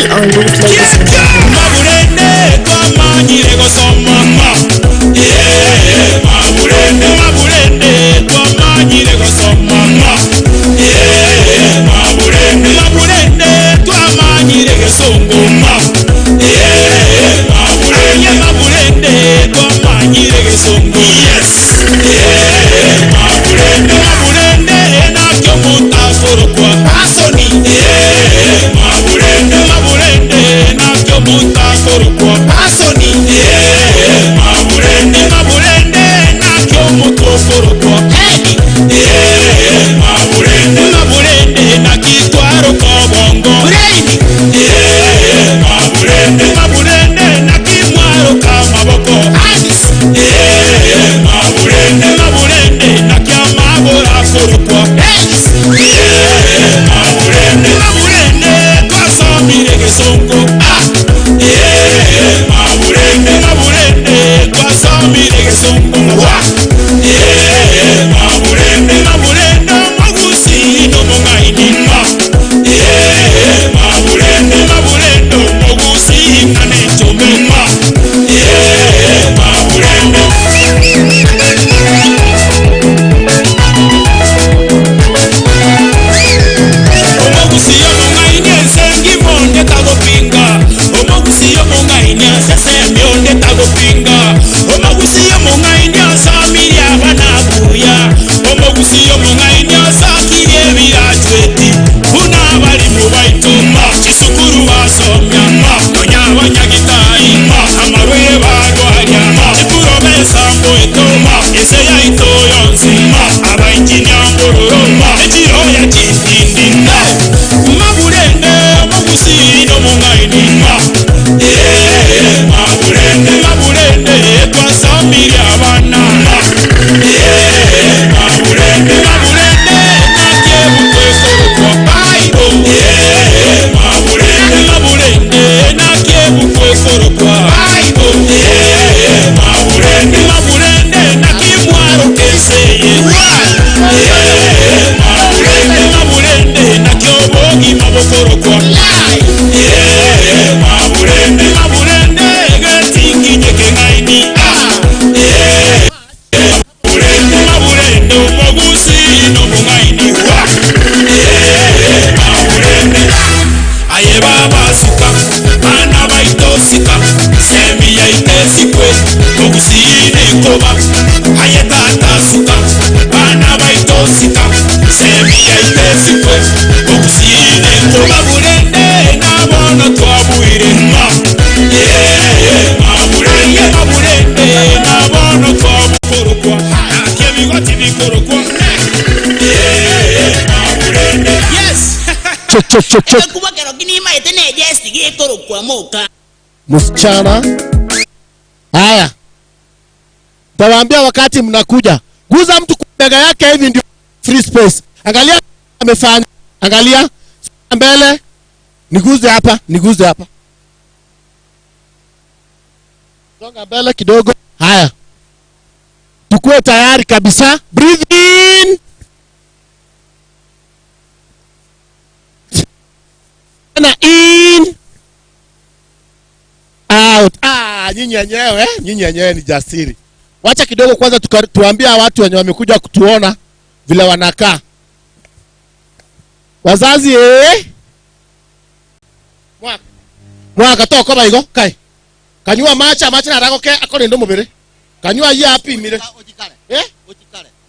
On loop, ladies and gentlemen. Mabulende twamanyire gosoma ma. Yeah, mabulende mabulende twamanyire gosoma ma. Yeah, mabulende mabulende twamanyire gesongo ma. Yeah, mabulende mabulende twamanyire gesongo. Yes. Yeah, mabulende mabulende nakyo mutasorokwa pasoni. Yeah, mabulende mabulende nakyo mutasorokwa pasoni. Yeah, mabulende mabulende nakyo mutosorokwa hedi. Yeah, mabulende mabulende nakitwaro kobongo brain. Yeah, mabulende mabulende nakimwaro kamaboko hands. Yeah, mabulende mabulende nakyamabora sorokwa hands. Yeah, mabulende mabulende twasomire gesongo. Ah, yeah, mabulende mabulende twasomire gesongo. Wa, yeah, mabulende mabulende magusi no mongaini ma. Yeah, mabulende mabulende magusi kanechome ma. Yeah, mabulende. Omogusi omongaini ensengi monde tagopinga. Omogusi omongaini asese myonde tagopinga. Omogusi omongaini asamiri abanabuya. Omogusi omongaini asakiri ebirachweti. Buna abalimu baituma chisukuru basomya ma. Nonya abanyagitari ma. Amarwire barwarya ma. Chipuromesa mboetoma. Ese yaito yonsi ma. Abainjinia mbororo ma. Echiro ya chitindi ma. Mabulende omogusi nomongaini ma. Yeah, mabulende mabulende twasamiri abana ma. Yeah, mabulende mabulende nakyebukwekoroka baibo. Yeah, mabulende mabulende nakyebukwekoroka baibo. Yeah, mabulende mabulende nakimwaro keseye. Yeah, mabulende mabulende nakyobogi mabokorokwa. Yeah, mabulende mabulende getingi nyekengaini. Ah, yeah, mabulende mabulende omogusi nomongaini. Wa, yeah, mabulende aye baba suka bana baitosika semi yaitesikwe ogusi nekoba. Aye tata suka bana baitosika semi yaitesikwe ogusi nekoba. Mabulende nabono twabwire ma. Yeah, mabulende mabulende nabono twabukorokwa nakyebigoti bikorokwa. Yeah, mabulende. Yes. Check, check, check, check. Msichana. Haya, tawaambia wakati mnakuja, guza mtu kwa bega yake hivi ndio free space. Angalia amefanya, angalia mbele, niguze hapa, niguze hapa. Songa mbele kidogo. Haya, tukue tayari kabisa. Breathe in. Na in. Out. Ah, nyinyi wenyewe, nyinyi wenyewe ni jasiri. Wacha kidogo kwanza tuambia watu wenye wamekuja kutuona vile wanakaa. Wazazi eh? Mwaka. Mwaka toka baigo kai. Kanyua macha macha na ragoke akore ndo mubere. Kanyua yi api mire. Eh?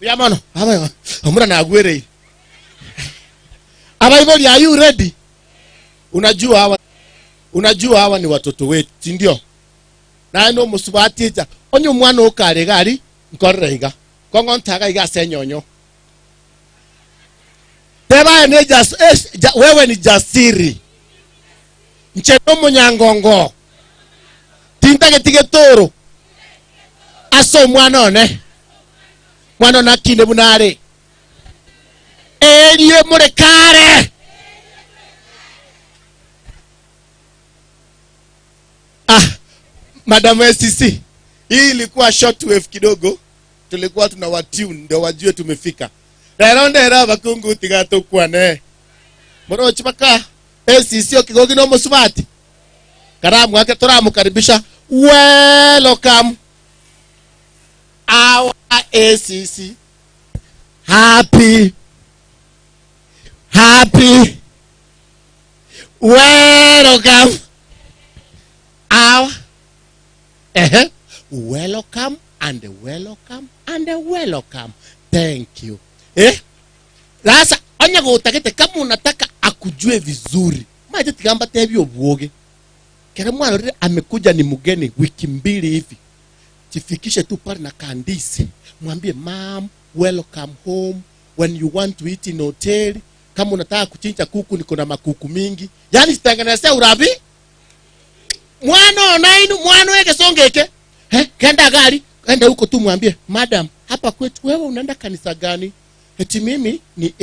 Ya mano. Aba omura na agwere. Abaiboli, are you ready? Unajua hawa ni watoto wetu, si ndio? Na no musubatiza. Onye mwana okare gari nkorre iga. Kongo ntaga iga senyonyo. Teba ne jas wewe ni jasiri. Ncheno munyangongo. Tintage tigetoro. Aso mwana one. Mwana nakine bunare. Elie murekare. Ah, Madam SCC, hii ilikuwa shortwave kidogo. Tulikuwa tunawatune ndio wajue tumefika. Rero ndera bakungu tigatokwane. Moro chipaka ACC okigogi no musubati. Karamu wake turamukaribisha. Welcome our ACC. Happy, happy, welcome our welcome and welcome and welcome. Thank you. Sasa onya gotakete kama unataka akujue vizuri. Maje tigamba tebyo bwoge. Kera mwana amekuja ni mgeni wiki mbili hivi. Jifikishe tu pale na kandisi. Mwambie mom, welcome home. When you want to eat in hotel, kama unataka kuchinja kuku niko na makuku mingi. Yaani sitengenezea urabi. Mwana onainu, mwana weke songeke. Kenda gari, enda huko tu mwambie, madam, hapa kwetu wewe unaenda kanisa gani? Eti mimi ni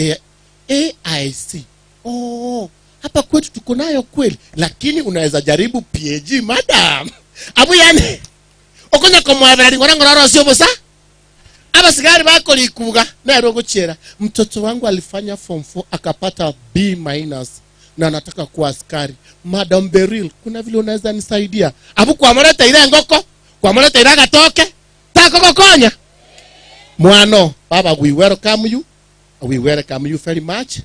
AIC. Oh, hapa kwetu tuko nayo kweli, lakini unaweza jaribu PAG madam. Abu yani okonya komwabera ngora ngora sio bosa. Aba sigari bako likuga na rogo chera. Mtoto wangu alifanya form 4 akapata B- na anataka kuwa askari. Madam Beryl, kuna vile unaweza nisaidia? Abu kwa mwana ile ngoko, kwa mwana ile gatoke, tako kokonya. Mwano, baba, we welcome you. We welcome you very much.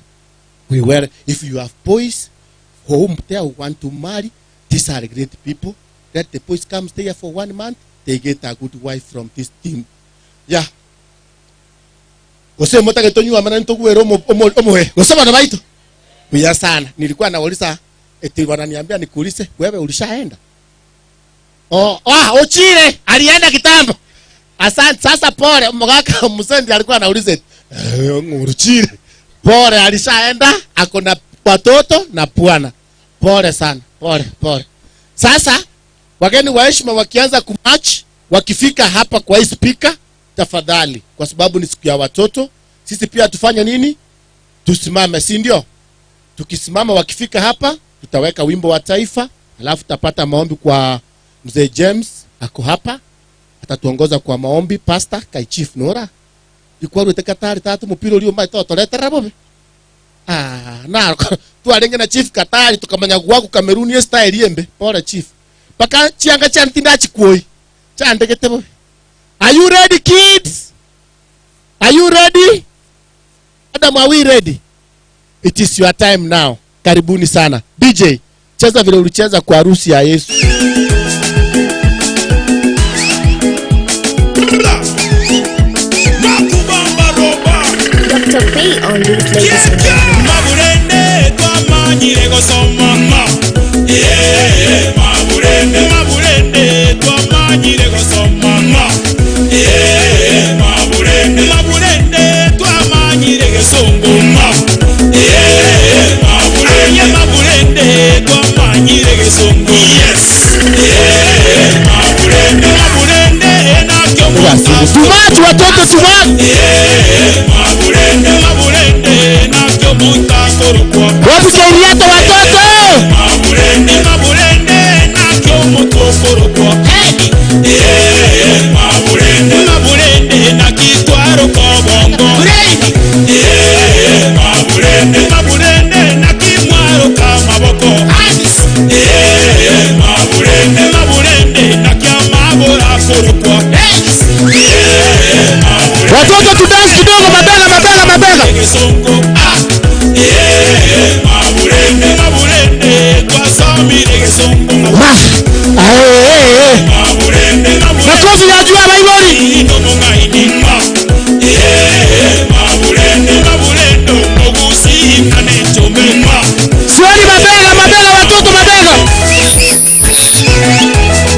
We will, if you have boys home there who want to marry, these are great people. Let the boys come stay here for 1 month. They get a good wife from this team. Yeah. Ose motake tonyu amana ntokuwero omohe. Ose bana baito. Kuya sana. Nilikuwa nauliza eti wananiambia nikuulize wewe ulishaenda? Oh, Ochile alienda kitambo. Asante. Sasa pole mgaka msendi alikuwa anauliza Ochile. Pole alishaenda, ako na watoto na bwana. Pole sana. Pole, pole. Sasa wageni wa heshima wakianza kumarch, wakifika hapa kwa hii speaker, tafadhali, kwa sababu ni siku ya watoto, sisi pia tufanye nini? Tusimame, si ndio? Tukisimama wakifika hapa, tutaweka wimbo wa taifa, alafu tutapata maombi kwa Mzee James, ako hapa, atatuongoza kwa maombi. Pastor Kai Chief Nora. Ikwaru tekatari tatu mupira ulio mai toto letera bobe. Na tuarenge na Chief Katari tukamanya gwaku Kameruni style yembe. Pole Chief. Paka chianga chantinda chikuoi. Chandegete bobe. Are you ready kids? Are you ready? Adam, are we ready? It is your time now. Karibuni sana. DJ, cheza vile ulicheza kwa harusi ya Yesu. Dr. B on this, ladies and gentlemen. Maburende twamanyire gosoma ma. Yeah, maburende, maburende twamanyire gosoma ma. Yeah, maburende, maburende twamanyire gesongo ma. Yeah, maburende, maburende twamanyire gesongo. Yes. Yeah, maburende, maburende na kyomo. Tumatu watoto tumatu. Yeah, maburende, maburende na kyomuta korokwa. Wapi kairiata watoto? Maburende, maburende na kyomuta korokwa. Yeah, maburende, maburende na kitwaro kobongo. Yeah, maburende, maburende na kimwaro kamaboko. Yeah, maburende, maburende na kyamabora korokwa. Yeah, watoto tu dance kidogo, mabega mabega mabega. Yeah, maburende, maburende twasamire gesongo. Ma, maburende, maburende. Makofi ya juu abaibori. Yeah, maburende, maburende ogusi kane chomema. Sioni mabega mabega watoto mabega.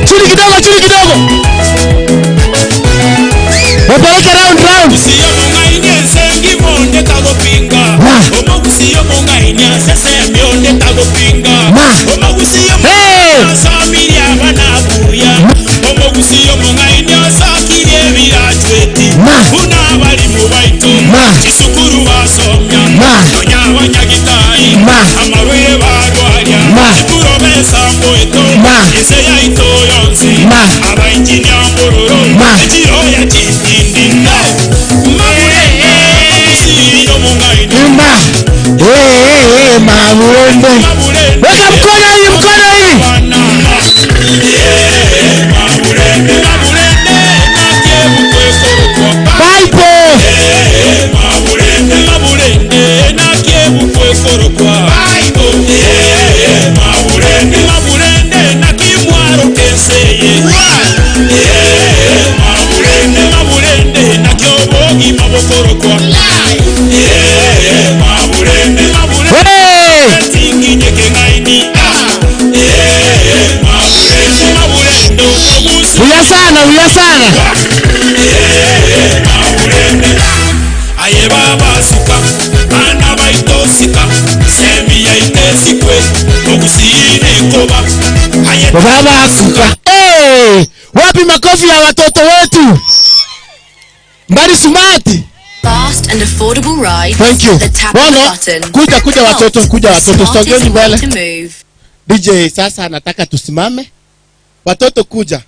Chini kidogo, chini kidogo. Wapeleke round round. Usiyo mungaine sengi monde tagopinga. Omogusiyo mungaine sese mionde tagopinga. Omogusiyo mungaine samiria banabuya. Omogusiyo mungaine sakirie birachweti. Kuna bali mu baito. Chisukuru basomya. Nonya abanyagitai. Amarwire barwarya. Chikurobesa mboeto. Ese yaito yonsi. Abainjinia mbororo. Echiro ya chitindi. Maburende, omogusiyo mungaine. Ma, Mabulende. Weka mkono hivi, mkono hivi. Bible. Hey! Uya sana, uya sana. Aye baba suka, ana baitosika, semi ya itesikwe, okusini koba. Aye baba suka. Hey! Wapi makofi ya watoto wetu? Mbali sumati. Fast and affordable rides. Thank you. The tap of the button. Kuja kuja watoto, kuja watoto. Sogeni mbele. DJ sasa anataka tusimame. Watoto kuja.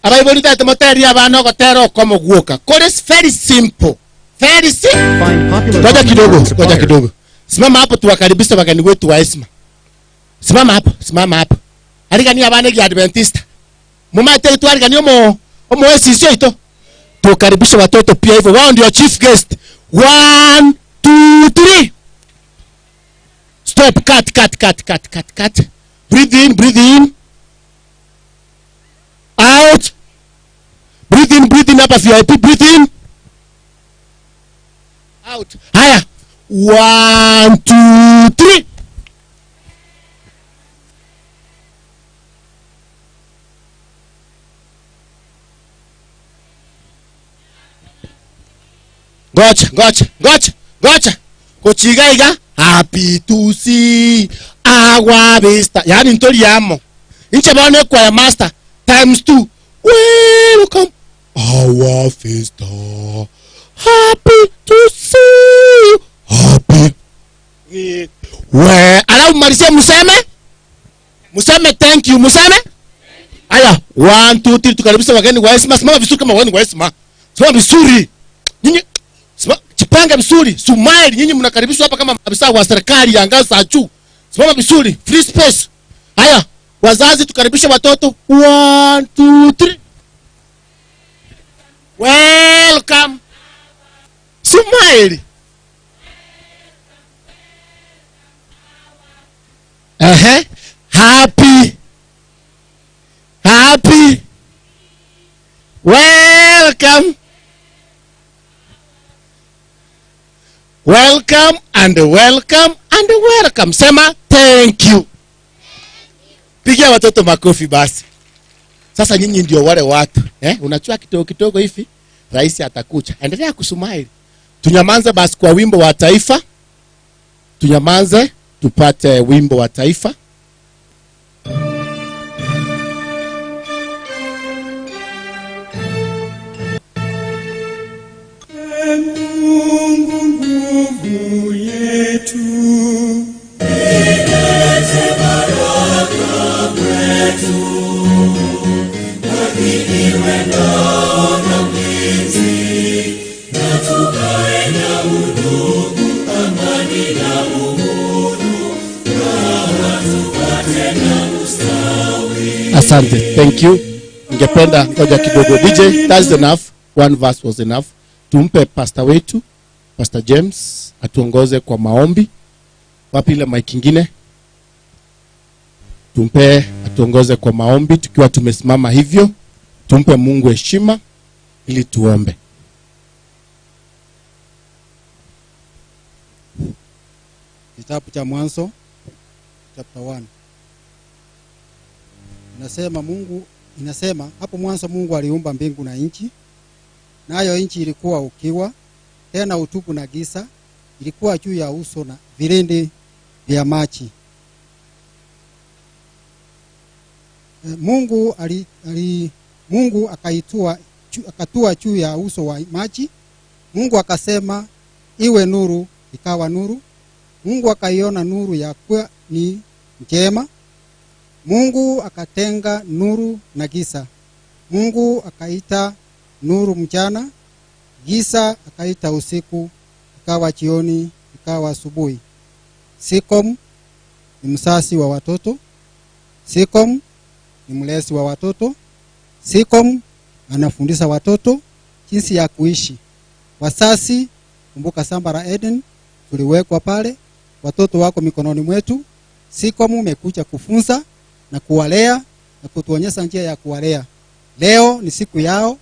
Abaiboli tete moteri abana gotera okomoguoka. Kore very simple. Very simple. Ngoja kidogo, ngoja kidogo. Simama hapo tuwakaribishe wageni wetu wa heshima. Simama hapo, simama hapo. Arigani abana ki Adventista. Mumate tu arigani omo esisio ito. Tukaribishe watoto pia hivyo. Wao ndio chief guest. 1 2 3. Stop, cut cut cut cut cut cut. Breathe in, breathe in. Out. Breathe in, breathe in hapa VIP, breathe in. Out. Haya. 1 2 3. Gotcha, gotcha, gotcha, gotcha. Kochigaiga. Happy to see our vista. Yani ntori yamo. Inche bane kwa ya master times 2. Welcome our vista. Happy to see you. Happy. We, alafu malizie museme. Museme thank you, museme. Aya, 1 2 3 tukaribisha wageni wa heshima. Simama vizuri kama wageni wa heshima. Simama vizuri. Nyinyi jipange vizuri. Smile, nyinyi mnakaribishwa hapa kama maafisa wa serikali ya ngazi za juu. Simama vizuri, free space. Haya, wazazi tukaribishe watoto. 1 2 3. Welcome. Smile. Happy. Happy. Welcome. Welcome and welcome and welcome. Sema thank you. Pigia watoto makofi basi. Sasa nyinyi ndio wale watu, Unachua kidogo kidogo hivi, rais atakuja. Endelea kusmile. Tunyamanze basi kwa wimbo wa taifa. Tunyamanze tupate wimbo wa taifa. Mungu nguvu yetu, ilete baraka kwetu, haki iwe ngao na mlinzi, na tukae na udugu, amani na uhuru, raha tupate na ustawi. Asante, thank you. Ningependa ngoja kidogo DJ, that's enough. One verse was enough. Tumpe pastor wetu, Pastor James, atuongoze kwa maombi. Wapi ile mic nyingine? Tumpe atuongoze kwa maombi tukiwa tumesimama hivyo. Tumpe Mungu heshima ili tuombe. Kitabu cha Mwanzo chapter 1. Inasema Mungu, inasema hapo mwanzo Mungu aliumba mbingu na nchi. Nayo nchi ilikuwa ukiwa, tena utupu na giza, ilikuwa juu ya uso na vilindi vya maji. Mungu Mungu akatua juu ya uso wa maji. Mungu akasema iwe nuru, ikawa nuru. Mungu akaiona nuru ya kuwa ni njema. Mungu akatenga nuru na giza. Mungu akaita nuru mchana, giza akaita usiku, ikawa jioni, ikawa asubuhi. Seacom ni msasi wa watoto. Seacom ni mlezi wa watoto. Seacom anafundisha watoto jinsi ya kuishi. Wasasi, kumbuka shamba la Eden tuliwekwa pale, watoto wako mikononi mwetu. Seacom umekuja kufunza na kuwalea na kutuonyesha njia ya kuwalea. Leo ni siku yao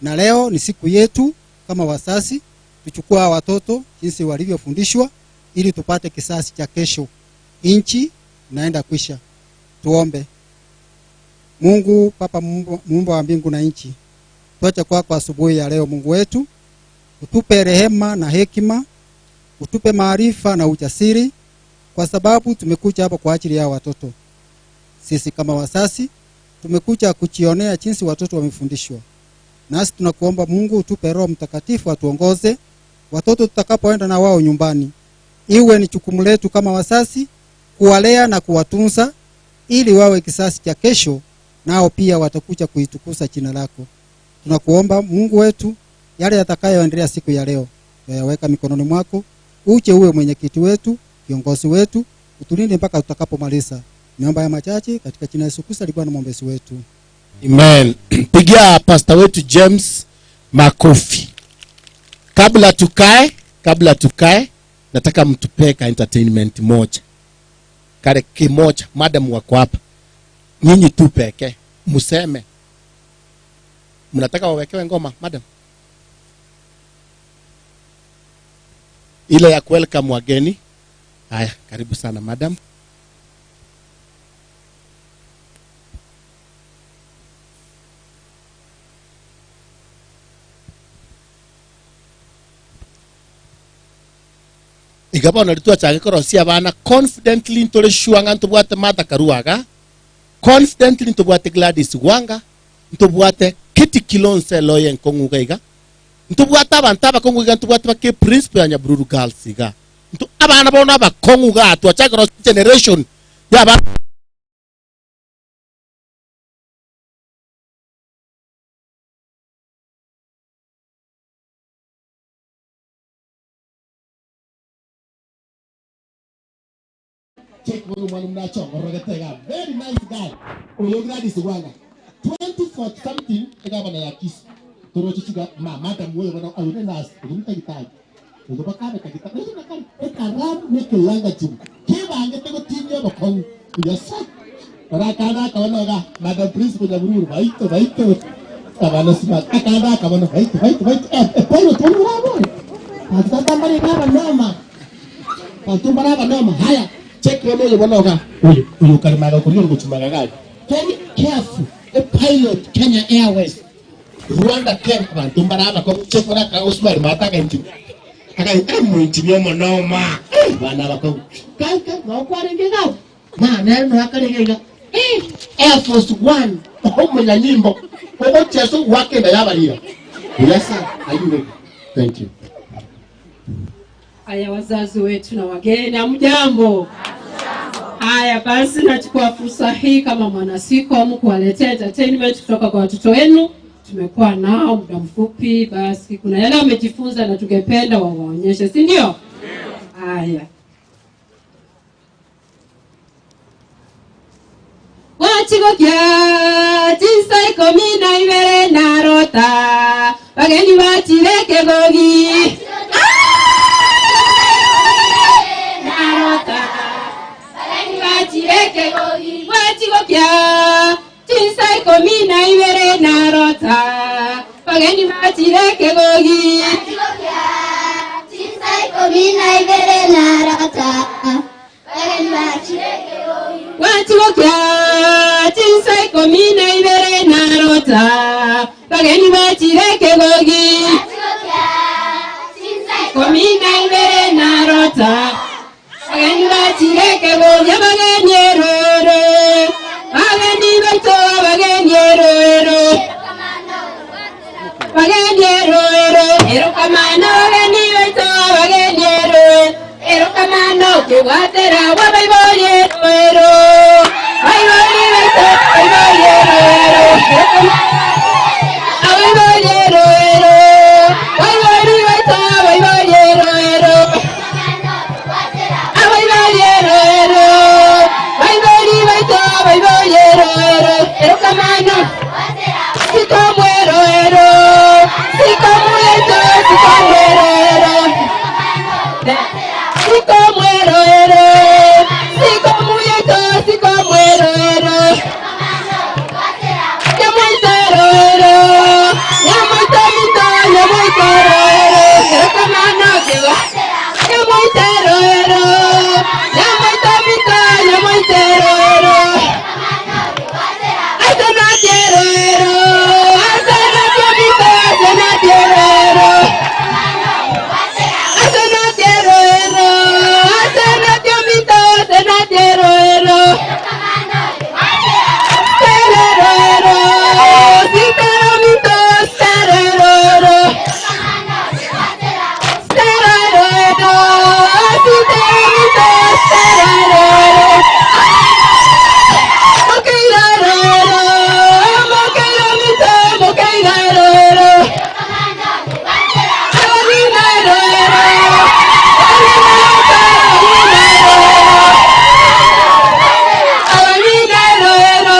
na leo ni siku yetu kama wasasi, tuchukua watoto jinsi walivyofundishwa ili tupate kisasi cha kesho. Inchi inaenda kwisha. Tuombe. Mungu Papa muumba wa mbingu na nchi, tuache kwako asubuhi ya leo Mungu wetu, utupe rehema na hekima, utupe maarifa na ujasiri, kwa sababu tumekuja hapa kwa ajili ya watoto. Sisi kama wasasi tumekuja kujionea jinsi watoto wamefundishwa. Nasi tunakuomba Mungu utupe Roho Mtakatifu atuongoze watoto tutakapoenda na wao nyumbani. Iwe ni jukumu letu kama wasasi kuwalea na kuwatunza ili wawe kisasi cha kesho, nao pia watakuja kuitukuza jina lako. Tunakuomba Mungu wetu, yale yatakayoendelea siku ya leo tuyaweka mikononi mwako. Uje uwe mwenyekiti wetu, kiongozi wetu, utulinde mpaka tutakapomaliza. Niomba ya machache katika jina la Yesu Kristo aliye Bwana mwombezi wetu. Amen. Pigia pastor wetu James makofi. Kabla tukae, nataka mtupee ka entertainment moja. Kare kimoja, madam wako hapa. Nyinyi tu peke, museme. Mnataka wawekewe ngoma, madam? Ile ya welcome wageni. Haya, karibu sana madam. Igaba onaritua chake korosia bana confidently ntore sure ntobwate Martha Karuaga, confidently ntobwate Gladys Wanga, ntobwate Kiti Kilonse Loye nkonguga iga, ntobwate abantu abakonguga, ntobwate bake principal ya Nyabururu Girls iga, nto abana bona abakonguga twachake korosia generation ya ba check one one mnacho ngorogetega. Very nice guy. Oyo Gladys Wanga 24 something egabana ya kisi torochi chiga ma madam wewe bana ayone nas ulimta gitaji uzo bakabe kagita uzo nakari ekaram ne kelanga jum kebange tego tinyo bakong yasa bara kana ga madam principal Nyabururu baito baito abana smart akanda kabana baito baito baito e polo tolu rabo atata mbare gaba noma atumbara noma. Haya, check one oyo bonoga uyu uyu karimaga kuri nguchumaga gaji. Very careful. A pilot Kenya Airways Rwanda Kenya bantu mbaraba ko check ona ka Usman mata ka inchi aka emu inchi byo noma bana bako kanka no kwarenge ga ma neno akarenge ga Air Force One omunya nyimbo ogo cheso wake na yabalia. Yes sir, are you ready? Thank you. Haya, wazazi wetu na wageni, hamjambo? Haya basi, nachukua fursa hii kama mwana Seacom kuwaletea entertainment kutoka kwa watoto wenu. Tumekuwa nao muda mfupi, basi kuna yale wamejifunza na tungependa wawaonyeshe, si ndio? Haya. Wachigokya chinsa 12 narota bageni bachireke gogi narota bageni bachireke gogi wachigokya chinsa 12 narota bageni bachireke gogi wachigokya chinsa 12 narota bageni bachireke gogi wachigokya chinsa 12 narota bageni bachireke gogi wachigokya chinsa 12 narota bageni bachireke gogi bageni eroro bageni baito bageni eroro bageni eroro erokamano bageni baito bageni eroro erokamano kegwatera wabaibori eroro baibori baito baibori eroro abaibori eroro baibori baito baibori eroro abaibori mwero ero siko muyeto siko mwero ero nyamoitero ero nyamoitomito nyamoitero ero erokamano kiwa nyamoitero ero nyamoitomito nyamoitero ero asenatiero ero asenatiomito asenatiero ero asenatiero ero asenatiomito asenatiero ero serero ero siteromito serero ero serero ero siteromito serero ero mokeirero ero mokeiromito mokeirero ero awaginero ero awaginero ero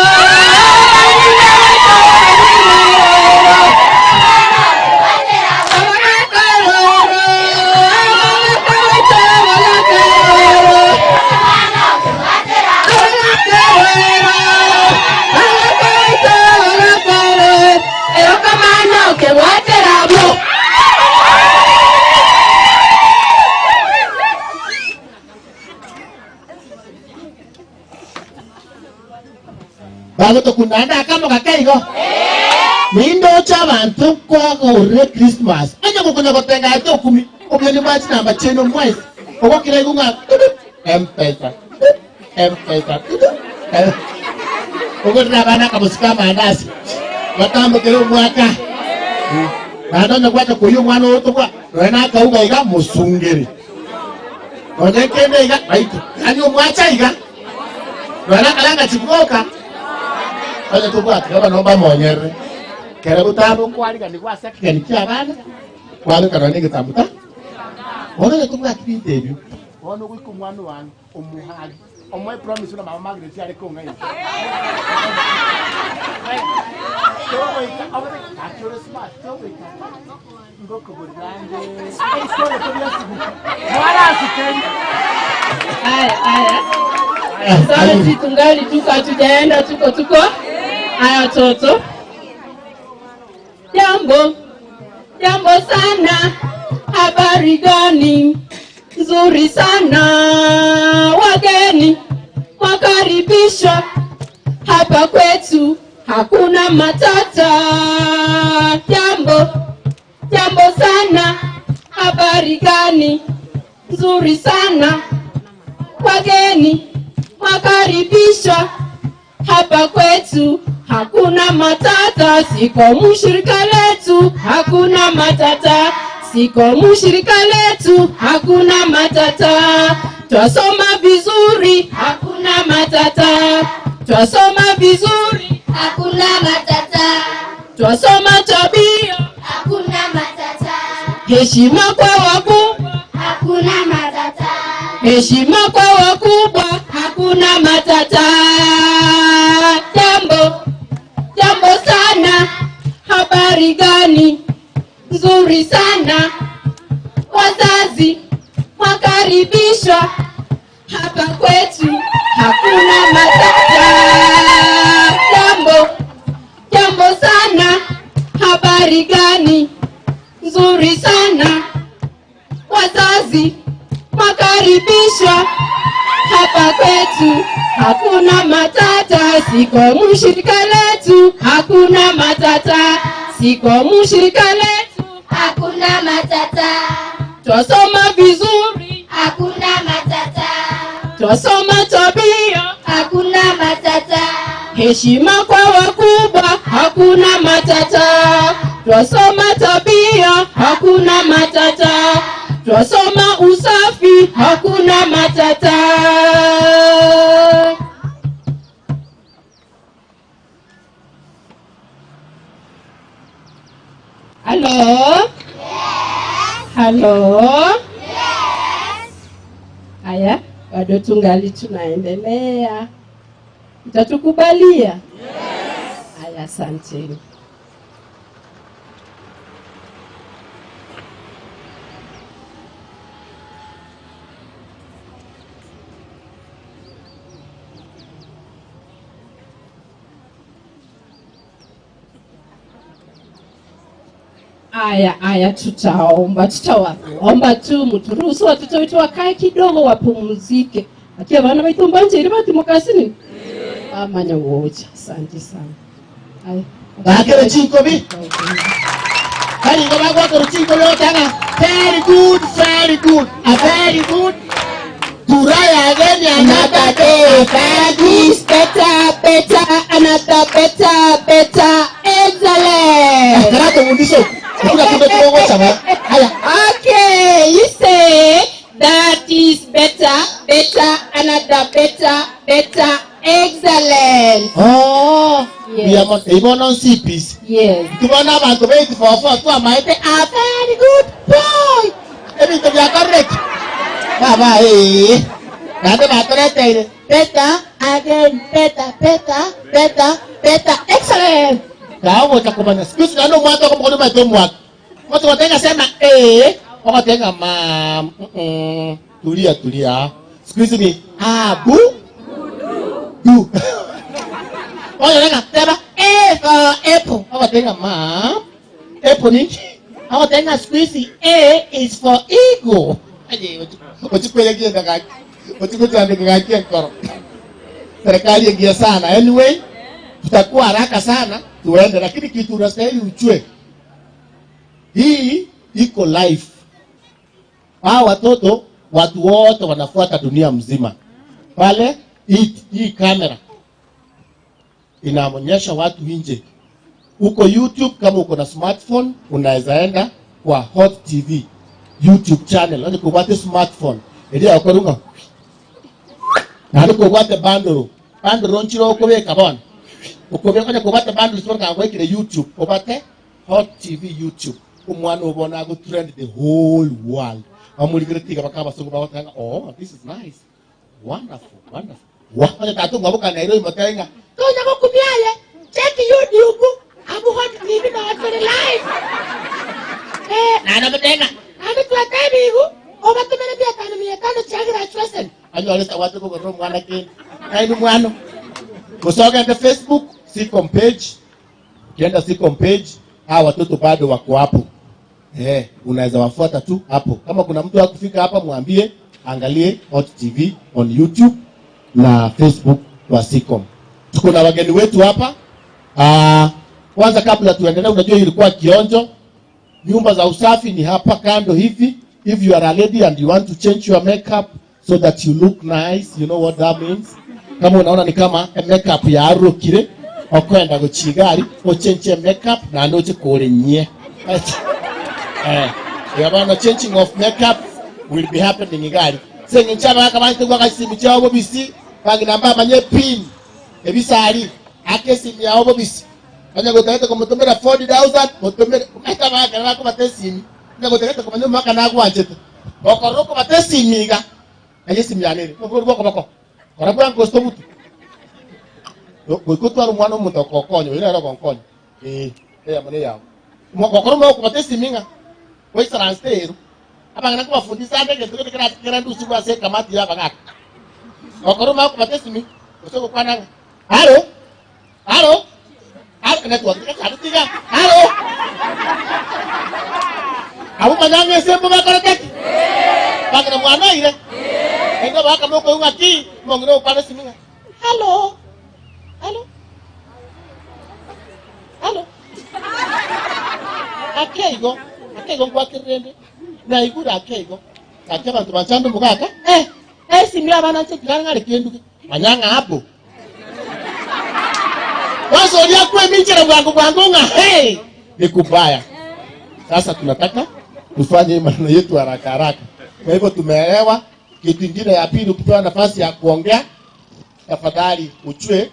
Bago tokunanda kamo kakeigo. Nindo cha bantu kwagore Christmas. Anya kukonya gotenga ate kumi obyoni bachi namba cheno mwezi. Ogokira igunga M-Pesa. M-Pesa. Ogorira bana kabusika mandasi. Batambukire omwaka. Bana kwacha kuyu mwana otokwa. Rena kauga iga musungeri. Onekende iga baitu. Yani omwacha iga. Rena kalanga chibuoka. Oye tubwate kaba nomba monyere. Kere butabo kwaliga ni kwasa kigeni kya bana. Kwali kana ni gitabuta. Ono tubwate binte ebyo. Ono gwiko mwana wanyu omuhali. Omwe promise na mama Margaret yale ko ngai. Haya haya. Sasa tungali tuko hatujaenda tuko. Haya watoto. Jambo. Jambo sana. Habari gani? Nzuri sana. Wageni wakaribishwa hapa kwetu, hakuna matata. Jambo. Jambo sana. Habari gani? Nzuri sana. Wageni wakaribishwa hapa kwetu, hakuna matata. Siko mushirika letu, hakuna matata. Siko mushirika letu, hakuna matata. Twasoma vizuri, hakuna matata. Twasoma vizuri, hakuna matata. Twasoma tabia, hakuna matata. Heshima kwa wakubwa, hakuna matata. Heshima kwa wakubwa, hakuna matata. Jambo, jambo sana. Habari gani? Nzuri sana. Wazazi wakaribishwa hapa kwetu, hakuna matata. Jambo, jambo sana. Habari gani? Nzuri sana. Wazazi wakaribishwa hapa kwetu, hakuna matata. Siko mushirika letu, hakuna matata. Siko mushirika letu, hakuna matata. Twasoma vizuri, hakuna matata. Twasoma tabia, hakuna matata. Heshima kwa wakubwa, hakuna matata. Twasoma tabia, hakuna matata. Twasoma usafi, hakuna matata. Hello? Yes. Hello? Yes. Haya, bado tungali tunaendelea. Mtatukubalia? Yes. Haya, asanteni. Aya, aya, tutaomba, tutawaomba tu mturuhusu watoto wetu wakae kidogo wapumzike. Akia bana baitumba nje ili bati mukasini. Amanya woja. Asante sana. Aya. Bakere chinkobi. Kali ngoma kwa chinkobi otanga. Very good, very good. A very good. Turaya again another day. That is better, better, another better, better. Excellent. Karato mundiso. Kuna kumbe tuongo chama. Haya. Okay, you say that is better, better, another better, better. Excellent. Oh. Yes. Ibona CPs. Yes. Tubona abantu bethi for tu amaite a very good boy. Ebintu bya correct. Baba eh. Nande batorete Better, again, better, better, better, better. Excellent. Kawo takumanya. Siku ndio mwanzo kwa mkono mwa mwaka. Watu watenga sema eh, wakatenga mam. Tulia tulia. Siku hizi ni abu du. Oye venga, sema A for apple. Wakatenga mam. Apple ni. Wakatenga siku hizi A is for eagle. Aje, uchikwele kaka. Uchikwele kaka. Serikali ingia sana. Anyway, tutakuwa haraka sana tuende, lakini kitu unastahili uchue, hii iko live. Hao watoto watu wote wanafuata dunia mzima. Pale hii kamera inaonyesha watu nje. Uko YouTube, kama uko na smartphone unaweza enda kwa Hot TV YouTube channel. Yaani kwa smartphone ndio akorunga. Na aliko kwa bundle. Bundle nchiro ukobeka bona. Ukobeka kwa bundle sio kwa kile YouTube, obate Hot TV YouTube. Umwana ubona go trend the whole world. Bamuligire bakaba songo bakanga, oh, this is nice. Wonderful, wonderful. Wafanya tatu ngabuka Nairobi motenga. Tonya gokumiaye. Check YouTube. Abu Hot TV na watu live. Eh, na na motenga. Ani tuatabigu. Obatumere bia tano mia tano chagira trust. Anyo alisa watu ko ro mwana ke. Kainu mwana. Kusoka ende Facebook, Seacom page. Ukienda Seacom page, hawa watoto bado wako hapo. Eh, unaweza wafuata tu hapo. Kama kuna mtu hakufika hapa mwambie angalie Hot TV on YouTube na Facebook wa Seacom. Tuko na wageni wetu hapa. Kwanza kabla tuendelee, unajua ilikuwa kionjo. Nyumba za usafi ni hapa kando hivi. If you are a lady and you want to change your makeup so that you look nice, you know what that means. Kama unaona ni kama makeup ya arukire, okwenda guchigari, ochange makeup na ndoche kore nye. Yabana changing of makeup will be happening igari. Sengi nchaba kama kwa kasimu chao bisi, banginamba manye pin. Ebisari akesimu yao bisi. Anya gotaleta kumutumira 40,000, mutumira kumeta baka na kubatesimu. Anya gotaleta kumanya maka na gwanchete. Okoroko batesimiga. Aye simu ya nini? Boko boko. Korabwa ngosto mutu. Goikotwa mwana omuntu okokonyo, ira ro konkonyo. Eh, ya mane yao. Mokokoro kubatesiminga. Oisaransteru. Abangana kubafundisa ndege tukete kera ndusu base kamati ya bagaka. Okoro kubatesimi. Osoko kwana. Halo. Halo. Halo network katiga. Halo. Abo manange sembo bakorete. Bagana mwana ire. Engo baka moko ngaki mongro kwana siminga. Halo. Halo. Halo. Akeigo. Akeigo kwa kirende. Na igura akeigo. Kacha bantu banchando mugaka. Eh, eh simira bana che ngale kindu. Manyanga hapo. Wazo ya kwa michira bwangu bwangu nga hey, ni kubaya. Sasa tunataka tufanye maneno yetu haraka haraka. Kwa hivyo tumeelewa. Kitu kingine ya pili, ukipewa nafasi ya kuongea tafadhali uchue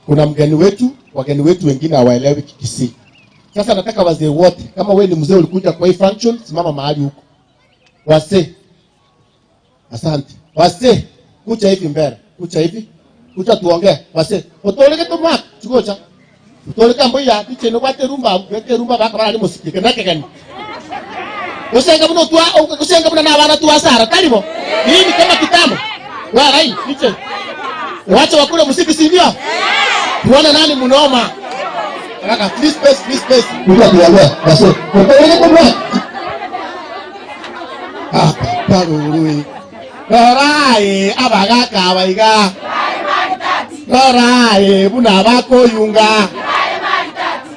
kuna mgeni wetu, wageni wetu wengine hawaelewi Kikisii. Sasa nataka wazee wote, kama wewe ni mzee ulikuja kwa hii function, simama mahali huko. Wazee. Asante. Wazee, kuja hivi mbele, kuja hivi. Kuja tuongee. Wazee, otoleke tomak, chukocha. Otoleke mboya, tiche no bate rumba, bate rumba baka bali musiki, kana kegani. Usenga mno tua, usenga mno na wana tua sara, talibo. Nini kama kitambo? Wala hii, tiche. Wacha wakule musiki si ndio? Tuone nani mnoma. Haraka, free space, free space. Ndio tuambie, basi. Kwa kwa Ah, parurui. Rorai abagaka baiga. Rorai buna bakoyunga.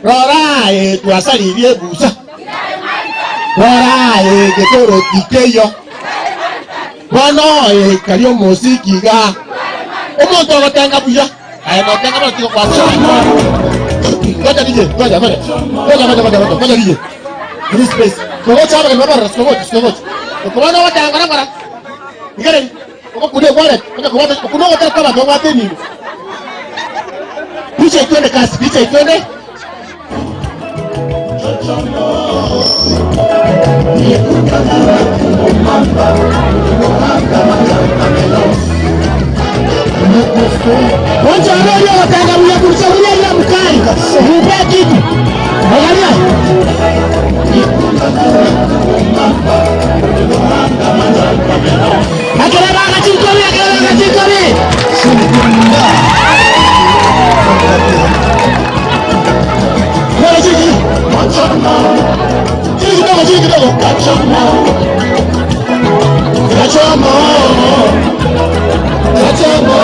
Rorai twasaririe busa. Rorai getoro tikeyo. Bono kario muziki ga. Omonto agotenga buya. Aya notenga bono tigo kwa. Ngoja DJ, ngoja ngoja. Ngoja ngoja ngoja ngoja DJ. Free space. Ngoja hapa kwa baba, ngoja ngoja. Kwa wata ngara ngara. Ngere. Kwa kule kwa kwa kwa kuna wata kama kwa wate ni. Picha itwende kasi, picha itwende. Wacha roho watanga buya kuchagulia ya mkali. Mpe kitu. Angalia. Akira akachikori, akira akachikori. Bora chiki. Chiki kidogo, chiki kidogo. Kachoma. Kachoma.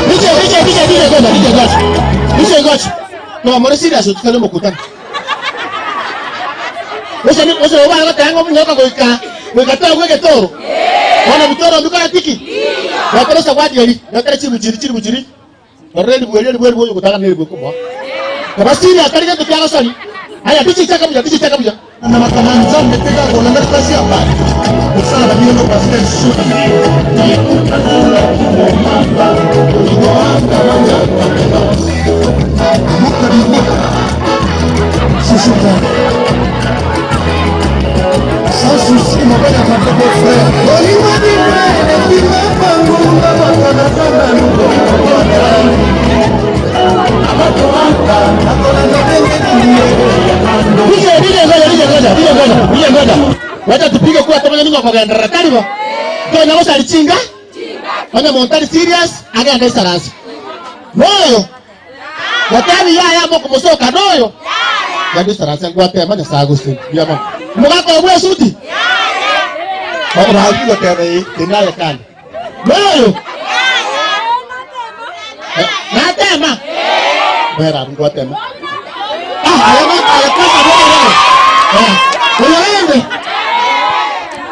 DJ, DJ, DJ, DJ, ngoja, DJ, ngoja. DJ, ngoja. No, amore serious, tukane mkutano. Ose ni ose obana gotenga omunyoka goika. Goika toro gweke toro. Wana mutoro ndukana tiki. Wakoro sawadi yali, nakare chibu chiri chibu chiri. Oreli bweli bweli bweli kutaka nili bwekubwa. Kaba serious kalika tukiaga sali. Haya DJ chaka buja, DJ chaka buja. Na makamanza metega kolanda kasi hapa. Usala bino pastor suki. Sans souci, mon père a pas de frère. DJ, DJ, ngoja, DJ, ngoja, DJ, ngoja, DJ, ngoja. Wacha tupige kwa kama nini kwa kaenda karibu. Kwa nako salichinga? Chinga. Montari serious, agenda saransi. Moyo. Watani ya ya moko mosoka noyo. Ya ndio saransi ngwa tema nya sagusi. Ya mama. Mugako bwe suti. Ya. Kwa hapo kwa hii tena kani. Moyo. Na tema. Bera ngwa tema. Ah, ala ala kasa bora. Eh. Oyo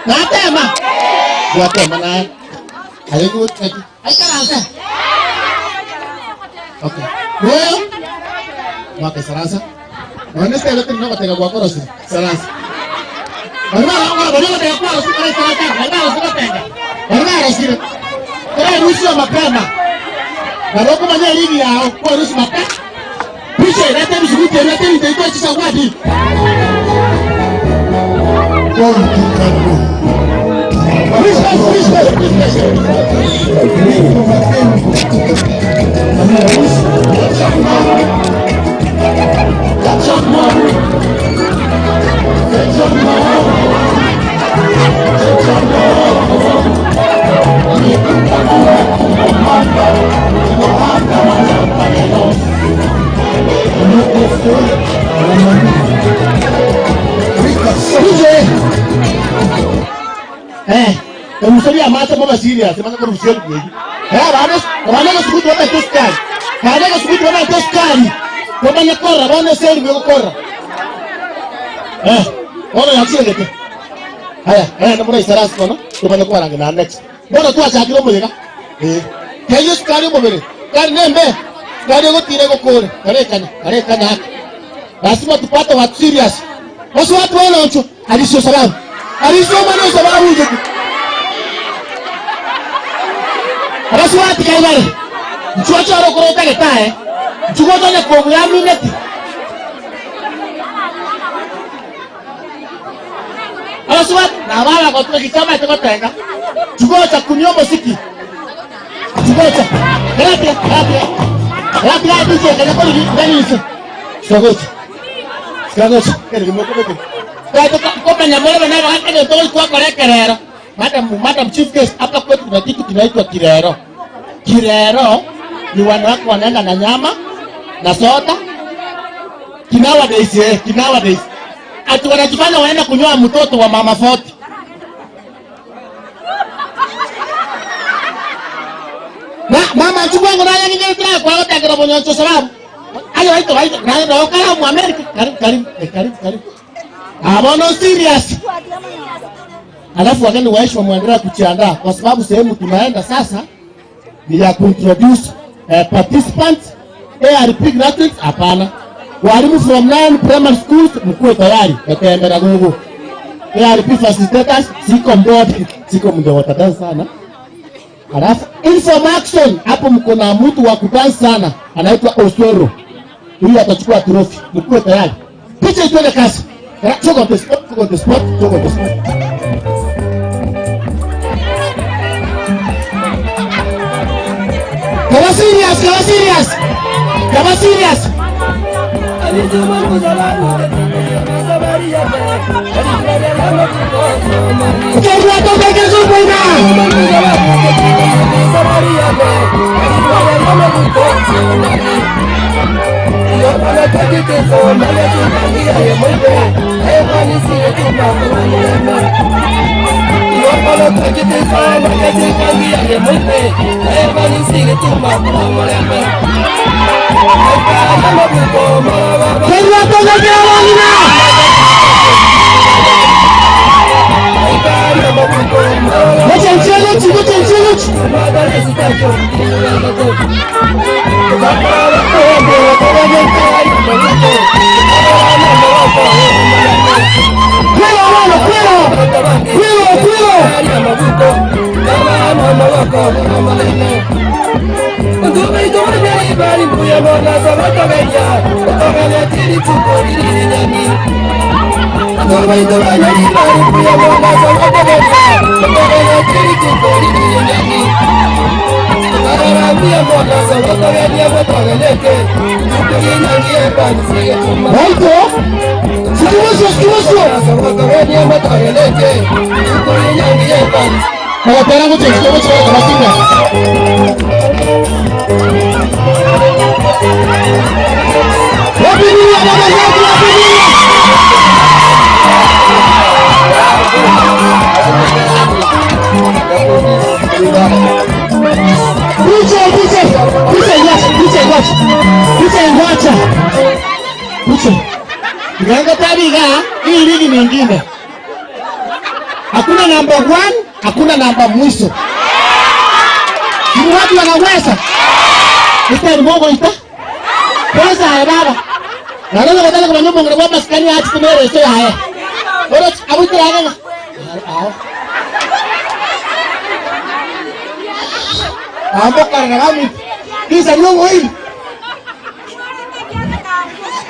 na tema. Gua tema na. Ayo gua cek. Ayo saransa. Oke. Moyo. Wake saransa. Mana saya letak nama tega gua koros saransa. Orang orang boleh tega gua harus kena saransa. Orang harus kena tega. Orang harus kena. Kena rusuh mapema. Kalau aku banyak lagi ya, aku harus mapema. Bisa, nanti harus rusuh, nanti itu itu aja sawadi. Please, please, please, please. Umusori amata mama serious, mama kwa umusori kweli. Eh, bana, bana kusukutu bana toskari. Bana kusukutu bana toskari. Bana nyakora, bana seri byo kora. Eh, ona yakire. Haya, haya namura isarasi kono, tubane kwa rangi na next. Bona tu achakiro muyega. Eh, keyo sukari mubere. Kari nembe. Kari gotire gokore. Kare kana, kare kana. Lazima tupate watu serious. Wasi watu wale oncho, alisio sababu. Alisio maneno sababu hizo. Rasuati kaibare. Mchuacho arokorota getae. Mchugoto ne kobu ya mineti. Rasuati na wala kwa tuwe kichama itako tenga. Chugocha kunyo mosiki. Chugocha. Gracias, gracias. Gracias, dice que no puedo venir. Chugocha. Chugocha. Que le mo komete. Kato ko menya mole na ba ka to kwa kore kerero. Madam Chief Guest, hapa kwetu kuna kitu kinaitwa kirero. Kirero ni wanawake wanaenda na nyama na soda. Kinawa days, kinawa days. Ati wanajifanya waenda kunyoa mtoto wa mama 40. Na mama chukua ngona yangi ngene tena kwa kata kira bonyocho sababu. Ayo waito waito na na okala mu Amerika. Karibu karibu karibu karibu. Abono serious. Alafu wageni waishi wamuendelea kujiandaa kwa sababu sehemu tunaenda sasa ni ya kuintroduce participants ARP graduates. Hapana, walimu from 9 primary schools mkuwe tayari wataendera gugu. ARP facilitators siko board siko mndio watadansa sana. Alafu inform action hapo mko na mtu wa kudansa sana anaitwa Osoro, huyu atachukua trophy. Mkuwe tayari, picha itende kasi. Talk on the spot, talk on the spot, talk on the spot. Kama serious, kama serious. Kama serious. Hii ligi nyingine. Hakuna namba 1, hakuna namba mwisho. Ni watu wanaweza. Ita ni Mungu ita. Kwanza haya baba. Na leo nataka kwa nyumba ngoro baba sikani achi tumere sio haya. Ora abu tiraga. Ambo karagami. Kisa Mungu hii.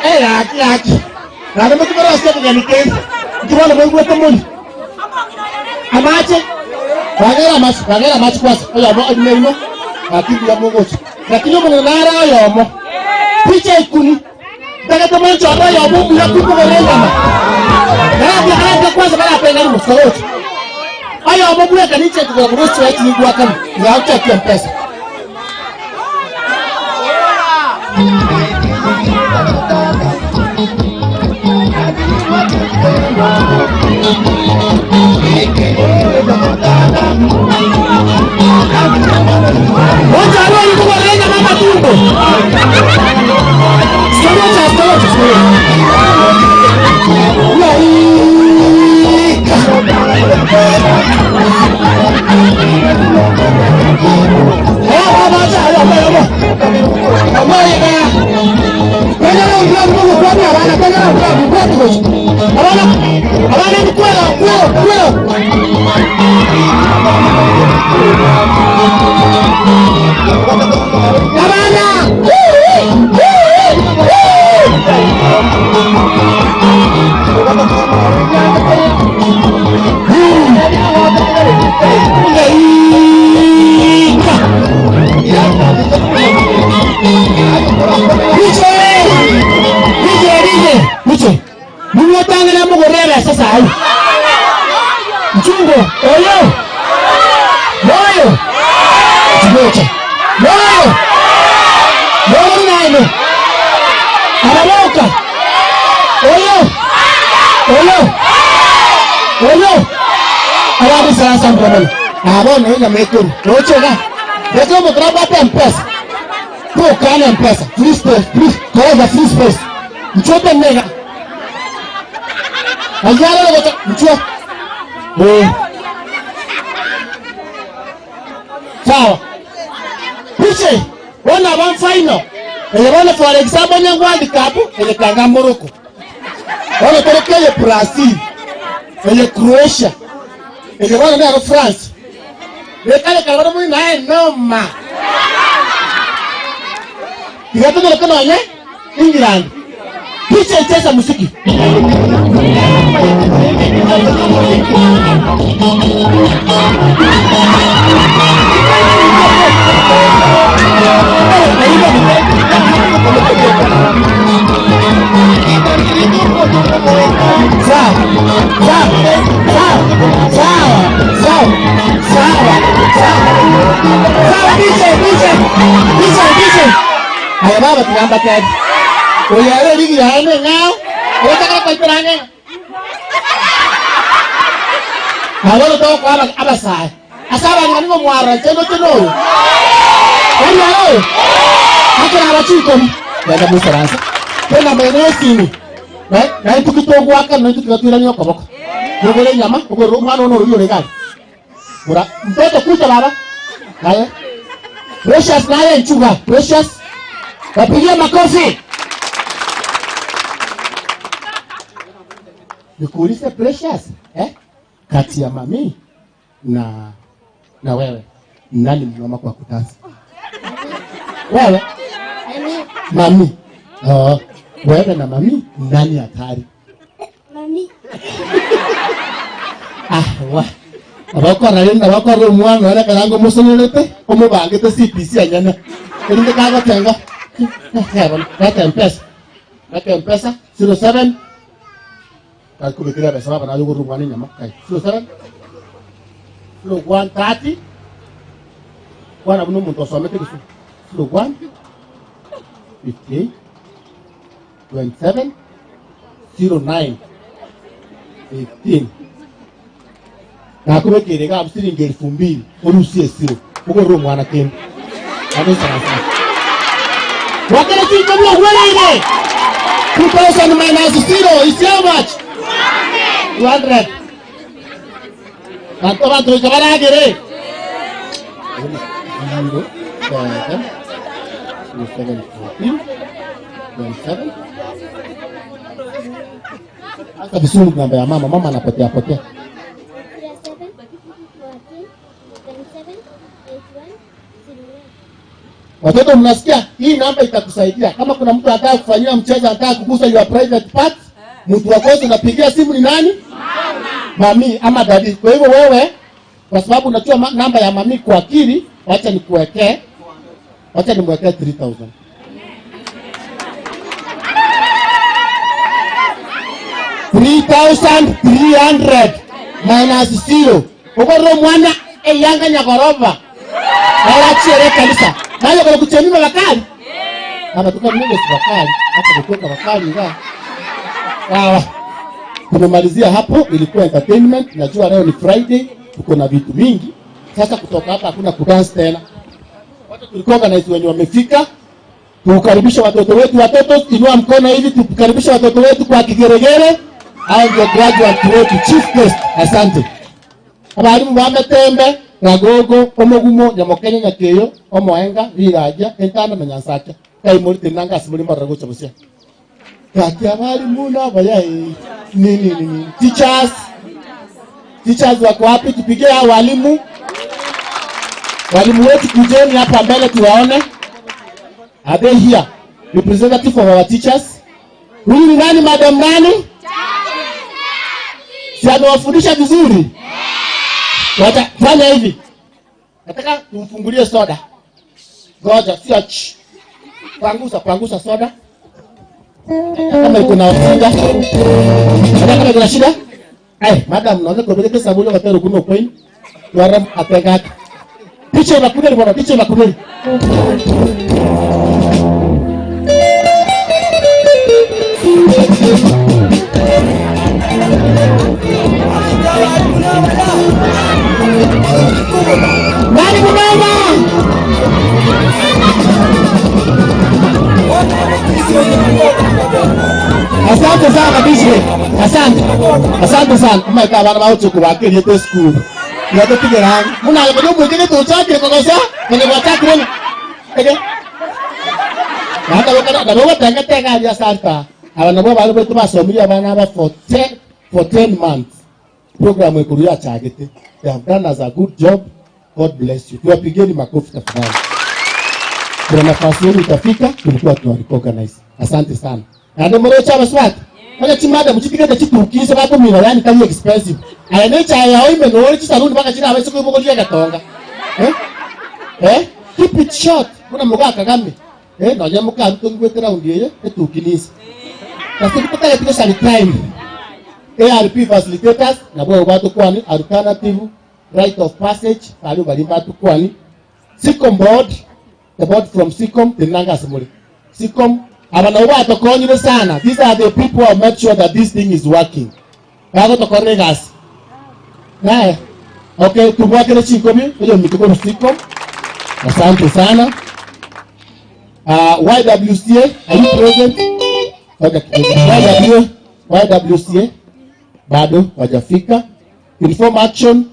Eh aki aki. Na ndio mtu bora sio gani kesi. Mtu bora Mungu wetu mmoja. Amache. Wagera machi kwasa. Oya mo admeino. Akili ya Mungu. Lakini mwana nara yomo. Picha ikuni. Daga tamancho oya Mungu ya kuko ngoma. Nara kwanza bala penda ni msorocho. Oya Mungu ya kanisa kwa kuruhusu eti ni kwa kama. Ngaacha kwa pesa. Mchungo oyo moyo kigocha moyo moyo nane araboka oyo oyo oyo arabi sasa mkono abone ina mekuru rochoga ndio mkraba hapa mpesa kwa kana mpesa free space free kwa free space mchote nega ajara logo mchua sawa piche wana one final ele for example nyangu handicap ele kanga Morocco wana torokele Brazil ele Croatia ele wana na France lekale kalona mwi nae noma igato lokona nye England piche cheza muziki Sawa. Baba tunaamba tena. Oya ligi ya ene ngao. Unataka kuipira ngao. Awolo to kwa abasai. Asaba ngani ngo mwara teno teno. Oya oyo. Akira abachiko. Nenda musaransa. Tena mene simu. Na tukitogwa kana na tukatwira nyoko boko. Ngogore nyama, ngogore mwana ono ruyo regani. Mura mtoto kuja baba. Haya. Precious naye nchuga. Precious. Wapigie makofi. Nikuulize Precious, Kati ya mami na wewe, nani mnoma kwa kudansi? Wewe? Mami. Oh, wewe na mami, nani hatari? Mami. Ah, wa. Abakora renda abakora omwana ara karango musonelete omubangete CPC anyana. Erinde kagotenga. Leta mpesa. Leta mpesa 07 kakubikira pesa baba nayo kurungwa ni nyama kai 07 0130 wana buno muntu osomete kisu 01 58 27 09 15 nakubekere ka siringi 2000 orusie siro ugo mwana kendo abesa. Wakati siko mwele 2000 minus 0 is how much? 200. Tanto bantu ikabaragere. 0 7 7 14 27. Hata vizuri namba ya mama, mama anapotea potea. 7 14 27 81 09. Watoto mnasikia? Hii namba itakusaidia. Kama kuna mtu anataka kufanyia mchezo, anataka kugusa your private part, mtu wa kwanza unapigia simu ni nani? Mama. Mami ama dadi. Kwa hivyo wewe, kwa sababu unajua namba ya mami kwa akili, wacha nikuwekee. Wacha nimwekee 3000. $3,300 minus 0. Ukoro mwana eyanga nyakoroba. Wala chere kanisa. Nayo kwa kuchemima bakali. Hapa tuko mimi si bakali, hapa kutoka bakali nga. Sawa. Tumemalizia hapo, ilikuwa entertainment. Najua leo ni Friday, tuko na vitu mingi. Sasa kutoka hapa hakuna kudance tena. Watu tulikuwa organize wenye wamefika. Tukaribisha watoto wetu, watoto inua mkono hivi tukaribisha watoto wetu kwa kigeregere. Hao ndio graduate wetu, chief guest. Asante. Abarimu bametembe Ragogo, omogumo, nyamokenya nyakeyo, omoenga, riraja, entano na nyansacha. Kai muri tinanga simuri marago chabusia. Kati abarimu na bayai. Nini nini. Teachers. Teachers wako wapi? Tupigie hao walimu. Walimu wetu kujeni hapa mbele tuwaone. Are they here? Representative of our teachers. Huyu ni nani, madam nani? Si amewafundisha vizuri? Watafanya hivi. Nataka tumfungulie soda. Ngoja, sio ch. Pangusa, pangusa soda. Kama iko na shida. Kama iko na shida. Madam naona kwa sababu ya katero kuno kwenu. Waram ategaka. Picha bakubeli bwana, picha bakubeli. Nani kubaba? Asante sana DJ. Asante. Asante sana. Mma bana ba utsuku ba ke te school. Ya to tigera. Muna le ko mo ke to chake ko kosa. Mune ba chake ne. Ege. Hata wakana na baba tanga tanga ya santa. Abana bo ba le to basomiria bana ba for 10 months. Program ekuruya chagete. They have done us a good job. God bless you. Tuwapigeni makofi tafadhali. Kuna nafasi yenu itafika, tulikuwa tunarecognize. Asante sana. Na ndio moro chama swat. Wala chimada mchipika chitukise bako mira yani kali expensive. Aya ne cha ya ime no chi saluni baka chira abese kubo kulia katonga. Keep it short. Kuna muka Kagame. No nyamuka tungwete round yeye etukinisa. Kasi kupata katika sali time. ARP facilitators na bo watu kwani alternative right of passage bali bali watu kwani SICOM board, the board from SICOM tinanga simuli. SICOM abana watu konyire sana. These are the people who make sure that this thing is working. Bago to koregas. Nae. Okay, tumwakele chikomi, hiyo mituko SICOM. Asante sana. YWCA, are you present? Okay, YWCA bado wajafika. Inform Action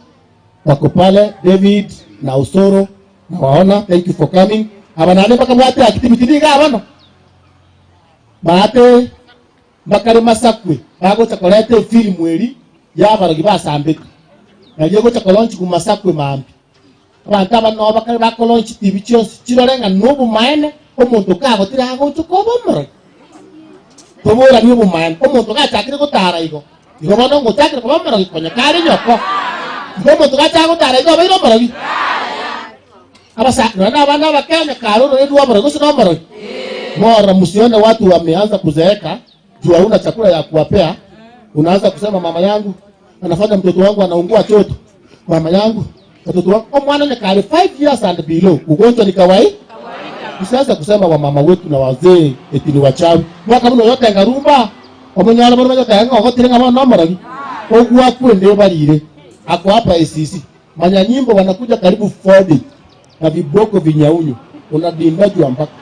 wako pale, David na Usoro na waona, thank you for coming. Abanane baka mwate activity diga abano. Baate bakare masakwe bago chakolete film eri yabara gibasambeka. Na yego chakolonchi ku masakwe mambi. Abantu abano bakare bakolonchi TV chionsi chirorenga nobu maene omuntu kago tirago chukobomro. Tobora ni obu maene omuntu gachakire gotara igo. Igo bono ngochakire kobomro gikonya kare nyoko. Omuntu gachago tara igo bairo morogi. Abasa na abana bakenya karoro yedu wamorogi gose no morogi. Mora msione watu wameanza kuzeeka juu hauna chakula ya kuwapea. Unaanza kusema mama yangu anafanya mtoto wangu anaungua choto. Mama yangu mtoto wangu mwana ni kare 5 years and below. Ugonjwa ni kawaida. Usianze kusema wa mama wetu na wazee eti ni wachawi. Mwaka muno yote ngarumba. Omunyala muno yote ngogotire ngabo no morogi. Ogwa kwende barire. Ako hapa ACC. Manyanyimbo wanakuja karibu 40 na viboko vinyaunyu. Unadimba juu mpaka.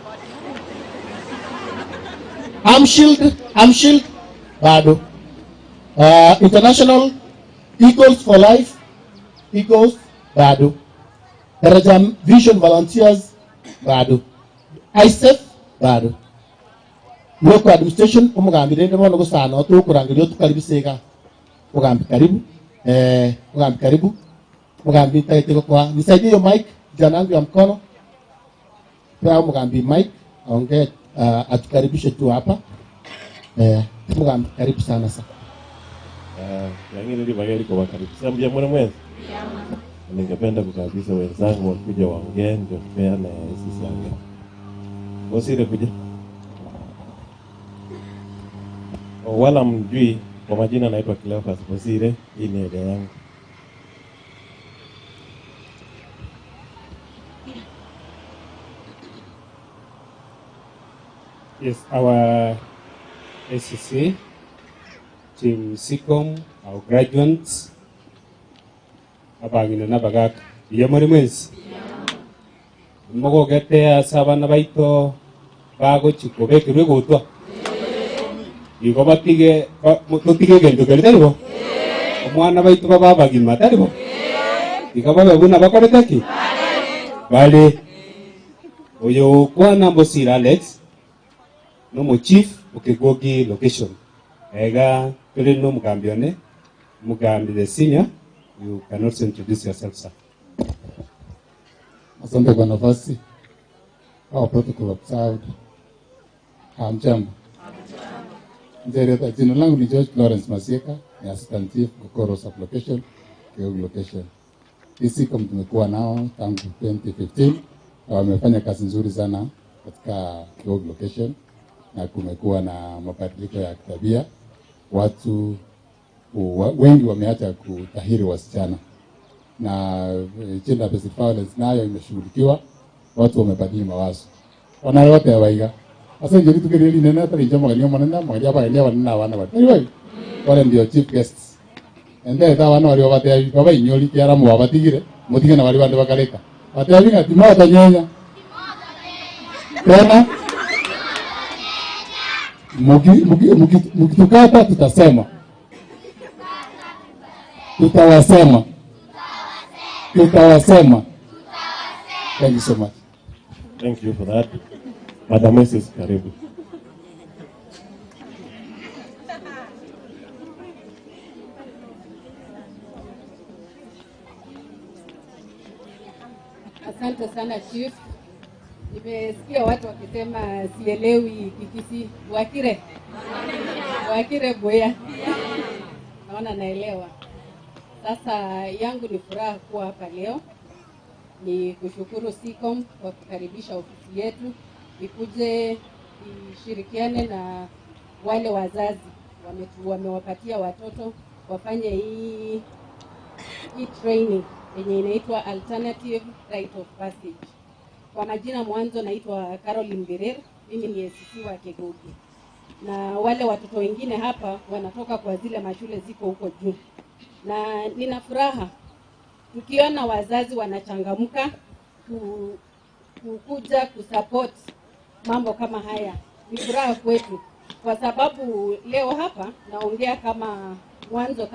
Amshield bado. International Eagles for Life, Eagles bado. Daraja Vision Volunteers bado. ISEF bado. Local administration umugambire ndimo gusana tukurangirio tukaribisega. Mugambi karibu. Mugambi karibu. Mugambi taitiko kwa nisaidie hiyo mic jana yangu ya mkono. Pia mugambi mic aongee atukaribishe tu hapa. Mugambi karibu sana sana. Yangine ni bagari kwa karibisha mbia mwana mwenzi. Ningependa kukaribisha wenzangu wakuja waongee ndio tupeane sisi yangu. Wasire kuja. Wala mjui kwa majina naitwa Cleophas Bosire, hii ni area yangu. Yes, our ACC, Team SICOM, our graduates, abangina nabagaka, iyo muri mwezi. Mugogete asabana baito bago chikobekirwe gutwa. Igo batige tutige gento keri taribo. Omwana baito baba bagima taribo. Igo babe buna bakorete ki? Bale. Oyo kwana Mbosira Alex no mo chief okegogi location. Ega tuli no mugambione mugambi the senior, you can also introduce yourself sir. Asante kwa nafasi. Our protocol observed. Hamjambo. Jina langu ni George Lawrence Masieka, ni assistant chief Gokoro sub-location, Kegogi location. SICOM tumekuwa nao tangu 2015 na wamefanya kazi nzuri sana katika Kegogi location, na kumekuwa na mabadiliko ya tabia. Watu Wengi wameacha kutahiri wasichana, na gender based violence nayo imeshughulikiwa, watu wamebadili mawazo. Wana yote waiga asa njeri tukireli nena tari jama ganyo manena mwaria ba ndia wanna wana ba anyway wale ndio chief guests ende ta wana wali wabate baba inyoli kiara mu wabatigire mutige na wali bande bakareka bate binga timota nyenya tena mkitukata tutasema, tutawasema, tutawasema. Thank you so much. Thank you for that. Madam Mrs. Karibu. Asante sana Chief. Nimesikia watu wakisema sielewi Kikisii. Wakire. Wakire boya. Naona naelewa. Sasa yangu ni furaha kuwa hapa leo. Ni kushukuru SEACOM kwa kukaribisha ofisi yetu ikuje ishirikiane na wale wazazi wamewapatia watoto wafanye hii training yenye inaitwa Alternative Rite of Passage. Kwa majina mwanzo naitwa Caroline Birir, mimi ni ACC wa Kegogi. Na wale watoto wengine hapa wanatoka kwa zile mashule ziko huko juu. Na nina furaha tukiona wazazi wanachangamka kukuja kusupport mambo kama haya. Ni furaha kwetu kwa sababu leo hapa naongea kama mwanzo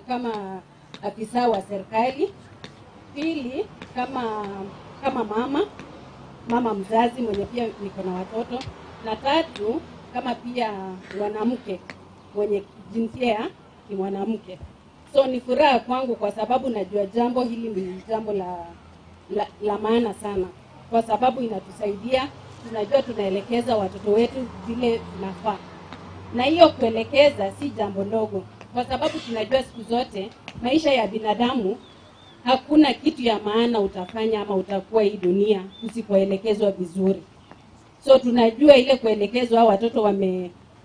kama afisa wa serikali, pili kama mama mzazi mwenye pia niko na watoto, na tatu kama pia mwanamke mwenye jinsia ya kimwanamke. So ni furaha kwangu kwa sababu najua jambo hili ni jambo la maana sana, kwa sababu inatusaidia, tunajua tunaelekeza watoto wetu vile nafaa. Na hiyo kuelekeza si jambo ndogo, kwa sababu tunajua siku zote maisha ya binadamu hakuna kitu ya maana utafanya ama utakuwa hii dunia usipoelekezwa vizuri. So tunajua ile kuelekezwa watoto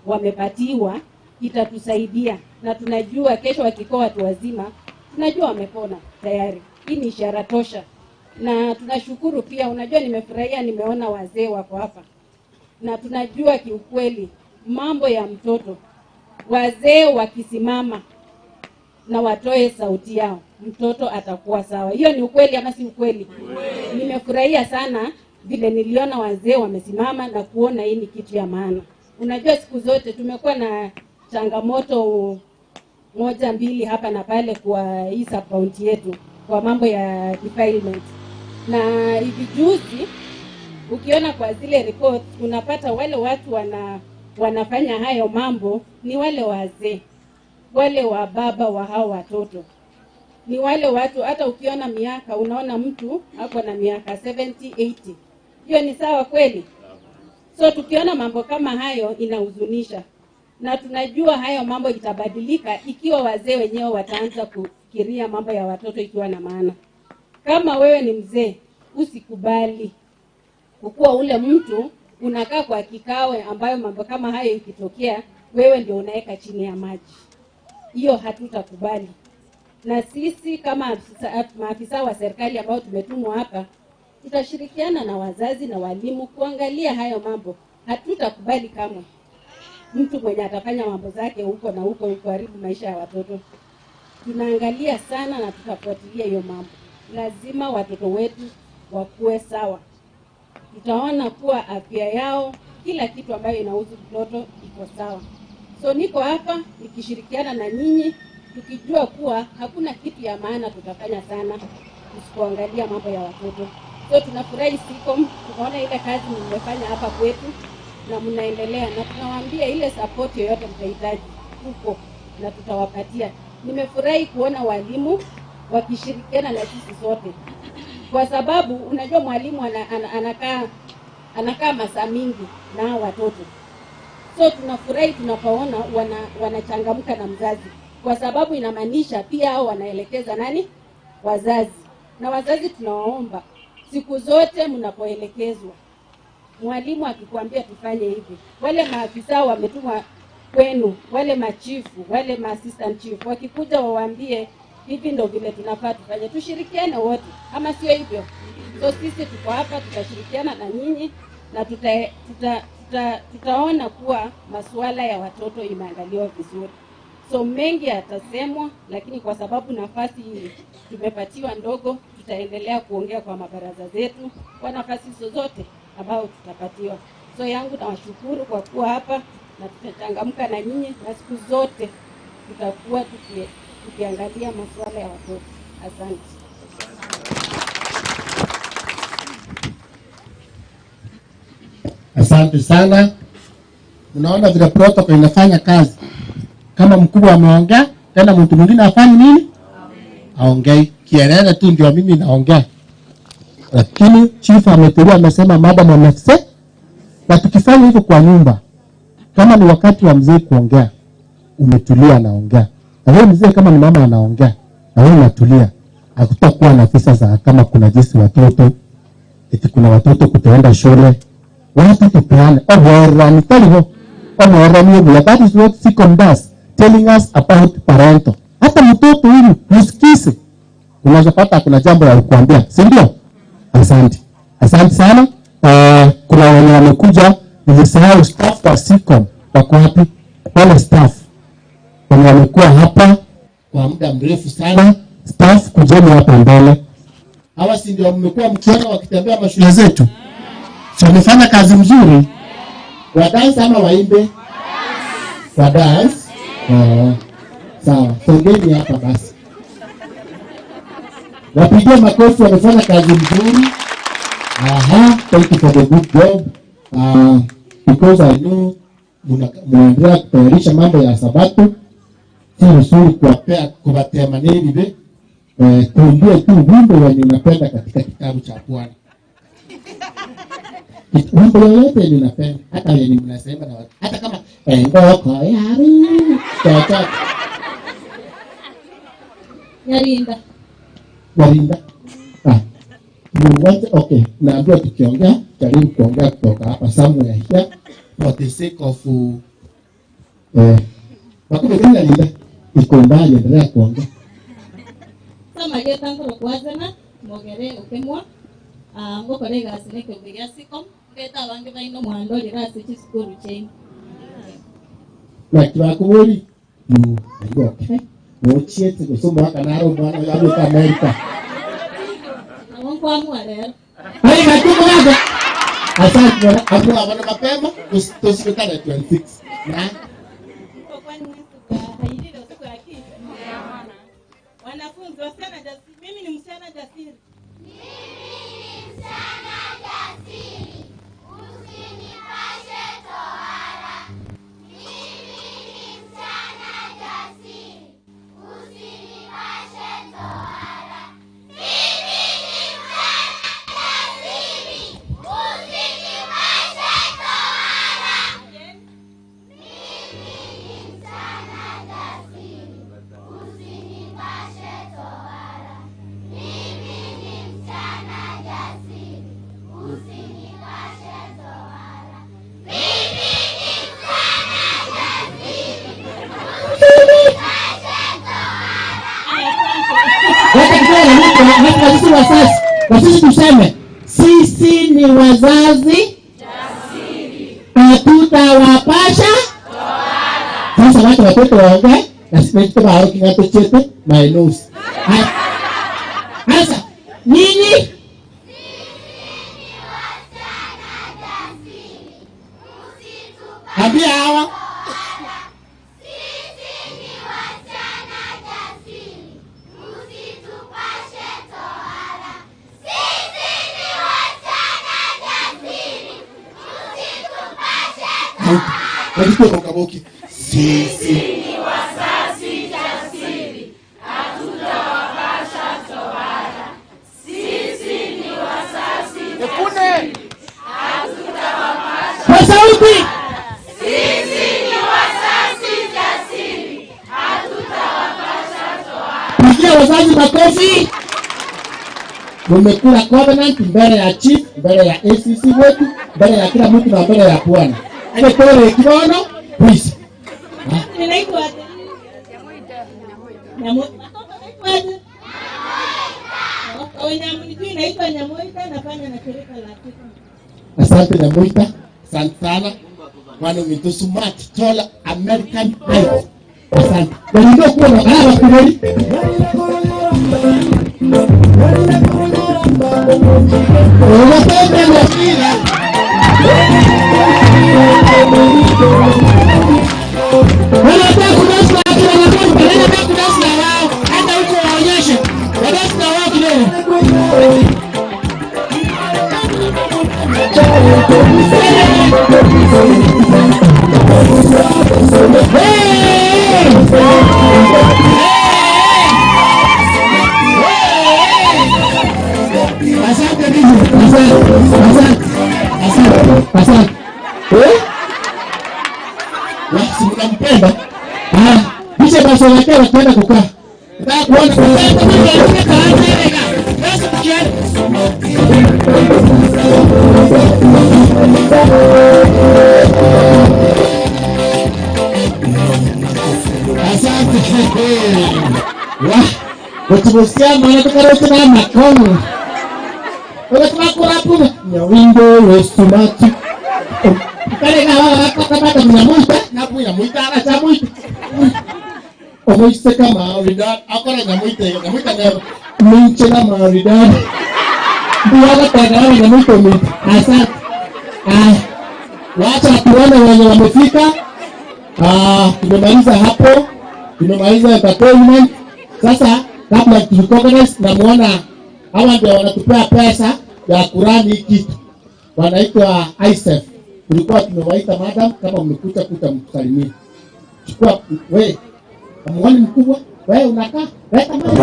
wamepatiwa itatusaidia, na tunajua kesho wakikuwa watu wazima tunajua wamepona tayari. Hii ni ishara tosha. Na tunashukuru pia, unajua nimefurahia nimeona wazee wako hapa. Na tunajua kiukweli mambo ya mtoto, wazee wakisimama na watoe sauti yao, mtoto atakuwa sawa. Hiyo ni ukweli ama si ukweli? Nimefurahia sana vile niliona wazee wamesimama na kuona hii ni kitu ya maana. Unajua siku zote tumekuwa na changamoto moja mbili hapa na pale kwa hii sub county yetu kwa mambo ya defilement. Na hivi juzi ukiona kwa zile reports unapata wale watu wanafanya hayo mambo ni wale wazee, wale wa baba wa hao watoto. Ni wale watu hata ukiona miaka unaona mtu ako na miaka 70, 80. Hiyo ni sawa kweli? So tukiona mambo kama hayo inahuzunisha. Na tunajua hayo mambo itabadilika ikiwa wazee wenyewe wataanza kufikiria mambo ya watoto ikiwa na maana. Kama wewe ni mzee, usikubali kukuwa ule mtu unakaa kwa kikao ambayo mambo kama hayo ikitokea wewe ndio unaweka chini ya maji. Hiyo hatutakubali. Na sisi kama maafisa wa serikali ambao tumetumwa hapa, tutashirikiana na wazazi na walimu kuangalia hayo mambo. Hatutakubali kamwe mtu mwenye atafanya mambo zake huko na huko kuharibu maisha ya watoto. Tunaangalia sana na tutafuatilia hiyo mambo. Lazima watoto wetu wakuwe sawa. Tutaona kuwa afya yao, kila kitu ambayo inahusu mtoto iko sawa. So niko hapa nikishirikiana na nyinyi tukijua kuwa hakuna kitu ya maana tutafanya sana tusipoangalia mambo ya watoto. So tunafurahi SEACOM, tunaona ile kazi mmefanya hapa kwetu na mnaendelea, na tunawaambia ile support yoyote mtahitaji huko na tutawapatia. Nimefurahi kuona walimu wakishirikiana na sisi sote, kwa sababu unajua mwalimu anakaa masaa mingi na watoto. So tunafurahi tunapoona wanachangamka na mzazi, kwa sababu inamaanisha pia hao wanaelekeza nani? Wazazi. Na wazazi tunawaomba siku zote mnapoelekezwa, mwalimu akikwambia tufanye hivi, wale maafisa wametumwa kwenu, wale machifu, wale ma-assistant chief wakikuja wawaambie hivi ndo vile tunafaa tufanye, tushirikiane wote, ama sio hivyo? So sisi tuko hapa, tutashirikiana na nyinyi na tutaona kuwa masuala ya watoto imeangaliwa vizuri. So mengi yatasemwa, lakini kwa sababu nafasi hii tumepatiwa ndogo, tutaendelea kuongea kwa mabaraza zetu kwa nafasi zozote ambao tutapatiwa. So yangu nawashukuru kwa kuwa hapa, na tutachangamka na nyinyi, na siku zote tutakuwa tukiangalia masuala ya watoto. Asante. Asante sana. Unaona vile protocol inafanya kazi. Kama mkubwa ameongea, tena mtu mwingine afanye nini? Aongei. Kielele tu ndio mimi naongea. Lakini chief ametulia, amesema madam amefse. Na tukifanya hivyo kwa nyumba, kama ni wakati wa mzee kuongea, umetulia anaongea. Na wewe mzee kama ni mama anaongea, na wewe unatulia. Hakutakuwa na visa za kama kuna jinsi watoto, eti kuna watoto kutoenda shule. Watu tupeane. That is what SICOM does, telling us about parental. Hata mtoto huyu msikize. Unaweza pata kuna jambo la kukuambia, si ndio? Asante. Asante sana. Kuna wenye wamekuja, nilisahau staff wa SICOM wako wapi? Wale staff wenye wamekuwa hapa kwa muda mrefu sana, staff kujeni hapa mbele. Hawa si ndio mmekuwa mkiona wakitembea mashule zetu? Si wamefanya kazi mzuri? Wa dance ama waimbe? Wa dance? Sawa, songeni hapa basi. Wapigie makofi, wamefanya kazi mzuri. Aha, thank you for the good job. Because I know mnaendelea kutayarisha mambo ya Sabato. Si vizuri kuwapea kuwatea nini be. Tuimbie tu wimbo wenye unapenda katika kitabu cha Bwana. Wimbo yoyote ninapenda, hata yenye mnasema na watu, hata kama ngoko yari tata. Nyarinda. Nyarinda. Ah. Okay, naambiwa tukiongea, jaribu kuongea kutoka hapa somewhere here for the sake of wakume Nyarinda iko mbali, endelea kuongea. Sama yetango lokwazana mogere ukemwa ngokore gasi neke SICOM ngeta bange baino mwando lirasi chisukuru chain. Na kiwakuburi you are okay. Mochiete kusoma kanaro bwana ya Amerika. Na Mungu amua leo. Hai katuko hapa. Asante bwana, amua bwana mapema tusikutane 26. Na wanafunzi wasichana jasiri, mimi ni msichana jasiri. Mimi ni msichana jasiri, usinipashe tohara. Mimi ni msichana jasiri, usinipashe tohara. Mimi ni msichana jasiri, usinipashe tohara. Mimi ni msichana jasiri, usinipashe tohara. Mimi ni msichana jasiri, usinipashe tohara. Mimi ni msichana jasiri, usinipashe tohara. Sisi tuseme sisi ni wazazi jasiri, hatutawapasha tohara. Sasa watu watoto waongee na sisi tuba kingato chetu my nose. Sasa nyinyi ambia hawa Sisi ni wasichana jasiri, usitupashe tohara. Sisi ni wasichana jasiri, usitupashe tohara. Sisi ni wazazi jasiri, hatutawapasha tohara. Sisi ni wazazi jasiri, hatutawapasha kwa sauti. Sisi ni wazazi jasiri, hatutawapasha tohara. Pigia wazazi makofi. Mmekula covenant mbele ya chief, mbele ya ACC wetu, mbele ya kila mtu na mbele ya Bwana. Ile pole kibono, please. Ninaitwa Nyamoita. Wenye naitwa Nyamoita, nafanya na shirika la Afrika. Asante Nyamoita, asante sana. Mwana mtu smart, tall American height. Asante. Ndio kwa na baba kweli. Unapenda mpira. Wanataka kudansi na kila mtu, wanataka kudansi na wao, hata huko waonyeshe. Wadansi na wao kidogo. Asante bibi, asante, asante, asante, asante. Eh? Basi mnampenda? Ah, kisha basi wake wakaenda kukaa. Nataka kuona asante. Wah, watubusia mwana tukarote na makono. Wala tumakura nyawingo wesumati. Kale na wala kapata mnyamuita na puya muita ala chamuita. Omoise kama ridad akora nyamuita nyamuita na minche na maridad. Buwala tagara nyamuita muita. Asante. Ah, wacha tuone wenye wamefika. Ah, tumemaliza hapo. Tumemaliza entertainment. Sasa kabla turecognize na muona hawa ndio wanatupea pesa ya kurani kitu. Wanaitwa ISEF. Tulikuwa tumewaita madam, kama mmekuja kuta msalimie. Chukua we. Mwalimu mkubwa, wewe unakaa, leta maji.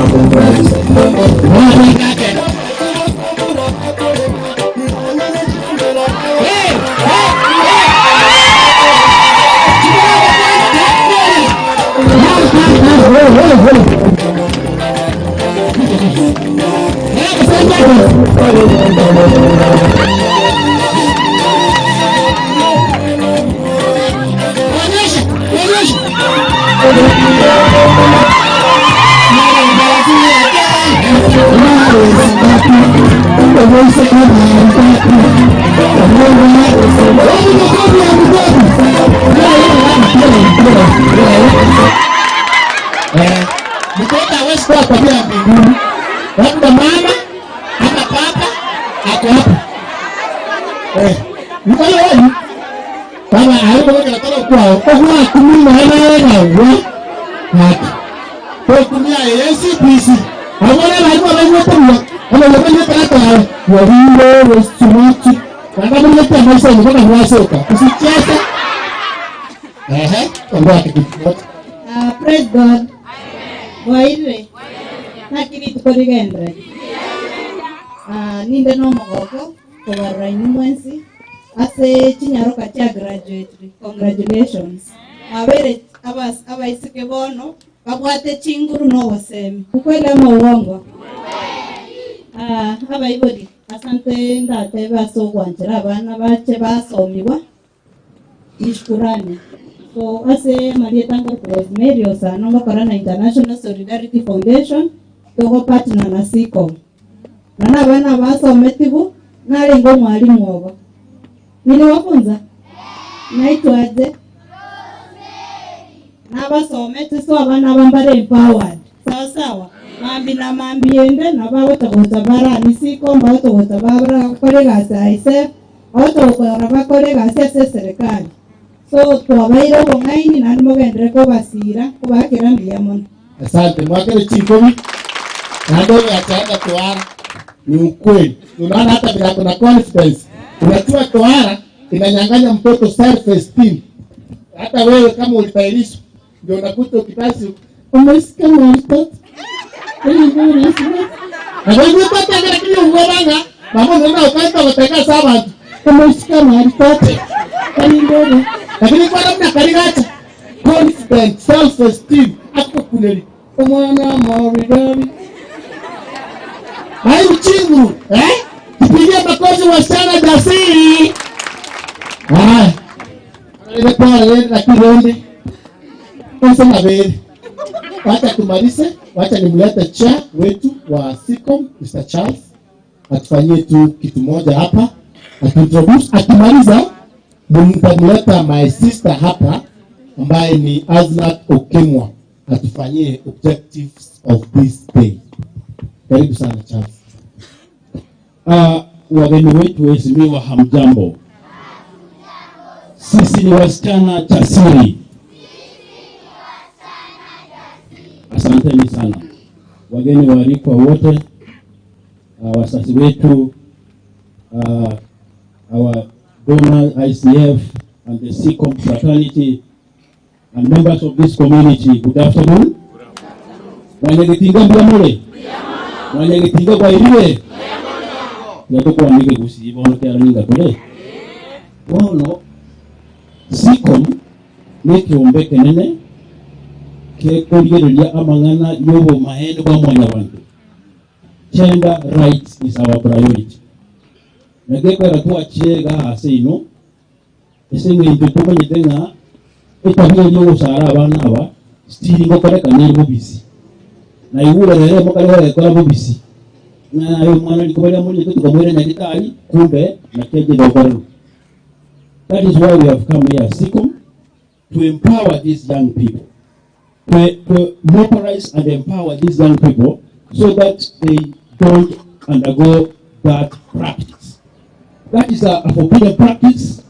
Mtoto hawezi kuwa tabia ya mbinguni. Labda mama ama papa ako hapo. Mkono wenu kama hayuko kwa kwao, kwa kumina na wa haki. Kwa kumia ACPC. Hawana lazima waweze kwa kama waweze kwa wa wimbo wa sumati. Kama mlete maisha ni kama huasoka. Usicheze. Ondoa kitu. Praise God. Waire. Nakiri tukorigendre. Ninde no mogoko kobarra inumwensi ase chinyaroka cha graduate. Congratulations. Abere abaisike bono babwate chinguru no wasemi. Ukweli ama uongo? Abaibori asante ndate basogwanjira abana bache basomiwa. Nishukurani. So ase Maria Tango Rosemary Osano bakora na International Solidarity Foundation togo partner na SICOM. Na abana basometibu nalengo mwalimu obo. Niliwafunza? Naitwaje? Nabasomete so abana bambare empowered. Sawa sawa. Mambi na mambi ende na bawota bara ni SICOM bawota bara kolega sa oto kora bakolega sa serikali. So twabaire bongaini na nimogendere ko basira kubakira mbiya mono. Asante mwakere chikomi. Na ndio ataenda toara ni ukweli. Unaona hata bila kuna confidence. Unajua toara inanyang'anya mtoto self esteem. Hata wewe kama ulitahirishwa ndio unakuta ukitasi umesikia mtoto. Na wewe unapata kile ungobanga mama unaona ukaita utaka saba. Umesikia mtoto. Lakini kwa namna karigacha confidence, self esteem hapo kuneli. Omwana maridadi. Hai uchingu, eh? Tupigie makofi wasichana jasiri. Ah. Ile pale na kironde. Nasema vile. Wacha tumalize, wacha nimlete chair wetu wa SICOM Mr. Charles atufanyie tu kitu moja hapa, atuintroduce. Akimaliza mtamleta my sister hapa ambaye ni Aznat Okemwa atufanyie objectives of this day. Karibu sana Charles. Wageni wetu waheshimiwa, hamjambo. Sisi ni wasichana jasiri. Asanteni sana wageni waalikwa wote, wazazi wetu, our donor ICF and the SICOM fraternity and members of this community, good afternoon. Mwanyagetinga mbiyamole. Mwanyagetinga bwairire. Yatukuwa nige gusi bono kera ninga kule. Bono SICOM ni kiumbe kenene kekurigereria amang'ana y'obumaene bwa mwanyabantu. Gender rights is our priority. Nagekwera twachiega ase ino ese ng'encho tumanyete ng'a etabia y'ogosara abana aba stiri ngokoreka neri bobisi na igura rere mokare gekora bobisi na ayo mwana likobaria muri tukamwira nyagitari kumbe na keje dokorero. That is why we have come here SICOM to empower these young people, to mobilize and empower these young people so that they don't undergo that practice. That is a forbidden practice,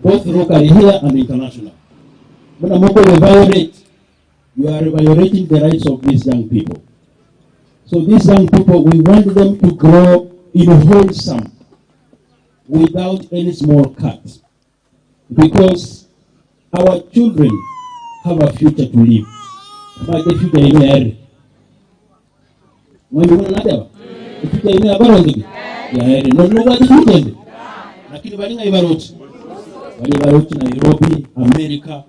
both locally here and international. When you violate, you are violating the rights of these young people. So these young people, we want them to grow in wholesome, without any small cut. Because our children have a future to live. But the future is there. When you want to the future is there. No, no, what the future? Lakini balinga ibaroti. Bali baroti Nairobi, America,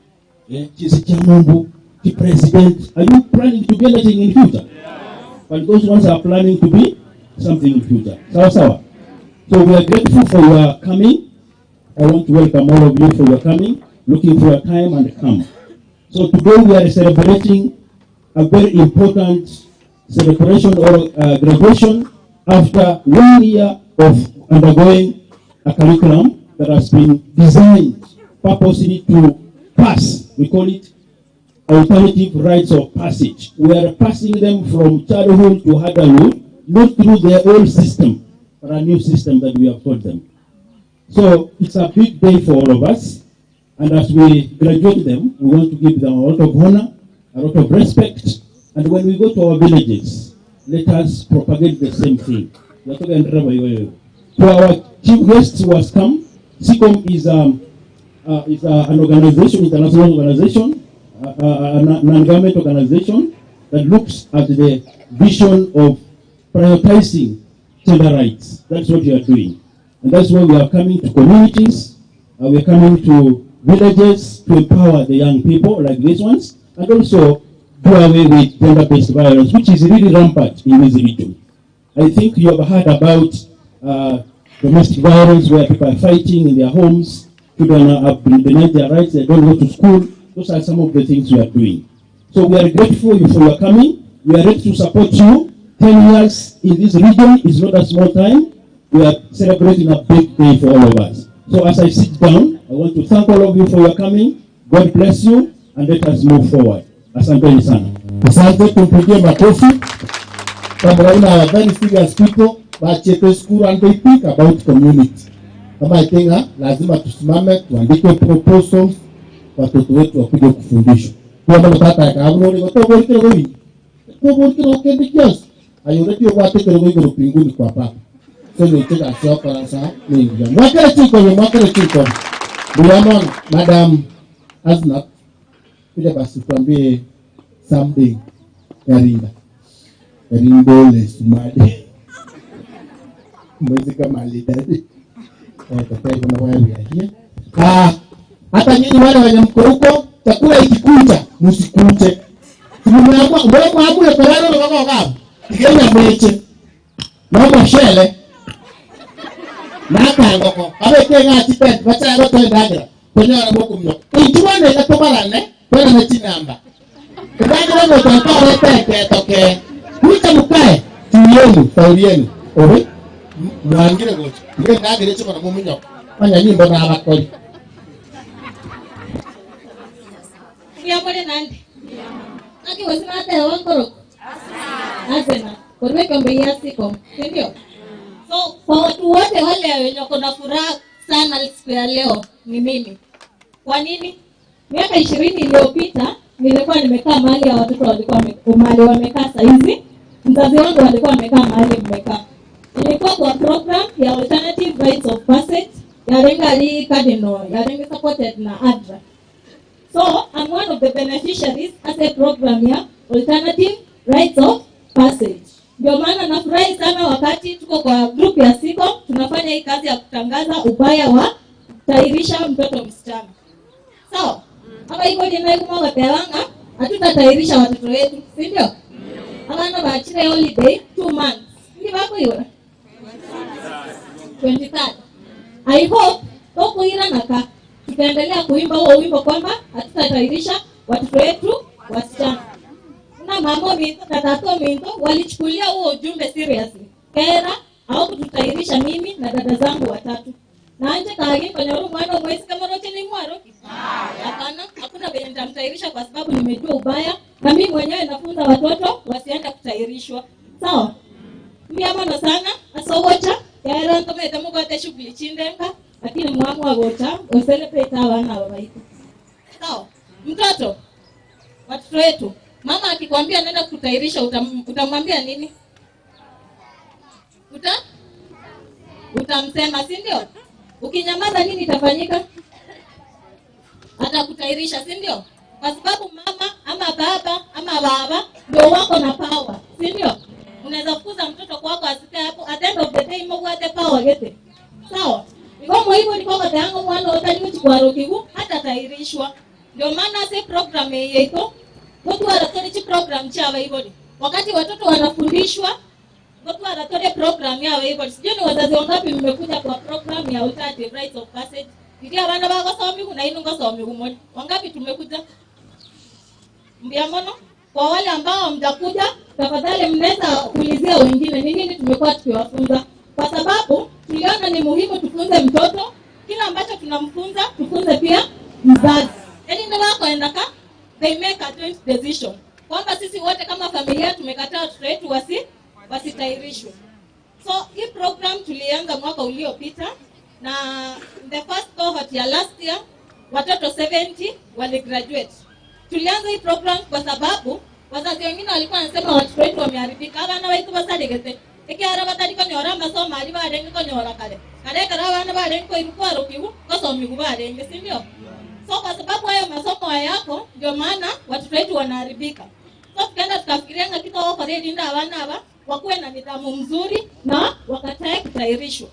chisi cha Mungu, the president. Are you planning to be anything in future? But those ones are planning to be something in future. Sawa sawa. So we are grateful for your coming. I want to welcome all of you for your coming, looking for a time and come. So today we are celebrating a very important celebration or graduation after 1 year of undergoing a curriculum that has been designed purposely to pass. We call it alternative rites of passage. We are passing them from childhood to adulthood, not through their old system, but a new system that we have taught them. So it's a big day for all of us. And as we graduate them, we want to give them a lot of honor, a lot of respect. And when we go to our villages, let us propagate the same thing. To our chief guest who has come, SICOM is an organization, international organization, a non-government organization that looks at the vision of prioritizing gender rights. That's what we are doing. And that's why we are coming to communities, we are coming to villages to empower the young people like these ones, and also do away with gender-based violence, which is really rampant in this region. I think you have heard about domestic violence where people are fighting in their homes, children have been denied their rights, they don't go to school. Those are some of the things we are doing. So we are grateful for your coming. We are ready to support you. 10 years in this region is not a small time. We are celebrating a big day for all of us. So as I sit down, I want to thank all of you for your coming. God bless you, and let us move forward. Asanteni sana. Asante, tumpigie makofi. Kama very serious people, bachete school and they think about community. Kama itenga, lazima tusimame, tuandike proposals, watoto wetu wakuje kufundishwa. Kwa maana tata akaamua ni watoto wote wao. Kwa wote wao kiasi. Ayureti wate kwa pinguni kwa papa. Sasa nitaka sio sasa mingi. Mwakere chiko. Bwana Madam Aznat kuja basi tuambie something Karinda. Karimbole sumade. Mwezi kama lidadi. Kwa na wao ya here. Hata nyinyi wale wenye mko huko chakula ikikuta msikute. Tumeamua mbona hapo ya parano na baba wao. Kenya mweche. Mama shele. Nakangoko. Abe tenga atipet bacha ro to ndagra. Tonya na bokumno. Ituwane na tobalane. Kwena na chinamba. Ndagire gutotore teke toke. Kuja mkae. Tulieni, saurieni. Owe. Mwangire gocho. Nge ndagire chiko na muminyo. Fanya nyimbo na abakori. Muyamore nande. Aki wasimate wangoro. Asena. Korweka mbele siko. Ndio. So kwa watu wote wale wenye wako na furaha sana siku ya leo ni mimi. Kwa nini? Miaka 20 iliyopita nilikuwa nimekaa mahali ya watoto walikuwa mahali wamekaa saizi. Mzazi wangu alikuwa amekaa mahali mmekaa. Nilikuwa kwa program ya Alternative Rites of Passage ya Rengali Cardinal, ya Rengi supported na ADRA. So I'm one of the beneficiaries as a program ya Alternative Rites of Passage. Ndio maana nafurahi sana wakati tuko kwa group ya Siko tunafanya hii kazi ya kutangaza ubaya wa kutairisha mtoto msichana. Sawa? Hapa iko dina iko watewanga hatutatairisha watoto wetu, si ndio? Abana baachire holiday 2 months. Ndi bako hiyo? 23. I hope tokuira naka tutaendelea kuimba huo wimbo kwamba hatutatairisha watoto wetu wasichana. Na mama minto na tata minto walichukulia huo ujumbe seriously. Kera au kututairisha mimi na dada zangu watatu. Na anje kaagi kwenye mwana mwezi kama roche ni mwaro. Hapana, hakuna venye nitamtairisha kwa sababu nimejua ubaya na mimi mwenyewe nafunza watoto wasiende kutairishwa. Sawa? Mbiamano sana asogocha yara ntomete mugote shughuli chindenga lakini mwamu agocha o celebrate abana babaito. Sawa? Mtoto watoto wetu, mama akikwambia nenda kutairisha utamwambia nini? Utamsema, si ndio? Ukinyamaza nini itafanyika? Atakutairisha, si ndio? Kwa sababu mama ama baba ama baba ndio wako na power, si ndio? Unaweza kufukuza mtoto kwako asikae hapo, at the end of the day mogwate power gete. Sawa? Ngomo hivyo ni kwa tangu mwana otali chikwarokigu hata tairishwa. Ndio maana si program yeiko watu wanatore program cha hivyo. Wakati watoto wanafundishwa watu wanatore program yao hivyo. Sijui ni wazazi wangapi mmekuja kwa program ya Alternative Rites of Passage. Ndio abana bagosomi kuna inu ngosomi kumoni. Wangapi tumekuja? Mbiamono. Kwa wale ambao mtakuja, tafadhali mnaweza kuulizia wengine ni nini tumekuwa tukiwafunza. Kwa sababu tuliona ni muhimu tufunze mtoto, kila ambacho tunamfunza tufunze pia mzazi. Yaani ndio wako endaka they make a joint decision. Kwamba sisi wote kama familia tumekataa watoto wetu wasitairishwe. So hii program tulianza mwaka uliopita na the first cohort ya last year watoto 70 waligraduate. Tulianza hii program kwa sababu wazazi wengine walikuwa wanasema watoto wetu wameharibika. Abana wetu basaligete. Ekiara batariko nyora masomo ali barenge ko nyora kale. Kale kara abana barenge ko irukwa rukibu kosomi kubarenge, si ndio? So kwa sababu hayo masomo hayako ndio maana watoto wetu wanaharibika. So tukaenda tukafikiria kitu wako ready ndio abana aba wakuwe na nidhamu mzuri na wakatae kutairishwa.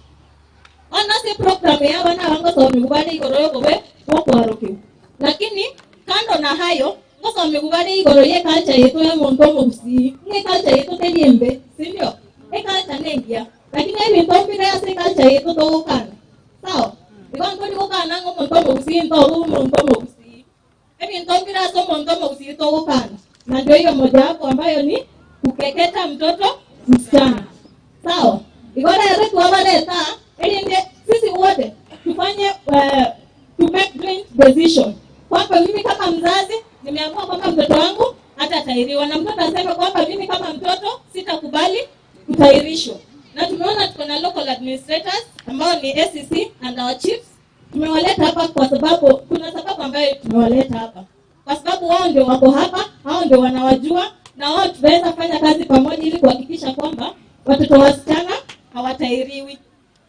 Ona si program ya abana wango somi kubali igoro gobe wokwarukibu. Lakini kando na hayo ngosomi kubali igoro ye culture yetu ya muntu mugusi. Nge culture yetu teliembe, si ndio? E culture nengia. Lakini ebintu mbira ya se culture yetu togokana. Sawa? Igo ntoli gokana ngo muntu mugusi ntobu muntu mugusi. Ebintu mbira so muntu mugusi togokana. Na ndio hiyo moja wapo ambayo ni kukeketa mtoto msichana. Sawa? Igo rero tuwabaleta ili sisi wote tufanye to make joint decision. Kwamba mimi kama mzazi nimeamua kwamba mtoto wangu hatatairiwa, na mtoto aseme kwamba mimi kama mtoto sitakubali kutairishwa. Na tumeona tuko na local administrators ambao ni SEC and our chiefs. Tumewaleta hapa kwa sababu kuna sababu ambayo tumewaleta hapa. Kwa sababu wao ndio wako hapa, hao ndio wanawajua na wao tunaweza fanya kazi pamoja ili kuhakikisha kwamba watoto wasichana hawatairiwi.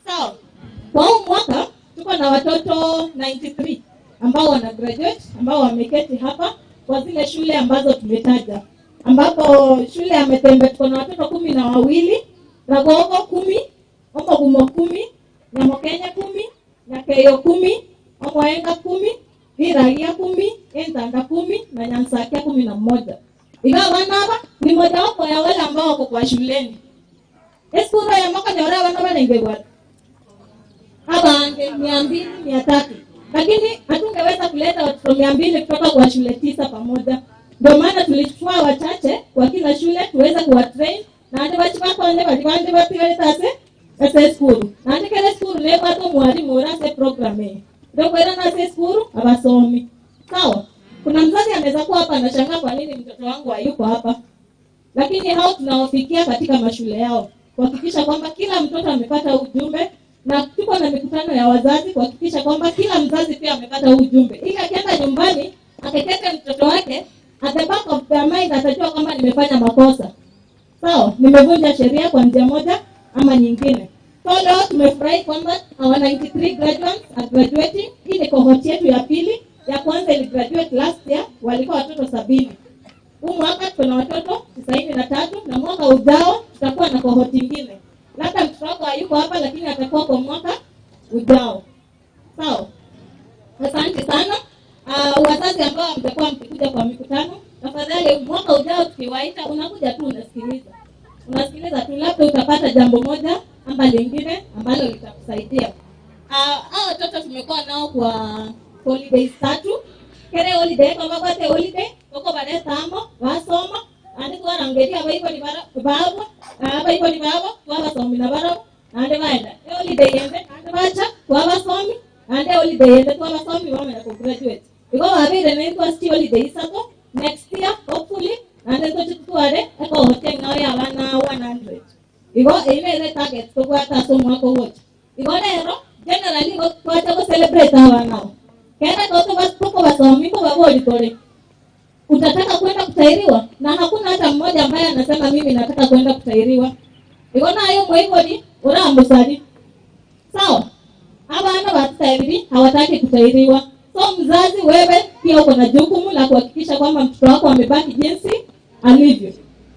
Sawa? Kwa huu mwaka tuko na watoto 93 ambao wana graduate ambao wameketi hapa kwa zile shule ambazo tumetaja, ambapo shule ya Metembe tuko na watoto 12, Ragogo 10, Omogumo 10, Nyamokenya 10, Nyakeyo 10, Omwaenga 10, Viragia 10, Entanda 10 na Nyansakia 11. Ingawa wana ni moja wapo ya wale ambao wako kwa shuleni. Eskura ya mwaka ni wana barenge abange 200, 300. Lakini hatungeweza kuleta watoto 200 kutoka kwa shule 9 pamoja. Ndio maana tulichukua wachache kwa kila shule tuweze kuwatrain na ande bachibakonde balibande bapigaritase ase skuru nande kere skuru nebwato mwalimu orase program eye ndokwera nase skuru abasomi. Sawa? Kuna mzazi anaweza kuwa hapa anashangaa kwa nini mtoto wangu hayuko hapa, lakini hao tunawafikia katika mashule yao kuhakikisha kwamba kila mtoto amepata ujumbe, na tuko na mikutano ya wazazi kuhakikisha kwamba kila mzazi pia amepata ujumbe, ili akienda nyumbani akekete mtoto wake, at the back of their mind atajua kwamba nimefanya makosa. Sawa, nimevunja sheria kwa njia moja ama nyingine. So leo tumefurahi kwamba our 93 graduates are graduating. Hii ni cohort yetu ya pili. Ya kwanza ili graduate last year, walikuwa watoto 70. Huu mwaka tuna watoto 93 na mwaka ujao tutakuwa na cohort nyingine. Labda mtoto wako hayuko hapa lakini atakuwa kwa mwaka ujao. Sawa? Asante sana. Wazazi ambao mtakuwa mkikuja kwa mikutano, tafadhali mwaka ujao tukiwaita unakuja tu unasikiliza. Unasikiliza tu, labda utapata jambo moja ama lingine ambalo litakusaidia. Hao watoto tumekuwa nao kwa holidays 3. Kere holiday kwa bakwate holiday, toko bareta amo, basoma, andi twarangeria abaibori babo, abaibori babo, twabasomi na barabo, andi baenda. Holiday yende, andi bacha, twabasomi, andi holiday yende, twabasomi bamenya ku graduate. Iko babire nentwa sti holiday isako, next year hopefully andi tochitware ekohote ngao ya abana 100. Iko ine target tobwata so mwaka wote. Iko rero generally go twacha ko celebrate abana. Kera toto basi basomi ko baboli kore. Utataka kwenda kutairiwa na hakuna hata mmoja ambaye anasema mimi nataka kwenda kutairiwa. Iko nayo mwaibodi uramusali. Sawa? Abana batutairi hawataki kutairiwa. So mzazi wewe pia uko na jukumu la kuhakikisha kwamba mtoto wako amebaki jinsi alivyo.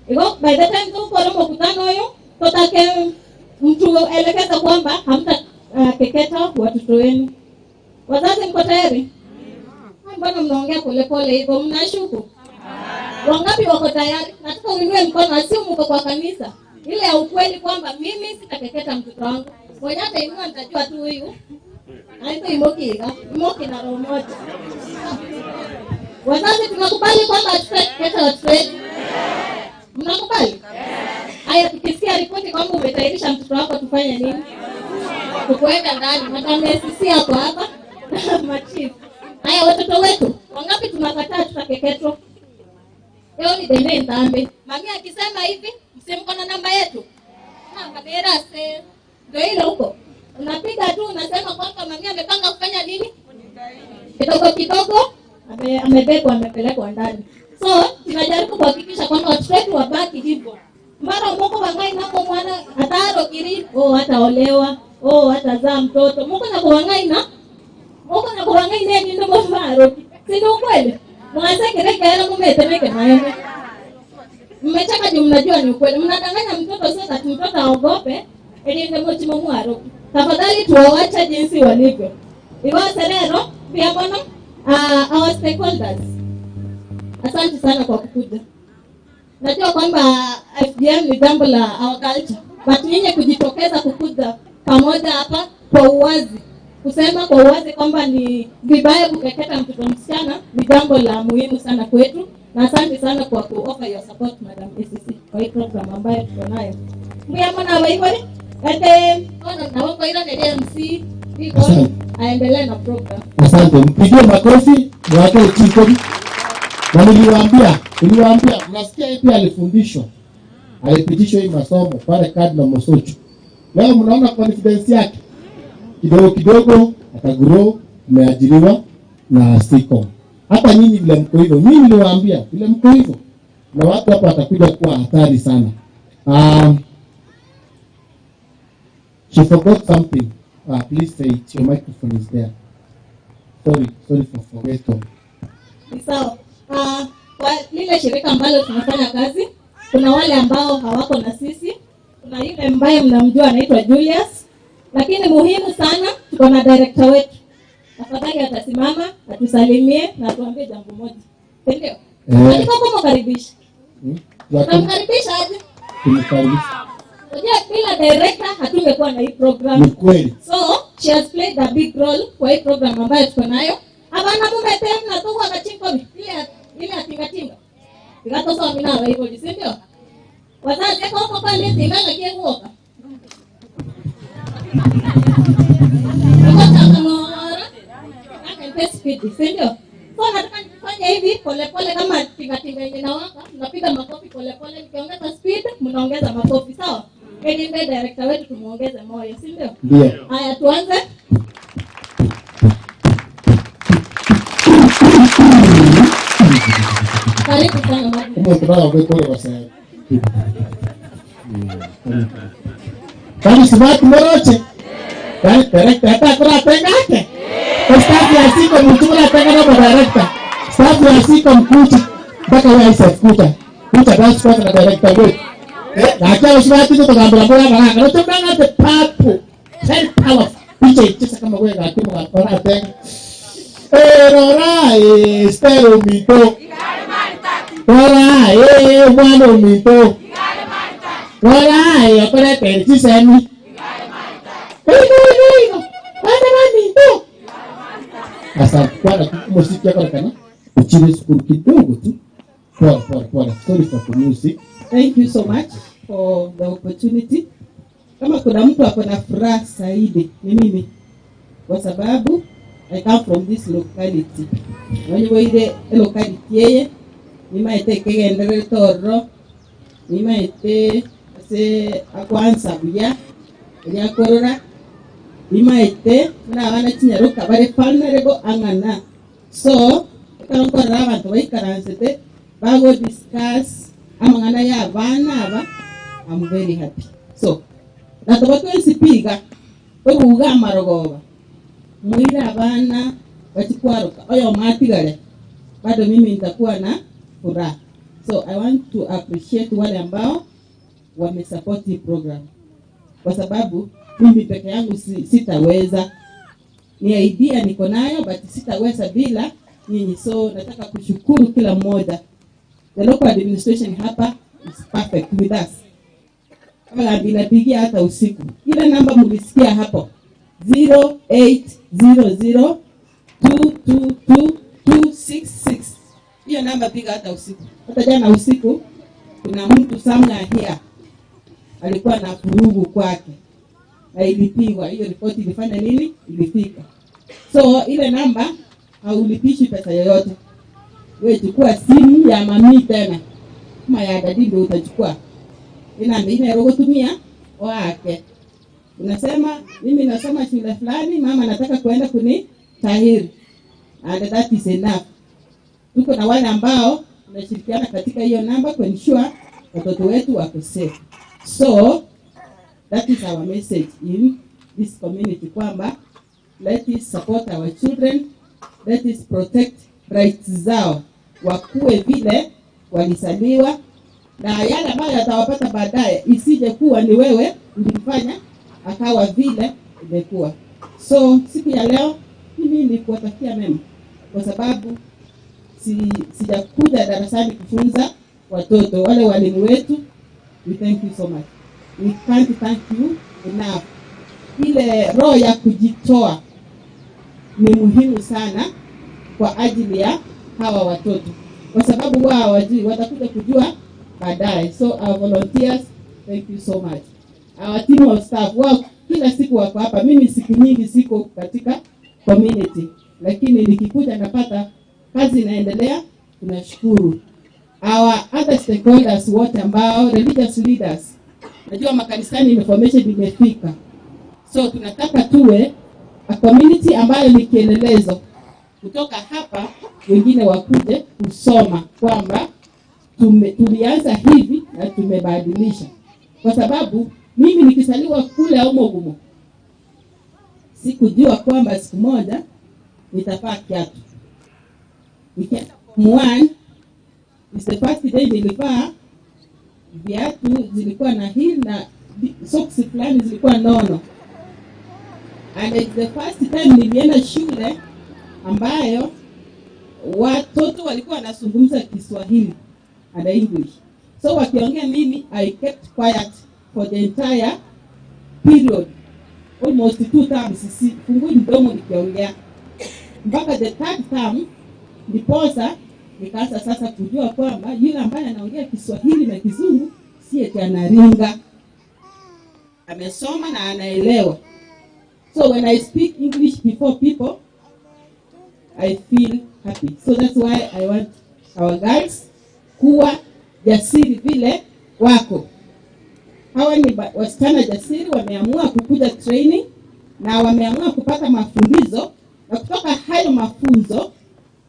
Iko by the time tuko na mkutano huyo tutake mtu elekeza kwamba hamta keketa watoto wenu. Wazazi mko tayari? Mbona mnaongea polepole hivyo, mnashuku? Wangapi wako tayari? Nataka uinue mkono, asio mko kwa kanisa. Ile ya ukweli kwamba mimi sitakeketa mtoto wangu. Mwenye atainua nitajua tu huyu. Haiko imoki, imoki na roho moja. Wazazi tunakubali kwamba hatutakeketa watoto wetu? Mnakubali? Haya, tukisikia ripoti kwamba umetayarisha mtoto wako tufanye nini? Tukuweka ndani. Madam SCC hapo hapa. Machief. Haya, watoto wetu, wangapi tunakataa tutakeketwa? Leo ni dende ntambe. Mami akisema hivi, msimkono namba yetu. Namba derase. Ndio ile huko. Unapiga tu unasema kwamba mami amepanga kufanya nini? Kidogo kidogo amebebwa amepelekwa ndani. So, tunajaribu kuhakikisha kwamba watoto wetu wabaki hivyo. Mara moko wangai nako mwana ataro kiri, oh hataolewa, oh hatazaa mtoto. Moko na kuwangai na moko na kuwangai nini ndo mfaro. Si ndio kweli? Mwasekereka yale mumetemeke maembe. Mmechaka juu mnajua ni ukweli. Mnadanganya mtoto sasa mtoto aogope ili ndio mchimo mwaro. Tafadhali tuwaache jinsi walivyo. Iwa serero pia bwana our stakeholders. Asante sana kwa kukuja. Najua kwamba FGM ni jambo la our culture, but nyinyi kujitokeza kukuja pamoja hapa kwa uwazi, kusema kwa uwazi kwamba ni vibaya kukeketa mtoto msichana ni jambo la muhimu sana kwetu, na asante sana kwa ku offer your support Madam ACC kwa hii program ambayo tuko nayo. Mbona mwana wa hivyo ate ona na wako ila ni MC iko aendelee na program. Asante, mpigie makofi mwake chiko. Na niliwaambia, mnasikia hivi alifundishwa. Alipitishwa hii masomo pale Cardinal Mosocho. Leo mnaona confidence yake. Kidogo kidogo atagrow, ameajiriwa na Sicom. Hata nyinyi vile mko hivyo, mimi niliwaambia vile mko hivyo. Na watu hapa watakuja kuwa hatari sana. She forgot something. Please say it. Your microphone is there. Sorry for forgetting. Sawa. Kwa lile shirika ambalo tunafanya kazi, kuna wale ambao hawako na sisi. Kuna yule ambaye mnamjua anaitwa Julius, lakini muhimu sana tuko na director wetu. Tafadhali atasimama, atusalimie na atuambie jambo moja. Ndio? Nataka kumkaribisha. Tunamkaribisha aje? Tumkaribisha. Unajua bila director hatungekuwa na hii program. Ni kweli. So, she has played a big role kwa hii program ambayo tuko nayo. Abana mume tena tuko akachinko ile atinga tinga. Ikatosoa mina abaibori, si ndio? Wazazi eko huko kwa leti nganga kieguoka. Speed, si ndio? So nataka nifanye hivi polepole kama tingatinga yenye nawaka, mnapiga makofi polepole, nikiongeza speed mnaongeza makofi, sawa? Ili ndiye director wetu tumuongeze moyo, si ndio? Ndio. Haya, tuanze. Karibu sana mama. Umetrao kwa kwa sasa. Kani smart moroche. Kani director hata kura tengake. Staff ya siko mtura tengana na director. Staff ya siko mkucha mpaka wewe isa kucha. Kucha basi kwa na director wetu. Lakini smart ndio tukambira bora baraka. Na tukanga the papo. Very powerful. Picha icheza kama wewe na timu ya kora tenga. Rora estero mito. Rora mwana mito. Rora opera perchisemi. Oigo. Bana mito. Asante kwa muziki yako kana. Uchile skuru kidogo tu. Pole pole pole. Sorry for the music. Thank you so much for the opportunity. Kama kuna mtu ako na furaha zaidi ni mimi, kwa sababu I come from this locality. Wanyoire locality yeye nimaite kegendere toro nimaite ase akwanza buya ryakorora nimaite na abana chinyaruka bare vulnerable angana. So ekankorora abantu baikaransete bago discuss amangana ya abana aba. I'm very happy. So natobakwensipiga obuga amarogoba mwira abana bachikwaruka oyo matigare bado mimi nitakuwa na furaha. So I want to appreciate wale ambao wamesupport hii program, kwa sababu mimi peke yangu sitaweza. Ni idea niko nayo but sitaweza bila nyinyi. So nataka kushukuru kila mmoja. The local administration hapa is perfect with us. Kama inapigia hata usiku. Ile namba mlisikia hapo 0800 222 266. Hiyo namba piga hata usiku. Hata jana usiku kuna mtu somewhere here alikuwa na furugu kwake na ilipigwa. Hiyo ripoti ilifanya nini? Ilifika. So ile namba haulipishi pesa yoyote. Wewe chukua simu ya mami tena. Kama ya dadi ndio utachukua. Ina ina rogotumia wake. Unasema mimi nasoma shule fulani, mama nataka kuenda kuni tahiri. And that is enough. Tuko na wale ambao tunashirikiana katika hiyo namba kuensure watoto wetu wako safe. So that is our message in this community kwamba let us support our children, let us protect rights zao, wakue vile walisaliwa, na yale ambayo yatawapata baadaye isije kuwa ni wewe ulimfanya akawa vile imekuwa. So siku ya leo mimi ni kuwatakia mema, kwa sababu sijakuja darasani kufunza watoto. Wale walimu wetu, we thank you so much. We can't thank you enough. Ile roho ya kujitoa ni muhimu sana kwa ajili ya hawa watoto, kwa sababu wao hawajui, watakuja kujua baadaye. So our volunteers, thank you so much. Our team of staff, wao kila siku wako hapa. Mimi siku nyingi siko katika community, lakini nikikuja napata kazi inaendelea. Tunashukuru. Our other stakeholders wote ambao religious leaders, najua makanisani information imefika. So tunataka tuwe a community ambayo ni kielelezo. Kutoka hapa wengine wakuje kusoma kwamba tulianza hivi na tumebadilisha. Kwa sababu mimi nikisaliwa kule Omogumo sikujua kwamba siku moja nitavaa kiatu. Nikienda form 1, is the first day nilivaa viatu zilikuwa na heel na socks fulani zilikuwa nono. And it's the first time nilienda shule ambayo watoto walikuwa wanazungumza Kiswahili and English. So wakiongea mimi, I kept quiet for the entire period. Almost 2 terms, sifungui mdomo nikiongea. Mpaka the third term, ndiposa Nikaanza sasa kujua kwamba yule ambaye anaongea Kiswahili na Kizungu si eti anaringa, amesoma na anaelewa. So when I speak English before people, I feel happy. So that's why I want our girls kuwa jasiri vile wako. Hawa ni wasichana jasiri, wameamua kukuja training na wameamua kupata mafunzo, na kutoka hayo mafunzo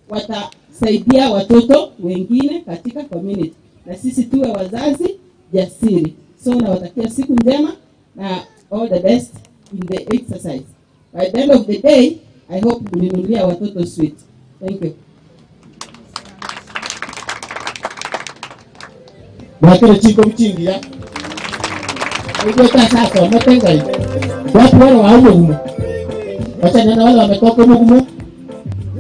watasaidia watoto wengine katika community, na sisi tuwe wazazi jasiri. So nawatakia siku njema na all the best in the exercise. By the end of the day, I hope mlinunulia watoto sweet. Thank you. Mwakere chiko mchingi ya. Ujota sasa, wametenga hii. Watu wale wa humo. Wacha nione wale wametoka humo.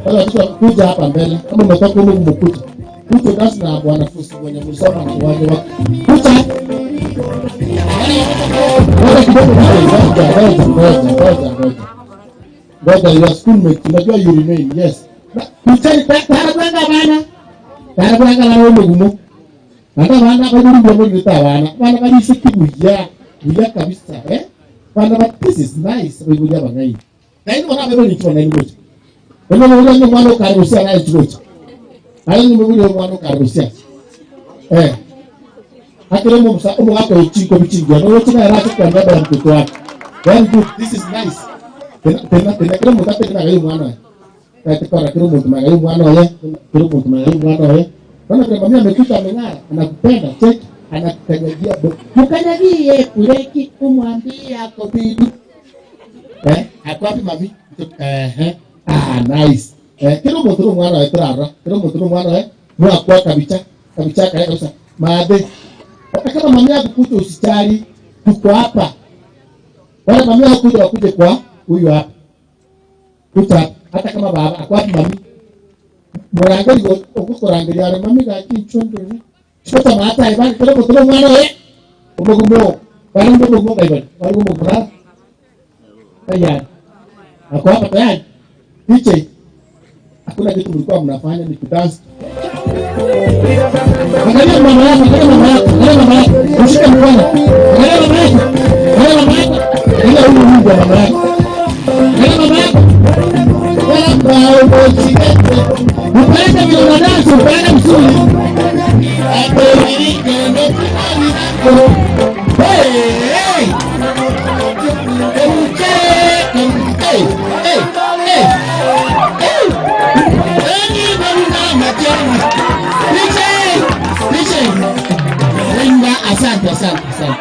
Wale watoto wakuja hapa mbele. Kama umetoka humo kuja. Kuja basi na wanafunzi wenye msoma na wale wa. Kuja. Wale kidogo ngoja ngoja ngoja ngoja. Ngoja your schoolmate, unajua you remain. Yes. Kuja tarabanga bana. Tarabanga na humo humo. Anda bana kwa ndio ndio ndio bana. Bana kabisa kibuya. Buya kabisa eh. Bana but this is nice. Buya bangai. Na ino bana bado ni chona ni ngoja. Wewe unajua mwana karusia na chuo. Hayo ni mbona mwana karusia. Eh. Akire mumsa umwako ichiko mchingi. Na wote na rafiki kwa baba mtoto wake. Very good. This is nice. Tena tena tena kile mtu ataka na mwana. Katika kile mtu na mwana yeye, kile mtu na mwana yeye. Bwana kwa mimi amekuta ameng'ara, anakupenda, check, anakukanyagia. Mkanyagie kureki umwambie ako bibi. Eh, ako wapi mami? Eh, ah nice. Eh, kile mtu mwana wetu rara, kile mtu mwana wetu mwa kabicha, kabicha kaya kabisa. Maade. Hata kama mami yako kuja usijali, tuko hapa. Wale mami yako kuja wakuje kwa huyu hapa. Kuta hata kama baba ako wapi mami? Murangeli okukorangeria ari mami gakinchondo. Chota mata ibani kile mtu mwana we. Omogumo. Bali mbogo ibani. Bali mbogo bra. Tayari. Ako hapa tayari. Piche. Hakuna kitu mlikuwa mnafanya ni kudance. Angalia mama yako, angalia mama yako, angalia mama yako. Ushike mkono. Angalia mama yako. Angalia mama yako. Angalia huyu mungu wa mama yako. Angalia mama yako. Wala kwa umochikete. Upeleke vile unadansi, upeleke mzuri. Hey, hey. Hey, hey, hey. Asante, asante, asante.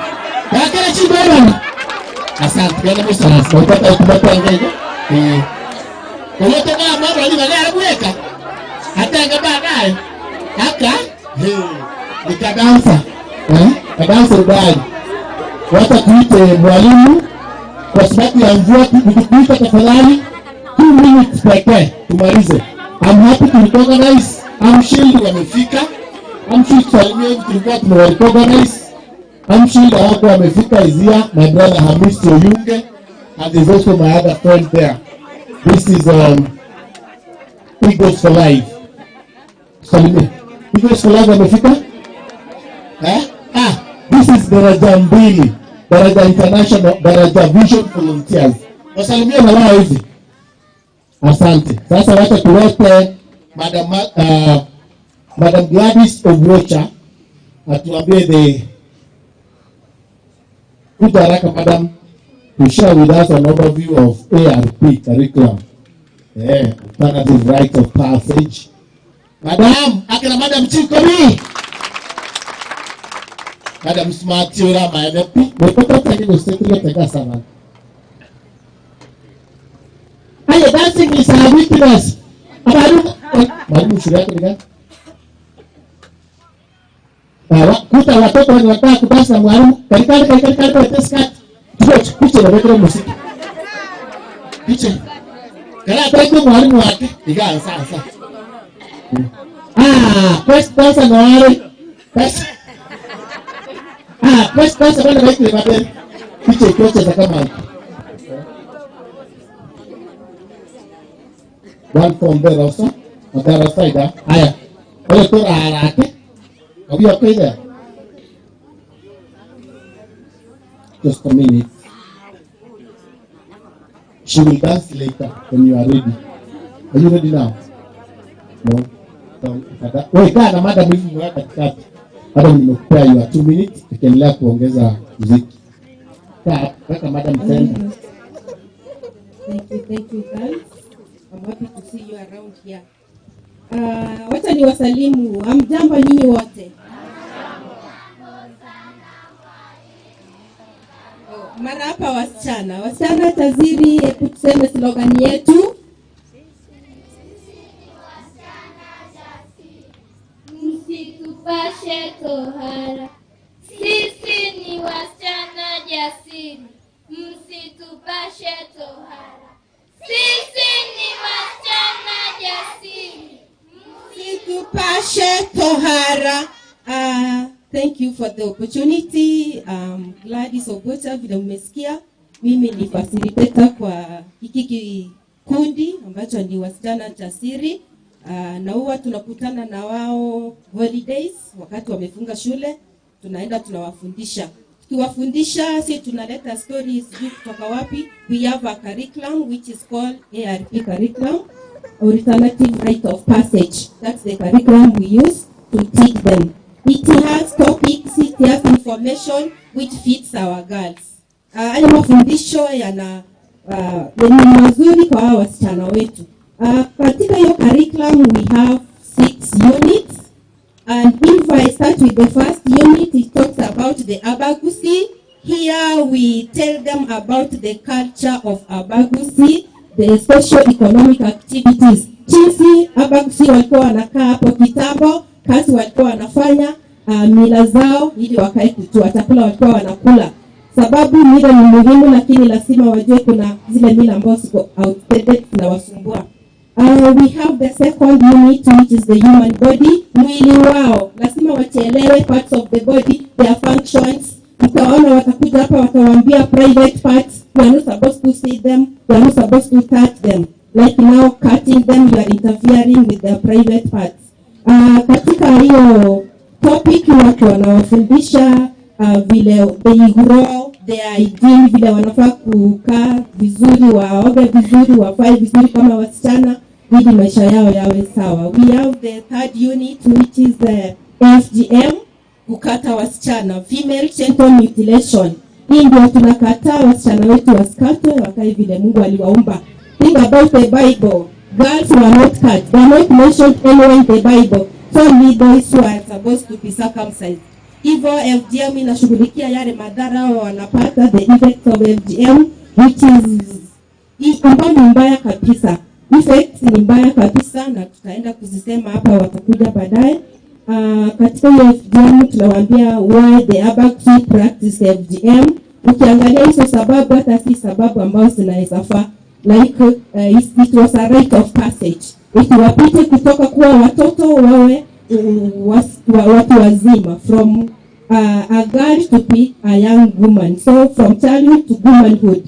Wakati chibana. Asante, yana musa. Utapata kubata ngege. Eh. Kwa hiyo kama mama alikuwa anabweka. Hata ngaba naye. Haka? Eh. Nikadansa. Eh? Kadansa rubani. Wacha tuite mwalimu kwa sababu ya mvua tukikuita tafadhali 2 minutes pekee tumalize. I'm happy to recognize. I'm sure wamefika. I'm sure salimia tulikuwa tumewarecognize. I'm sure hawako wamefika izia. My brother Hamisi Oyunge and there's also my other friend there. This is Eagles for Life. Salimia. Eagles for Life wamefika? Eh? Ah, this is Daraja Mbili. Daraja International, Daraja Vision Volunteers. Wasalimia na wao hizi. Asante. Sasa wacha tuwete Madam Gladys Owocha atuambie the kuja haraka madam to share with us an overview of ARP curriculum. Yeah, alternative rite of passage. Madam, akina Madam Chikomi. Madam Smart Yura Maenepi. Mtoto tangi usiku tega sana. Haya, dancing is our weakness. Mwalimu shule yako ni gani? Kuta watoto wanataka kudansa na mwalimu. Kalikali kalikali kalikali test cut. Kucha na weka muziki. Picha. Kana ataiko mwalimu wake. Iga sasa. Ah, first dancer na wale. First. Ah, first dancer wale wale wale. Picha kocha za kama. One from there also. On the other side. Haya. Oye tora harake. Are we okay there? Just a minute. She will dance later when you are ready. Are you ready now? No. Wait, kaa na madam hivi mweka katikati. Madam nimekupea you are 2 minutes, tukiendelea kuongeza muziki. Kaa, weka madam center. Thank you guys. I'm happy to see you around here. Wacha niwasalimu. Hamjambo nyinyi wote? Mara hapa wasichana. Wasichana taziri, hebu tuseme slogan yetu. Msitupashe tohara. Sisi ni wasichana jasiri. Msitupashe tohara. Sisi ni wasichana jasiri. Msitupashe tohara. Thank you for the opportunity. Gladys Ogocha, vile mmesikia, mimi ni facilitator kwa hiki kikundi ambacho ni wasichana jasiri. Na huwa tunakutana na wao holidays wakati wamefunga shule, tunaenda tunawafundisha. Tukiwafundisha, si tunaleta stories sijui kutoka wapi. We have a curriculum which is called ARP curriculum, Alternative Rite of Passage. That's the curriculum we use to teach them. It has topics, it has information which fits our girls. Haya mafundisho yana ni mazuri kwa hawa wasichana wetu. Katika hiyo curriculum we have 6 units. And if I start with the first unit, it talks about the Abagusi. Here we tell them about the culture of Abagusi, the socio-economic activities. Jinsi Abagusi walikuwa wanakaa hapo kitambo, kazi walikuwa wanafanya, mila zao ili wakae kutua, chakula walikuwa wanakula. Sababu mila ni muhimu, lakini lazima wajue kuna zile mila ambazo ziko outdated zinawasumbua. We have the second unit, which is the human body. Mwili wao lazima waelewe parts of the body, their functions. Mtaona watakuja hapa watawaambia private parts. You are not supposed to see them, you are not supposed to touch them. Like now cutting them, you are interfering with their private parts. Katika hiyo topic watu wanawafundisha vile they grow, their hygiene, vile wanafaa kukaa vizuri, waoge vizuri, wafae vizuri kama wasichana ili maisha yao yawe sawa. We have the third unit which is the FGM, kukata wasichana, female genital mutilation. Hii ndio tunakataa wasichana wetu wasikatwe, wakae vile Mungu aliwaumba. Think about the Bible. Girls were not cut. They are not mentioned anywhere in the Bible. So only boys who are supposed to be circumcised. Hivyo FGM inashughulikia yale madhara wanapata, the effects of FGM, which is ambayo ni mbaya kabisa. Effects ni mbaya kabisa na tutaenda kuzisema hapa, watakuja baadaye. Katika hiyo FGM tunawaambia why the Abagusi practice FGM. Ukiangalia hizo sababu, hata si sababu ambazo zinaweza faa. Like it was a rite of passage. Ikiwapite kutoka kuwa watoto wawe watu wazima, from a girl to be a young woman, so from childhood to womanhood.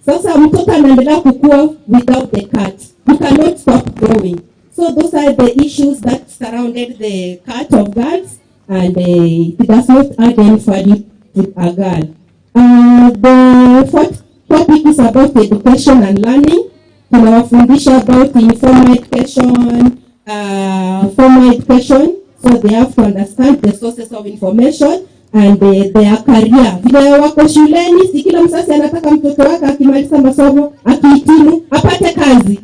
Sasa mtoto anaendelea kukua without the cut. You cannot stop growing. So those are the issues that surrounded the cut of girls, and it does not add any value to a girl. The fourth topic is about education and learning. Tunawafundisha about informal education, formal education, so they have to understand the sources of information and their career. Vile wako shuleni, si kila mzazi anataka mtoto wake akimaliza masomo, akihitimu, apate kazi.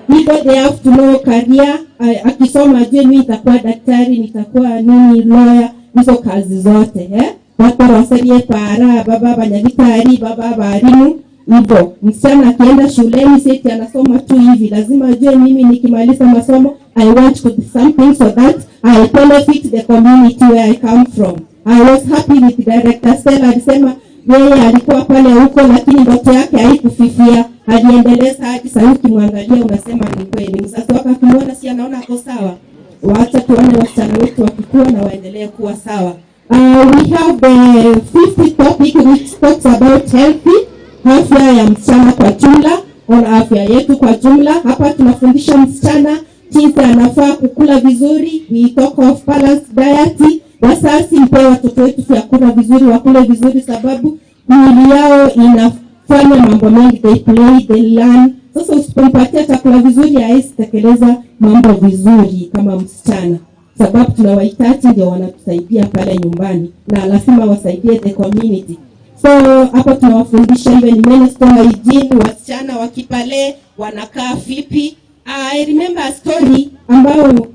Hivyo they have to know career, akisoma ajue mimi nitakuwa daktari, nitakuwa nini, lawyer, hizo kazi zote, eh? Bakoroserie para, baba banyagitari, baba barimu. Hivyo msichana akienda shuleni si eti anasoma tu hivi, lazima ajue mimi nikimaliza masomo I want to do something so that I benefit the community where I come from. I was happy with Director Stella, alisema yeye alikuwa pale huko lakini ndoto yake haikufifia, aliendeleza hadi sasa. Ukimwangalia unasema ni kweli. Mzazi wake akimwona si anaona ako sawa. Wacha tuone wasichana wetu wakikua na waendelee kuwa sawa. We have the fifth topic which talks about healthy, afya ya msichana kwa jumla, au afya yetu kwa jumla. Hapa tunafundisha msichana jinsi anafaa kukula vizuri. We talk of balanced diet. Wasasi mpe watoto wetu vyakula vizuri, wakule vizuri, sababu miili yao inafanya mambo mengi, they play, they learn. Sasa usipompatia chakula vizuri hawezi tekeleza mambo vizuri kama msichana, sababu tunawahitaji, ndio wanatusaidia pale nyumbani na lazima wasaidie the community. So hapa tunawafundisha even menstrual hygiene, wasichana wakipale wanakaa vipi. I remember a story ambayo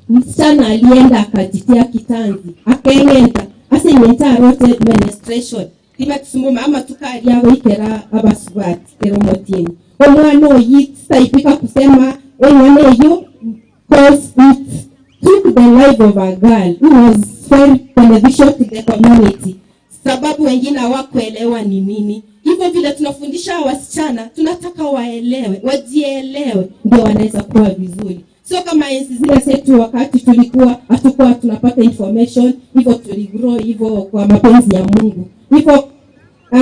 msichana alienda akajitia kitanzi akeng'enta aseng'enta arote menstruation timatusumuma ama tukaria gwikera abasubati kero motini omwana oyi saipika kusema eng'wana eyo, cause it took the life of a girl who was very beneficial to the community, sababu wengine hawakuelewa ni nini. Hivyo vile tunafundisha wasichana, tunataka waelewe, wajielewe, ndio wanaweza kuwa vizuri. Sio kama enzi zile zetu wakati tulikuwa hatukuwa tunapata information, hivyo tuligrow hivyo kwa mapenzi ya Mungu. Hivyo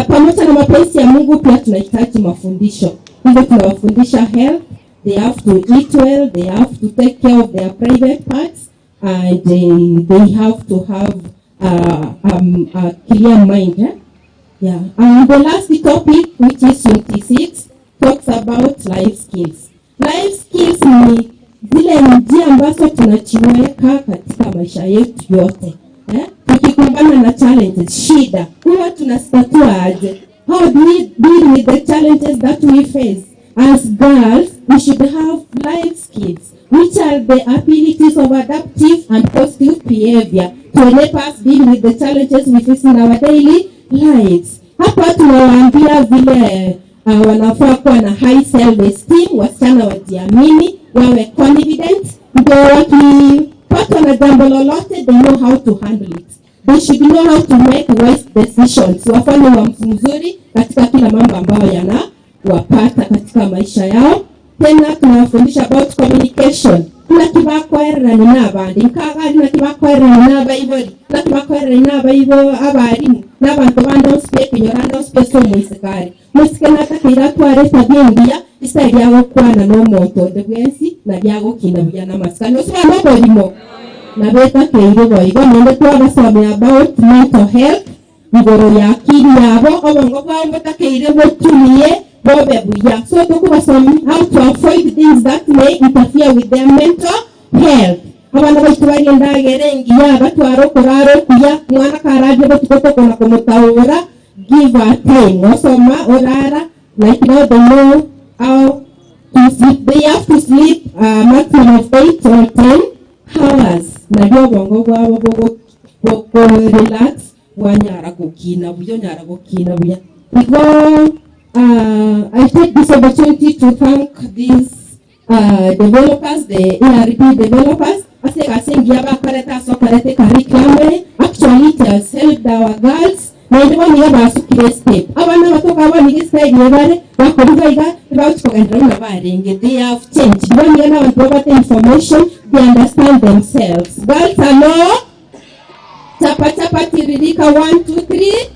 pamoja na mapenzi ya Mungu pia tunahitaji mafundisho. Hivyo tunawafundisha health, they have to eat well, they have to take care of their private parts, and they have to have a clear mind. Eh? Yeah. And the last topic, which is 26, talks about life skills. Life skills ni zile njia ambazo tunachiweka katika maisha yetu yote. Eh? Tukikumbana na challenges, shida, huwa tunazitatua aje? How do we deal with the challenges that we face? As girls, we should have life skills, which are the abilities of adaptive and positive behavior to help us deal with the challenges we face in our daily lives. Hapa tunawaambia vile wanafaa kuwa na high self-esteem, wasichana wajiamini, wawe confident, ndio wakipatwa na jambo lolote, they know how to handle it. They should know how to make wise decisions, wafanye uamuzi mzuri katika kila mambo ambayo yanawapata katika maisha yao. Tena tunawafundisha about communication. Nakibakwererani n'abandi nkagari nakibakwererani n'abaibori nakibakwererani n'abaibo abarimu n'abantu bandi onspe kinyora onspe so muisikari muisike natakeire atware tabia engiya isa ryagokwana n'omonto onde bwensi na ryagokina buya n'amasikani osuba n'oborimo nabetakeire boigo nonde twabasomera about mental health igoro ya akili yabo obongo bwabo butakeire botumie bobe buya. So tukubasomi how to avoid things that may interfere with their mental health. Abana baitu bari engiya batwara okurara okuya mwana karabye botukotokona kumutaura, give a time osoma orara, like now they know how to sleep. They have to sleep a maximum of 8 or 10 hours nabyo obongo bwabo bwo relax wanyara gukina buyo nyara gukina buya. Igo I take this opportunity to thank these developers, the ARP developers. Actually, it has helped our girls. They have changed. Information, they understand themselves. Girls are no. Chapa chapa tiririka 1 2 3.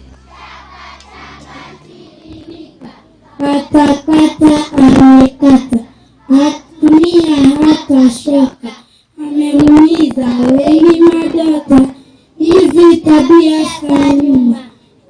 Kata kata amekata, hatumia hata shoka, ameumiza wengi madota, hizi tabia za nyuma,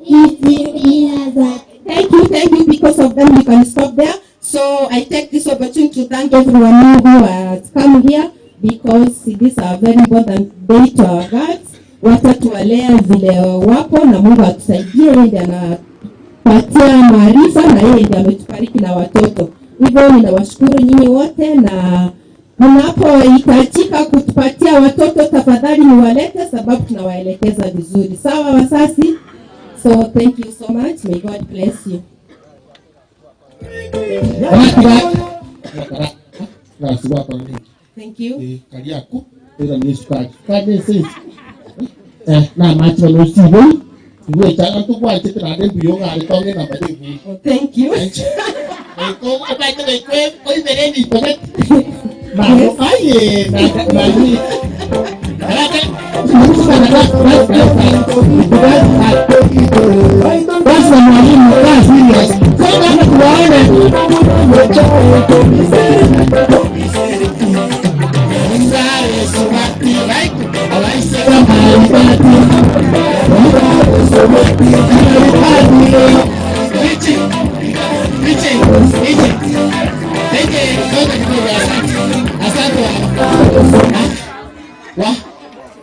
hizi ila za. Thank you. Because of them, we can stop there. So I take this opportunity to thank everyone who has come here, because these are very important day to our girls. Watatuwalea vile wapo na Mungu atusaidie, ndiye anapatia maarifa na yeye ndiye ametubariki na watoto. Hivyo ninawashukuru nyinyi wote, na mnapohitajika kutupatia watoto tafadhali niwalete, sababu tunawaelekeza vizuri. Sawa wasasi? So thank you so much. May God bless you. Thank you. Thank you.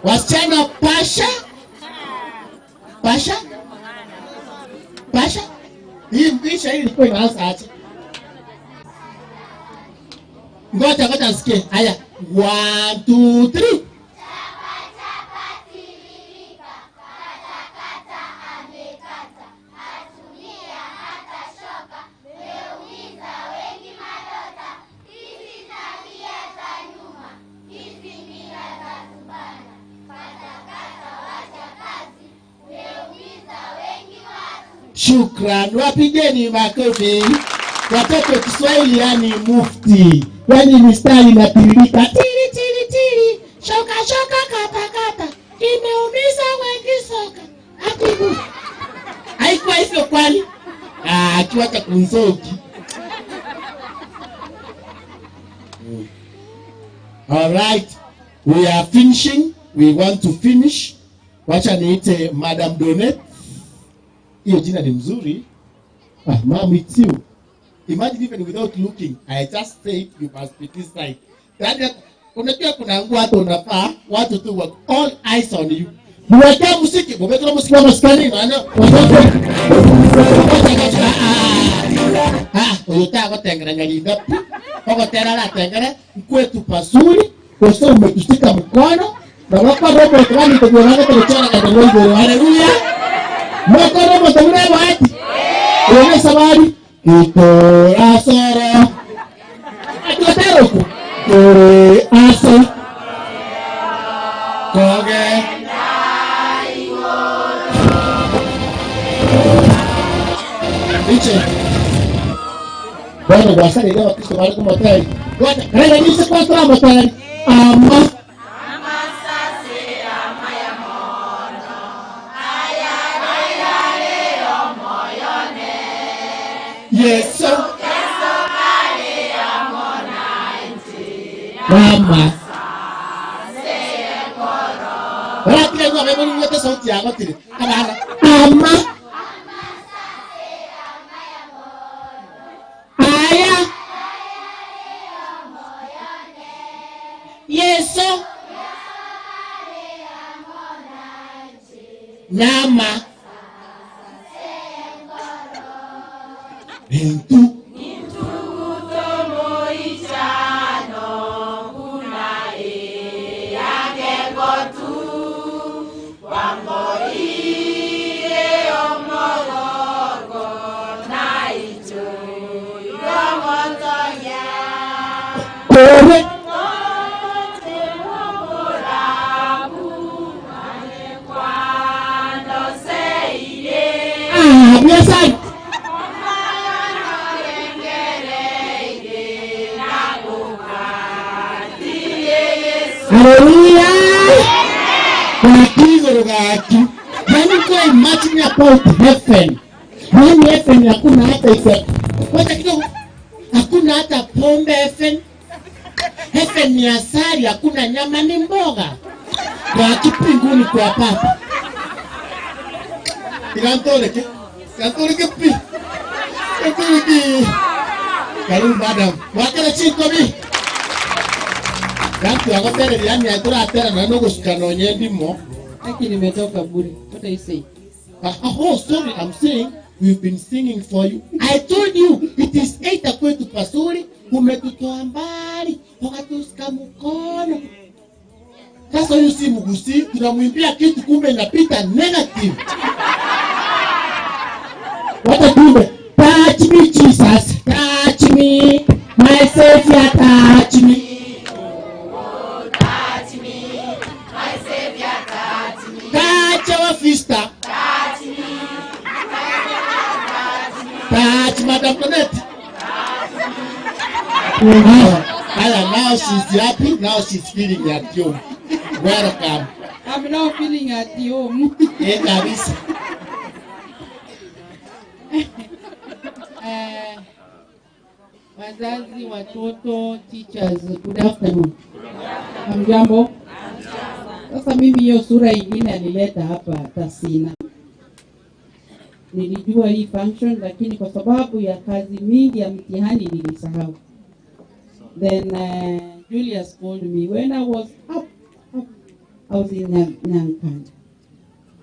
Wasichana pasha pasha pasha, hii mpisha hii ilikuwa inaanza aje? Ngoja ngoja nisikie. Haya, 1 2 3. Shukran, wapigeni makofi. Watoto Kiswahili yani mufti, yani mistari inatiririka tiri tiri tiri, shoka shoka kata kata, imeumiza wengi soka. Akibu haikuwa hivyo kwani? Ah, akiwacha kunsoki. All right, we are finishing. We want to finish. Wacha niite Madam Donet. Hiyo jina ni mzuri. Ah, ma'am, it's you. Imagine even without looking, I just said you must be this side. Yaani unajua kuna nguo hata unafaa, watu tu wako all eyes on you. Mwekea muziki, mwekea muziki wa maskani, maana watoto. Ah, uyotaka kutengana nyalinda. Kwa tera la tengana, kwetu pasuri, kwa sababu umetushika mkono na wako robo kwani tunaona kuchora kwa Mungu. Haleluya. Moko robo tunaona wapi? Uone sabari. Kitora soro. Atotero ku. Tore aso. Koge. Dice. Bueno, guasari leo Kristo vale como tal. Guata, rega dice cuánto amo tal. Ama. Yesu. Mama. Wala kile kwa mimi ni sauti yako tili. Ama. Ama. Aya. Yesu. Nama. Bintu. Kore. Ah, biasa. Hallelujah. Gaki. Yani kwa imagine about heaven. Yani heaven hakuna hata effect. Wacha kidogo. Hakuna hata pombe heaven. Heaven ni asali, hakuna nyama ni mboga. Kwa kipinguni kwa papa. Ikantoleke. Ikantoleke pi. Ikantoleke. Karibu madam. Wakala chiko bi. Gantu agotere yani atura atera na no gushikano nyendimo. Aki nimetoka bure. What are you saying? Oh, sorry, I'm saying we've been singing for you. I told you it is 8 kwetu pasuri, umetutoa mbali, ukatushika mkono. Sasa huyu si mgusi, tunamwimbia kitu kumbe inapita negative. What a kumbe. Touch me Jesus, touch me, my Savior, touch me. Touch me, my Savior, touch me. Touch our sister. Touch me, touch me. Touch Madam Donette. Now she's happy, now she's feeling at home. Welcome. I'm now feeling at home. Eh, kabisa. Wazazi, watoto, teachers, good afternoon. Hamjambo? Sasa mimi hiyo sura ingine alileta hapa tasina. Nilijua hii function, lakini kwa sababu ya kazi mingi ya mtihani nilisahau. Then Julius called me when I was up I was in Nyankanda.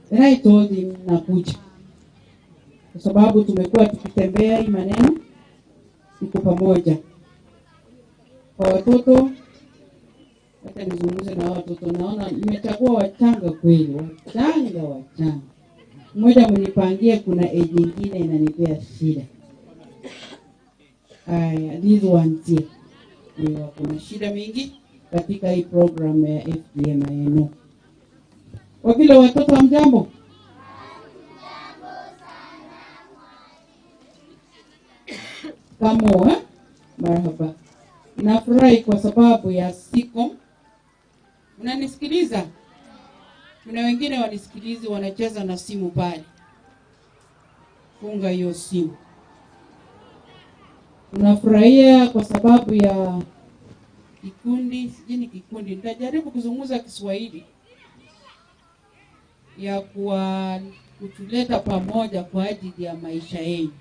Then I told him nakuja, kwa sababu tumekuwa tukitembea hii maneno siku pamoja. Kwa watoto, hata nizungumze na watoto, naona nimechagua wachanga kweli, wachanga. Mmoja mnipangie, kuna age nyingine inanipea shida. Aya, these ones here. Ni wako na shida mingi katika hii program ya FGM I know. Kwa vile watoto, hamjambo? Kamo, eh? Marhaba. Nafurahi kwa sababu ya SICOM. Unanisikiliza? Kuna wengine wanisikilizi, wanacheza na simu pale. Funga hiyo simu. Tunafurahia kwa sababu ya kikundi, sijui ni kikundi, nitajaribu kuzungumza Kiswahili, ya kuwa kutuleta pamoja kwa ajili ya maisha yenu.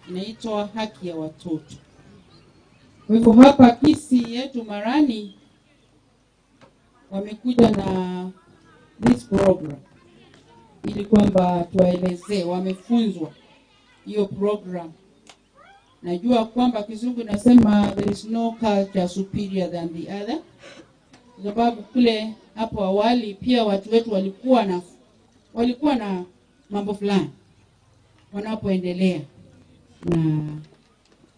Inaitwa haki ya watoto. Kwa hivyo hapa Kisii yetu Marani wamekuja na this program ili kwamba tuwaelezee, wamefunzwa hiyo program. Najua kwamba Kizungu nasema there is no culture superior than the other, kwa sababu kule hapo awali pia watu wetu walikuwa na mambo fulani wanapoendelea na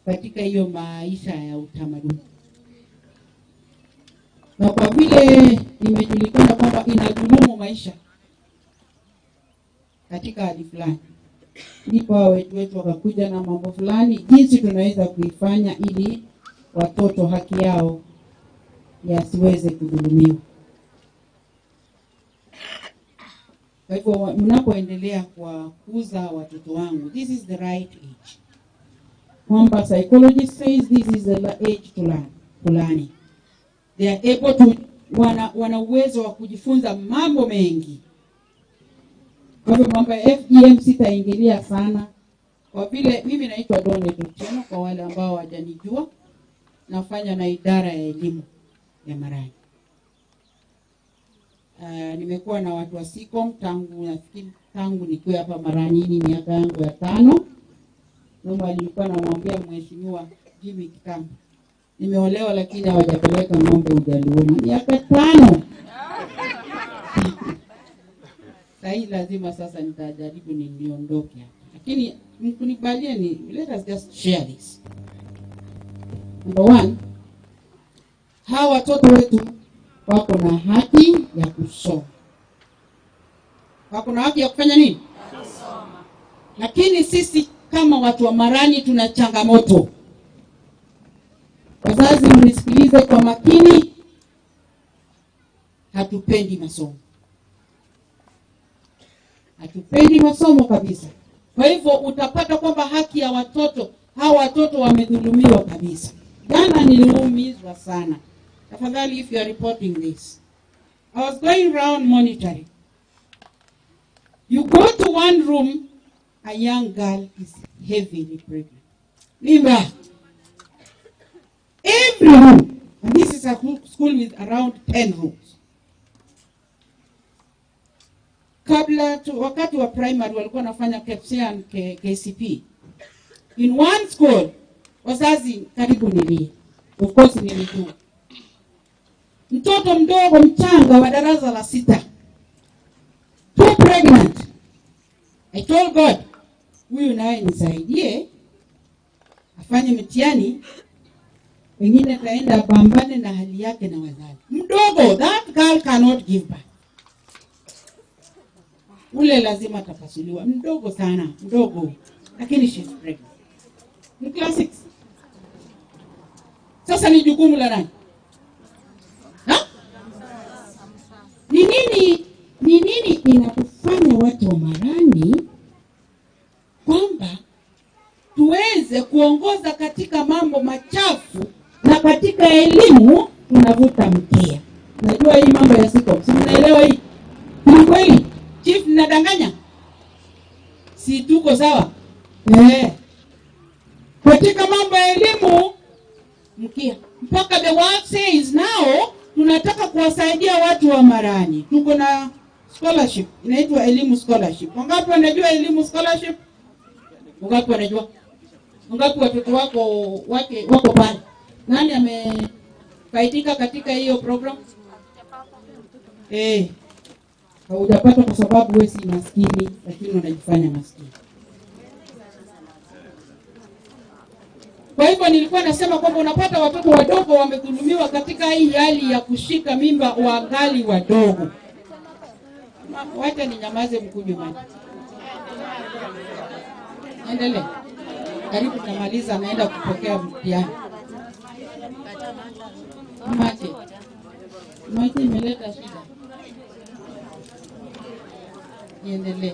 katika hiyo maisha ya utamaduni, na kwa vile imejulikana kwamba inadhulumu maisha katika hali fulani, ndipo hao wetu wakakuja na mambo fulani, jinsi tunaweza kuifanya ili watoto haki yao yasiweze kudhulumiwa. Kwa hivyo mnapoendelea kuwakuza watoto wangu, this is the right age. Kwamba psychology says this is the age to learn, to learning. They are able to, wana uwezo wa kujifunza mambo mengi. Kwa hivyo mambo ya FGM sitaingilia sana, kwa vile mimi naitwa Donet Otieno, kwa wale ambao hawajanijua, nafanya na idara ya elimu ya Marani. Nimekuwa na watu wa SICOM tangu, nafikiri tangu nikiwa hapa Marani, miaka yangu ya 5. Mama alikuwa namwambia Mheshimiwa Jimmy Kitambo, nimeolewa lakini hawajapeleka ng'ombe Ujaluoni miaka 5. Sahii lazima sasa nitajaribu ni niondoke hapa, lakini mkunibalie ni let us just share this. Number one, hawa watoto wetu wako na haki ya kusoma, wako na haki ya kufanya nini? Lakini sisi kama watu wa Marani tuna changamoto. Wazazi, mnisikilize kwa makini, hatupendi masomo, hatupendi masomo kabisa. Kwa hivyo utapata kwamba haki ya watoto, hawa watoto wamedhulumiwa kabisa. Jana niliumizwa sana. Tafadhali, if you are reporting this, I was going round monitoring. You go to one room, a young girl is heavily pregnant. Mimba. Every room, and this is a school with around 10 rooms. Kabla tu, wakati wa primary walikuwa wanafanya KPSEA and KCPE. In one school, wazazi karibu nilie. Of course nilijua. Mtoto mdogo mchanga wa darasa la 6. Too pregnant. I told God, huyu naye nisaidie afanye mtihani, wengine ataenda apambane na hali yake na wazazi. Mdogo, that girl cannot give birth. Ule lazima atapasuliwa, mdogo sana, mdogo, lakini she's pregnant. Ni class 6. Sasa ni jukumu la nani? Ha? Ni nini inatufanya watu wa Marani kwamba tuweze kuongoza katika mambo machafu na katika elimu tunavuta mkia? Najua hii mambo ya SICOM, si mnaelewa hii? Ni kweli? Chief, ninadanganya? Si tuko sawa? Katika mambo ya elimu mkia mpaka the world says now tunataka kuwasaidia watu wa Marani. Tuko na scholarship inaitwa elimu scholarship. Wangapi wanajua elimu scholarship? Wangapi wanajua? Wangapi watoto wako pale? Nani amefaidika katika hiyo program? Haujapata kwa sababu wewe si maskini, lakini unajifanya maskini. Kwa hivyo nilikuwa nasema kwamba unapata watoto wadogo wamedhulumiwa katika hii hali ya kushika mimba wangali wadogo. Wacha ninyamaze mkunywe maji. Endelee. Karibu tunamaliza, naenda kupokea mtihani. Maji. Maji imeleta shida. Niendelee.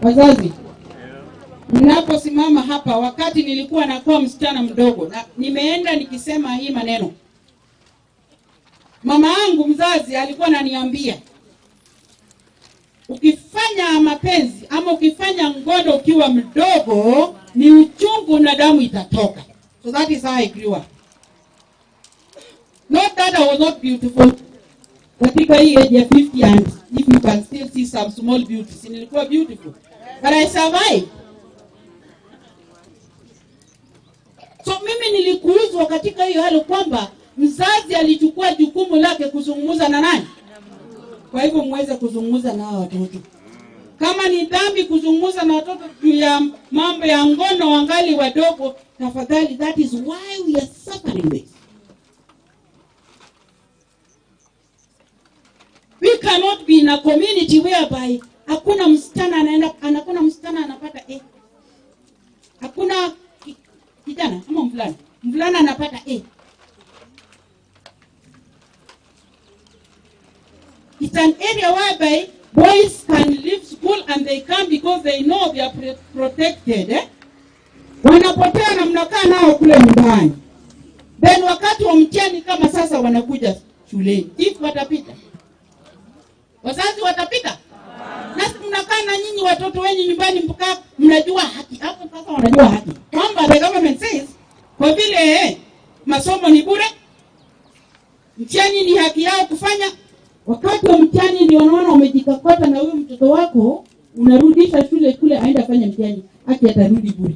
Wazazi, mnaposimama hapa, wakati nilikuwa nakuwa msichana mdogo na nimeenda nikisema hii maneno, mama yangu mzazi alikuwa ananiambia, ukifanya mapenzi ama ukifanya ngono ukiwa mdogo ni uchungu na damu itatoka. So that is how I grew up. Not that I was not beautiful. Katika hii age ya 50 and if you can still see some small beauties, nilikuwa beautiful. But I survived. So mimi nilikuuzwa katika hiyo hali kwamba mzazi alichukua jukumu lake kuzungumza na nani? Kwa hivyo muweze kuzungumza na watoto. Kama ni dhambi kuzungumza na watoto juu ya mambo ya ngono wangali wadogo, tafadhali, that is why we are suffering this. We cannot be in a community whereby hakuna msichana anaenda, hakuna msichana anapata A. Hakuna kijana ama mvulana. Mvulana anapata A. It's an area whereby boys can leave school and they come because they know they are protected. Wanapotea na mnakaa nao kule nyumbani. Then wakati wa mtihani kama sasa wanakuja shuleni. If watapita. Wazazi watapita? Na mnakaa na nyinyi watoto wenyu nyumbani mpaka mnajua haki. Hapo sasa wanajua haki. Kwamba the government says kwa vile masomo ni bure, mtihani ni haki yao kufanya. Wakati wa mtihani ndio unaona umejikakota na huyu mtoto wako, unarudisha shule kule aende afanye mtihani, haki atarudi bure.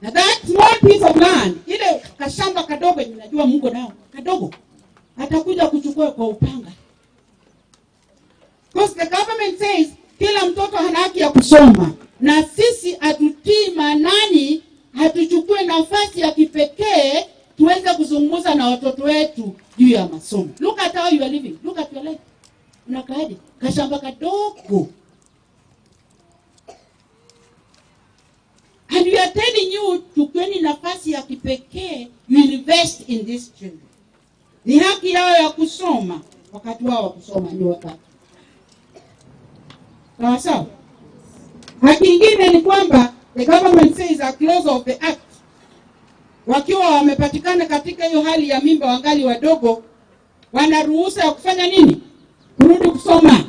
Na that small piece of land, ile kashamba kadogo, ninajua Mungu nao, kadogo, atakuja kuchukua kwa upanga. Because the government says kila mtoto ana haki ya kusoma, na sisi hatutii maanani, hatuchukue nafasi ya kipekee tuweze kuzungumza na watoto wetu juu ya masomo. Look at how you are living. Look at your life. Unakaaje? Kashamba kadogo. And we are telling you, chukueni nafasi ya kipekee, you invest in these children. Ni haki yao ya kusoma. Wakati wao wa kusoma ni wakati. Sawa sawa. Haki nyingine ni kwamba the government says a clause of the act, wakiwa wamepatikana katika hiyo hali ya mimba wangali wadogo, wana ruhusa ya kufanya nini? Kurudi kusoma.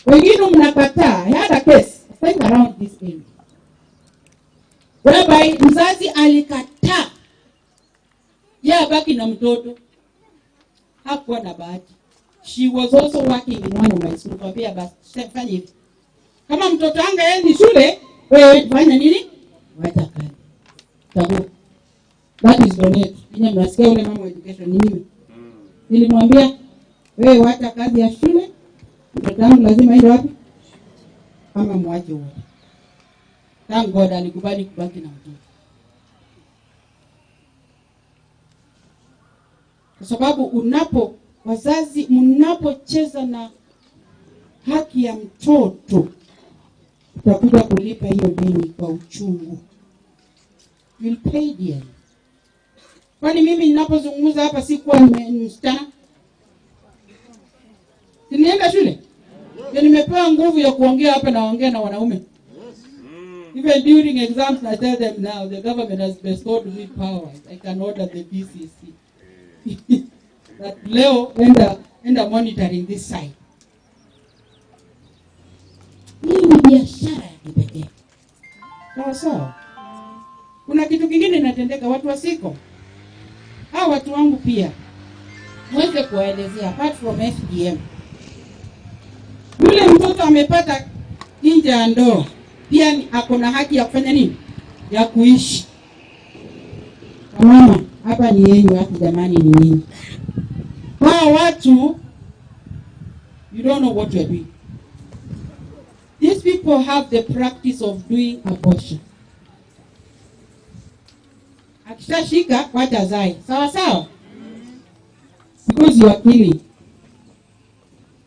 Wengine mnakataa. I had a case, I think around this age, whereby mzazi alikataa yeye abaki na mtoto. Hakuwa na bahati. She was also working in one of my schools. Nikamwambia basi fanya hivi. Kama mtoto wangu haendi shule, wewe fanya nini? Wacha kazi. Chagua. That is donate. Ninyi mnasikia yule mama education ni mimi. Nilimwambia wewe wacha kazi ya shule, mtoto wangu lazima aende wapi? Kama mwache wote. Thank God alikubali kubaki na mtoto. Kwa sababu unapo wazazi mnapocheza na haki ya mtoto, utakuja kulipa hiyo deni kwa uchungu. You'll pay dearly. Kwani mimi ninapozungumza hapa sikuwa msichana? Nilienda shule? Ndio nimepewa nguvu ya kuongea hapa, naongea na wanaume. Even during exams, I tell them now, the government has bestowed me powers. I can order the DCC. That leo, enda monitoring this side. Hii ni biashara ya kipekee. Sawa sawa. Kuna kitu kingine inatendeka watu wasiko. Hao watu wangu pia. Mweze kuwaelezea apart from FGM. Yule mtoto amepata nje ya ndoa, pia ako na haki ya kufanya nini? Ya kuishi. Mama, hapa ni yenyu, haki jamani ni nyinyi. Hawa watu, you don't know what you are doing. These people have the practice of doing abortion. Akishashika, wacha azae. Sawa sawa? Because you are killing.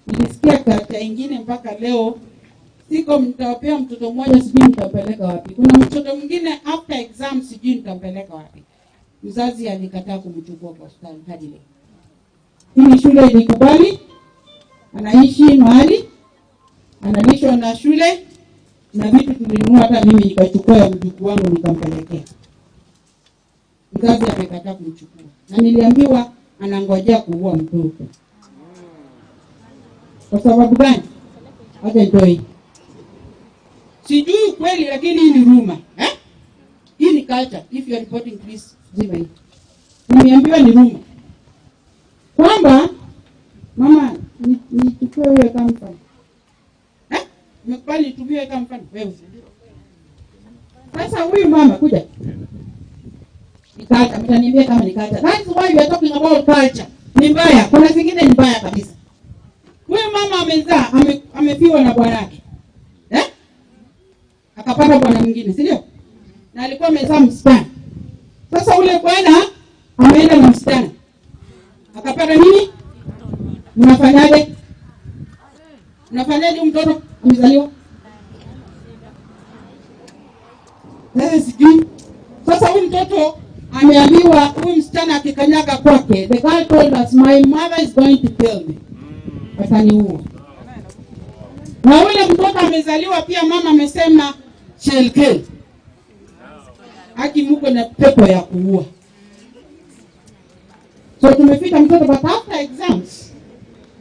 Nilisikia kata ingine mpaka leo, siko mtawapea mtoto mmoja sijui mtampeleka wapi. Kuna mtoto mwingine after exam sijui nitampeleka wapi. Mzazi alikataa kumchukua kwa hospitali hadi leo. Hii shule ilikubali, anaishi mahali, analishwa na shule, na vitu tulinunua hata mimi nikachukua ya mjukuu wangu nikampelekea. Mzazi amekataa kumchukua. Na niliambiwa anangojea kuua mtoto. Kwa sababu gani? Acha nitoe. Sijui kweli lakini hii ni rumor, eh? Hii ni culture. If you are reporting please zima hii. Nimeambiwa ni rumor. Kwamba mama nichukue wewe kama mfano. Eh? Nimekubali nitumie kama mfano wewe. Sasa huyu mama kuja. Ni culture, mtaniambia kama ni culture. That's why we are talking about culture. Ni mbaya, kuna zingine ni mbaya kabisa. Huyu mama amezaa, amefiwa na bwanake. Eh? Akapata bwana mwingine, si ndio? Na alikuwa amezaa msichana. Sasa ule bwana ameenda na msichana. Akapata nini? Mnafanyaje? Mnafanyaje mtoto amezaliwa? Sasa sijui. Sasa huyu mtoto ameambiwa huyu msichana akikanyaga kwake, the girl told us my mother is going to kill me. Ataniua. Na yule mtoto amezaliwa pia mama amesema shall kill. Haki muko na pepo ya kuua. So tumefika mtoto but after exams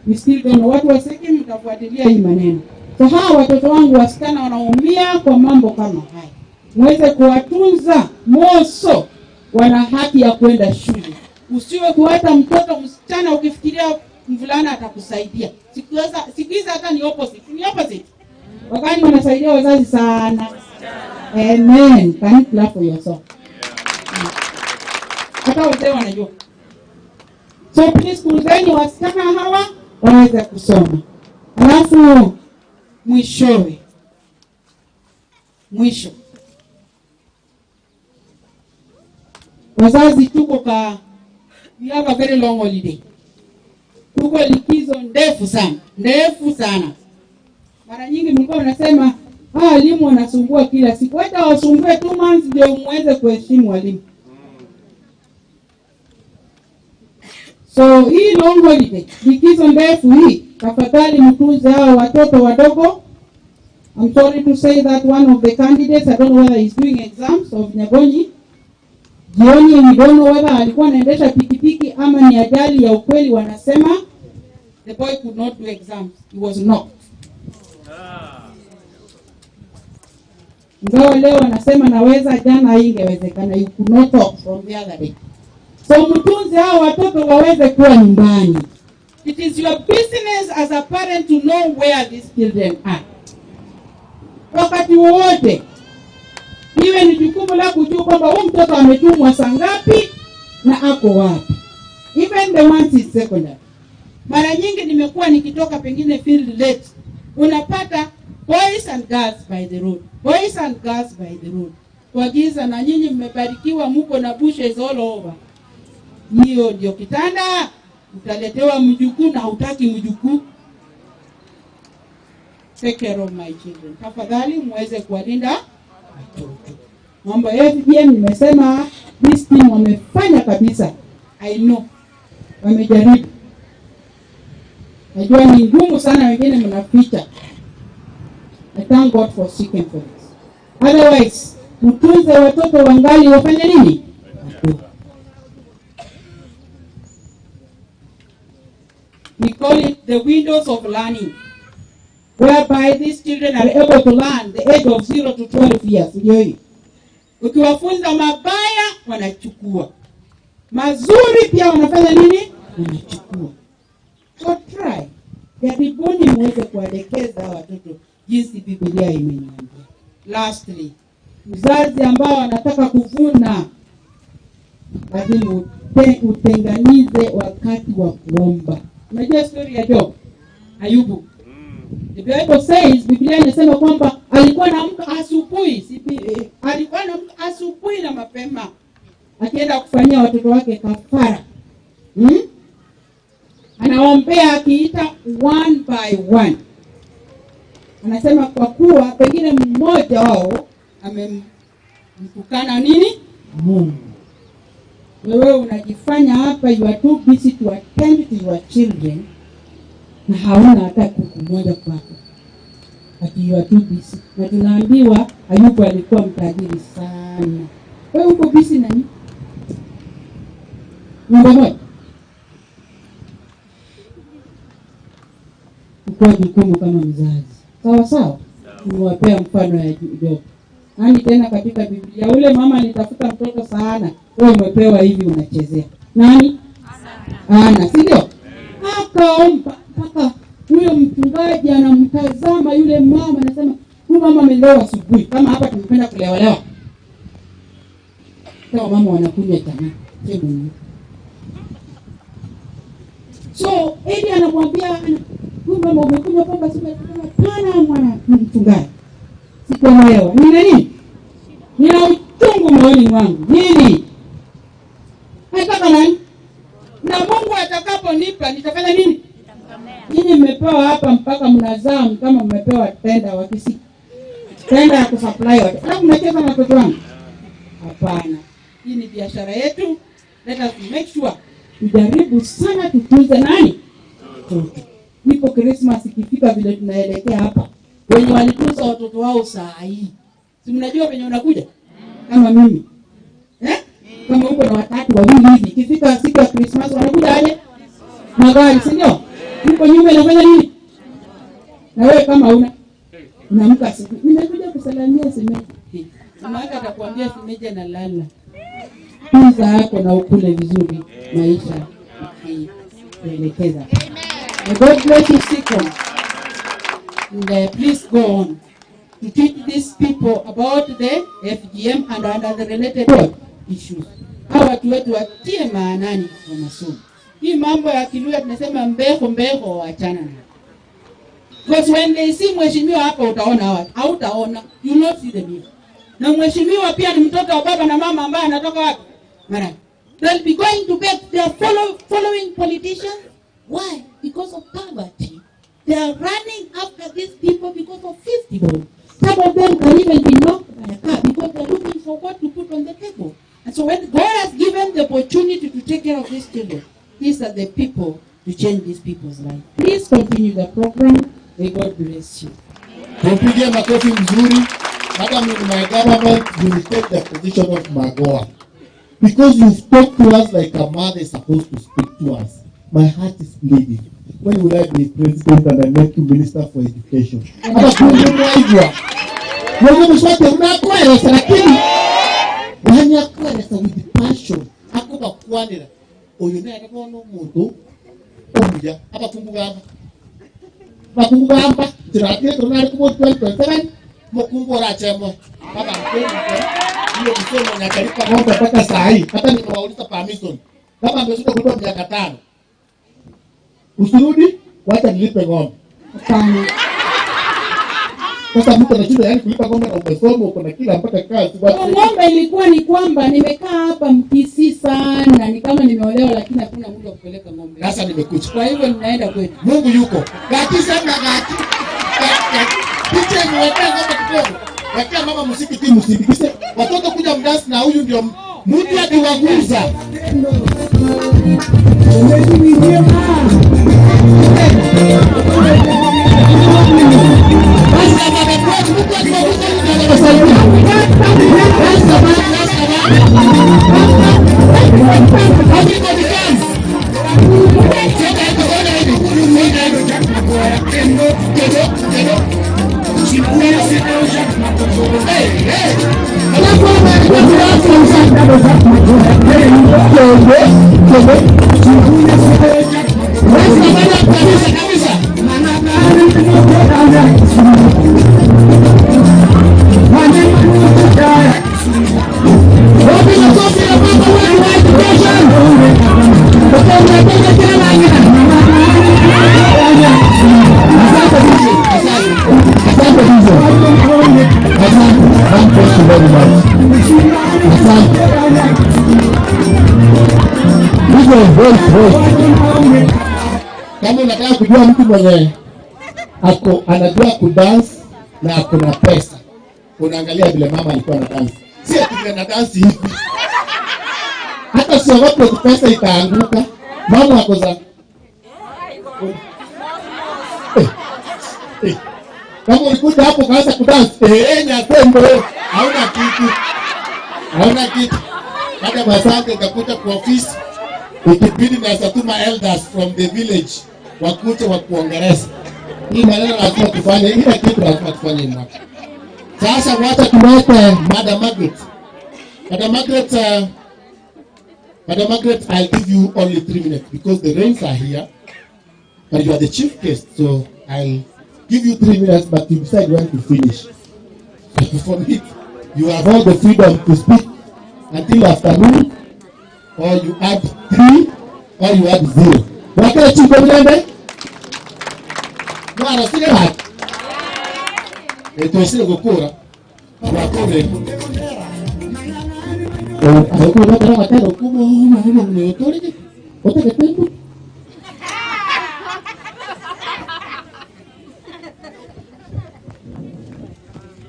we still don't know what was taking, mtafuatilia hii maneno. So hawa watoto wangu wasichana wanaumia kwa mambo kama haya. Muweze kuwatunza moso, wana haki ya kwenda shule. Usiwe kuata mtoto msichana ukifikiria mvulana atakusaidia. Siku hizi hata ni opposite. Ni opposite. Wakati wanasaidia wazazi sana. Amen. Can you clap for yourself? Hata wazee wanajua. So please kuzeni wasichana hawa waweze kusoma. Alafu mwishowe. Mwisho. Wazazi tuko ka we have a very long holiday. Tuko likizo ndefu sana, ndefu sana. Mara nyingi mlikuwa mnasema walimu wanasumbua kila siku. Hata wasumbue 2 months ndio muweze kuheshimu walimu. So hii long holiday, likizo ndefu hii, tafadhali mtunze hao watoto wadogo. I'm sorry to say that one of the candidates, I don't know whether he's doing exams of Nyagonyi. Jioni we don't know whether alikuwa anaendesha pikipiki ama ni ajali ya ukweli. Wanasema the boy could not do exams. He was knocked. Ingawa leo wanasema naweza, jana haingewezekana. You could not talk from the other day. So mtunze hao watoto waweze kuwa nyumbani. It is your business as a parent to know where these children are. Wakati wote iwe ni jukumu la kujua kwamba huyu mtoto ametumwa saa ngapi na ako wapi. Even the ones in secondary. Mara nyingi nimekuwa nikitoka pengine field late, unapata boys and girls by the road. Boys and girls by the road. Kwa giza, na nyinyi mmebarikiwa mko na bushes all over. Hiyo ndio kitanda, utaletewa mjukuu na hutaki mjukuu. Take care of my children. Tafadhali muweze kuwalinda watoto. Mambo ya FGM nimesema this team wamefanya kabisa. I know. Wamejaribu. Najua ni ngumu sana, wengine mnaficha. I thank God for seeking for this. Otherwise, mtunze watoto wangali wafanye nini? We call it the windows of learning, whereby these children are able to learn the age of 0 to 12 years. Ndio hii. Ukiwafunza mabaya wanachukua, mazuri pia wanafanya nini? Wanachukua. So try, jaribuni muweze kuwaelekeza watoto jinsi Biblia imeniambia. Lastly, mzazi ambao anataka kuvuna lazima utenganize wakati wa kuomba. Unajua story ya Job, Ayubu. The Bible says, Biblia inasema kwamba alikuwa anaamka asubuhi, alikuwa anaamka asubuhi na mapema akienda kufanyia watoto wake kafara. Anaombea akiita one by one. Anasema kwa kuwa pengine mmoja wao amemtukana nini? Mungu. Wewe unajifanya hapa you are too busy to attend to your children na hauna hata kuku moja kwako. Ati you are too busy. Na tunaambiwa Ayubu alikuwa mtajiri sana. Wewe uko busy na nini? Nyumba moja. Kwa jukumu kama mzazi. Sawa sawa. Niwapea mfano ya Job. Nani tena katika Biblia ule mama alitafuta mtoto sana. Wewe umepewa hivi unachezea. Nani? Ana, si ndio? Akaomba mpaka huyo mchungaji anamtazama yule mama anasema, huyu mama amelewa asubuhi. Kama hapa tumependa kulewalewa. Sawa, mama wanakunywa chana. So Eli anamwambia, huyu mama umekunywa pombe asubuhi? Hapana mwana mchungaji, sikuelewa. Nina nini? Nina uchungu moyoni mwangu. Nini? Nataka nani? Na Mungu atakaponipa nitafanya nini? Nyinyi mmepewa hapa mpaka mnazaa kama mmepewa tenda wa Kisii. Tenda ya kusupply watu. Alafu mnacheza na watoto wangu. Hapana. Hii ni biashara yetu. Let us make sure tujaribu sana tutunze nani? Watoto. Nipo Christmas ikifika vile tunaelekea hapa. Wenye walitunza watoto wao saa hii. Si mnajua wenye wanakuja? Kama mimi. Kama uko na watatu wawili hivi. Ikifika siku ya Christmas wanakuja aje? Magari, si ndio? Uko nyumba inafanya nini? Na wewe kama una unaamka siku, nimekuja kusalamia semeji. Mama yako atakwambia semeji analala. Tunza yako na ukule vizuri maisha ikielekeza. May God bless you, Seacom. And please go on to teach these people about the FGM and other related issues. Hawa watu wetu watie maanani kwa masomo. Hii mambo ya Kiluya tunasema mbeko mbeko, waachana na. Because when they see mheshimiwa hapa utaona hawa, hautaona, you not see them here. Na mheshimiwa pia ni mtoto wa baba na mama ambaye anatoka wapi? Mara. They'll be going to bed. They are following politicians. Why? Because of poverty. They are running after these people because of 50 bob. Some of them can even be knocked by a car because they are looking for what to put on the table. And so when God has given the opportunity to take care of these children, these are the people to change these people's life. Please continue the program. May God bless you. Tupigie makofi mzuri. Madam, in my government, you will take the position of Magoha. Because you've talked to us like a mother is supposed to speak to us. My heart is bleeding. When will I be president and I make you minister for education? With passion. Usirudi, wacha nilipe ng'ombe. Hapana. Sasa mtu anashinda yani kulipa ng'ombe na umesoma uko na kila mpaka kazi. Ng'ombe ilikuwa ni kwamba nimekaa hapa Mkisii sana, ni kama nimeolewa lakini hakuna muda wa kupeleka ng'ombe. Sasa nimekuja. Kwa hivyo ninaenda kwetu. Mungu yuko. Gati sana gati. Picha niwekea ng'ombe kidogo. Wekea mama muziki timu msindikishe. Watoto kuja mdasi na huyu ndio mtu akiwaguza. Kama unataka kujua mtu mwenye ako anajua kudance na ako na pesa, unaangalia vile mama alikuwa na dance. Si ati vile na dance hivi. Hata siogope pesa itaanguka. Mama ako za kama ulikuja hapo kaanza kudance, nyakwembe, hauna kitu. Hauna kitu. Baada masante utakuta kwa ofisi ikibidi na satuma elders from the village wakute wa kuongereza. Hii maneno lazima tufanye, ile kitu lazima tufanye mwaka. Sasa wacha tuweke Madam Margaret. Madam Margaret, Madam Margaret, I'll give you only 3 minutes because the rains are here. But you are the chief guest, so I'll give you 3 minutes, but you decide when to finish. For me, you have all the freedom to speak until afternoon, or you add 3, or you add 0. Wakati chief mlembe? Mara sile hat. Eto sile gokora. Wakore.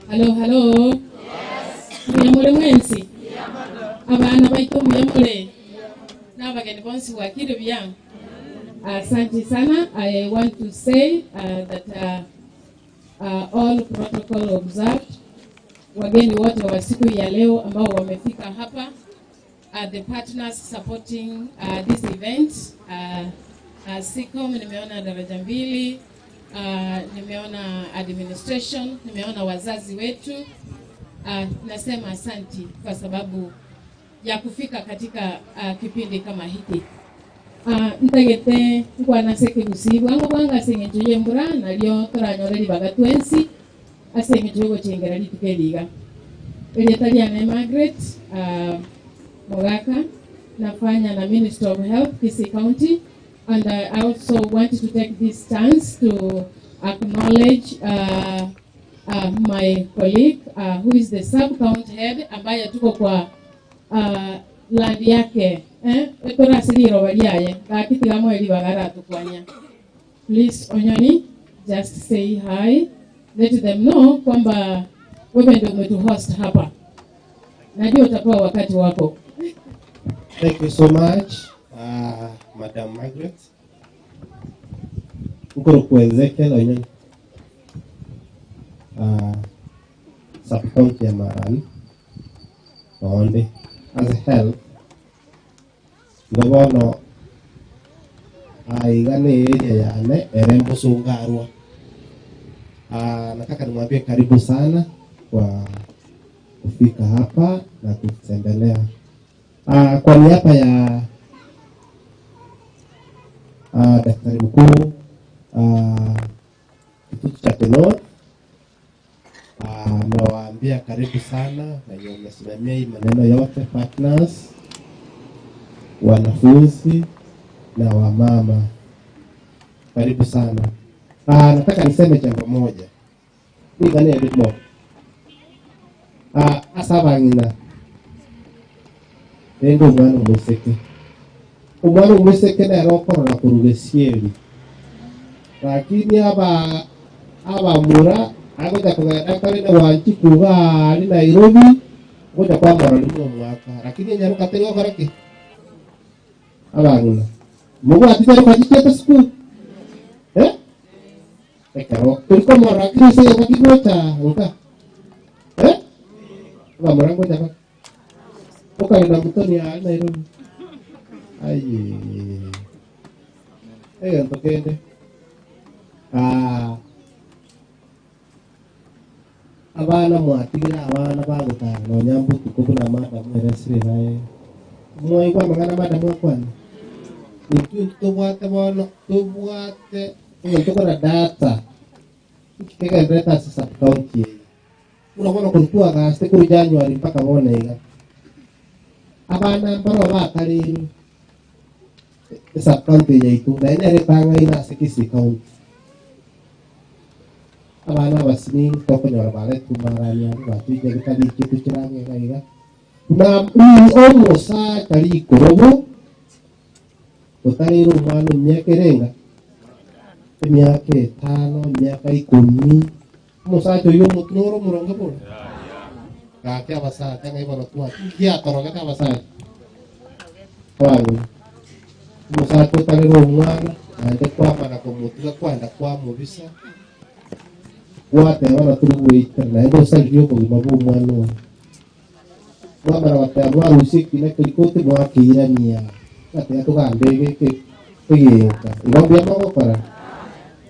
Hello, hello. Yes. Muyamule mwensi. Abana baito muyamule. Na bageni bonsi wakire byangu. Asante sana. I want to say that all protocol observed. Wageni wote wa siku ya leo ambao wamefika hapa, the partners supporting this event, SICOM, nimeona daraja mbili, nimeona administration, nimeona wazazi wetu. Nasema asanti kwa sababu ya kufika katika kipindi kama hiki. Ntagete nkwana seke gusibu ango bwanga sengejo yembura nalyo toranyoreri bagatwensi asengejo gochengera litukeliga Elietalia Margaret Mogaka, nafanya na Minister of Health Kisii County, and I also want to take this chance to acknowledge my colleague who is the sub-county head ambaye tuko kwa land yake etorasiriro baliaye gakitigamo eri bagara tukwanya. Please Onyoni, just say hi, let them know kwamba wewe ndio umetuhost hapa. Najua utapewa wakati wako. Thank you so much, Madam Margaret. Ukoro kwa Ezekiel Onyoni. Sub-county ya Marani. Onde as health ngobono aigane area yane erembo sungarwa. Nataka nimwambie karibu sana kwa kufika hapa na kutembelea. Kwa niaba ya daktari mkuu kituo cha Tenor, nawaambia karibu sana wenye wamesimamia hii maneno yote, partners, wanafunzi na wamama, karibu sana. Nataka niseme jambo moja. Nigane elimo. Asabangina. Rendo mwana umweseke. Umwana umweseke na roko na kurugesieri. Lakini aba mura agoja kugenda kare na wanchi kuga ali Nairobi goja kwa mara limo mwaka. Lakini nyaruka tengo karake. Abangina. Mungu atitari kwa jicho school. Eh? Ekero tulikomora kise bakigota nka bamurango jaba ukaenda mutoni ya Nairobi ayi ntokende abana mwatigira abana bagutana no nyambutu kubuna mada mweresire naye mwaigwa magana mada mwakwana nitu tubwate bono tubwate tukora data kikegereta sasa county unabona kuntua gaste kuri January mpaka bona iga abana mbaro bakariru sub county yaitu na ene panga ina sekisi county abana basini tokonyora bare tumarania batuje gitari kitu kirange gaiga na omusa kali korobo utariru mwana myaka irenga emyaka 5 myaka 10 omusacha oyo omutunoro omuronge buna gake abasacha ngai bono kiatorogete abasacha abange omusacha otarire omwana naende kwamana komotiga kwenda kwamobisa gwateba na turi gwikara naende osaririe obogima bwa omwana oyo mwamara bateba mwarusia ekina kerikoti mwakeirania gateba tugambe egeka igo mbuya mogokora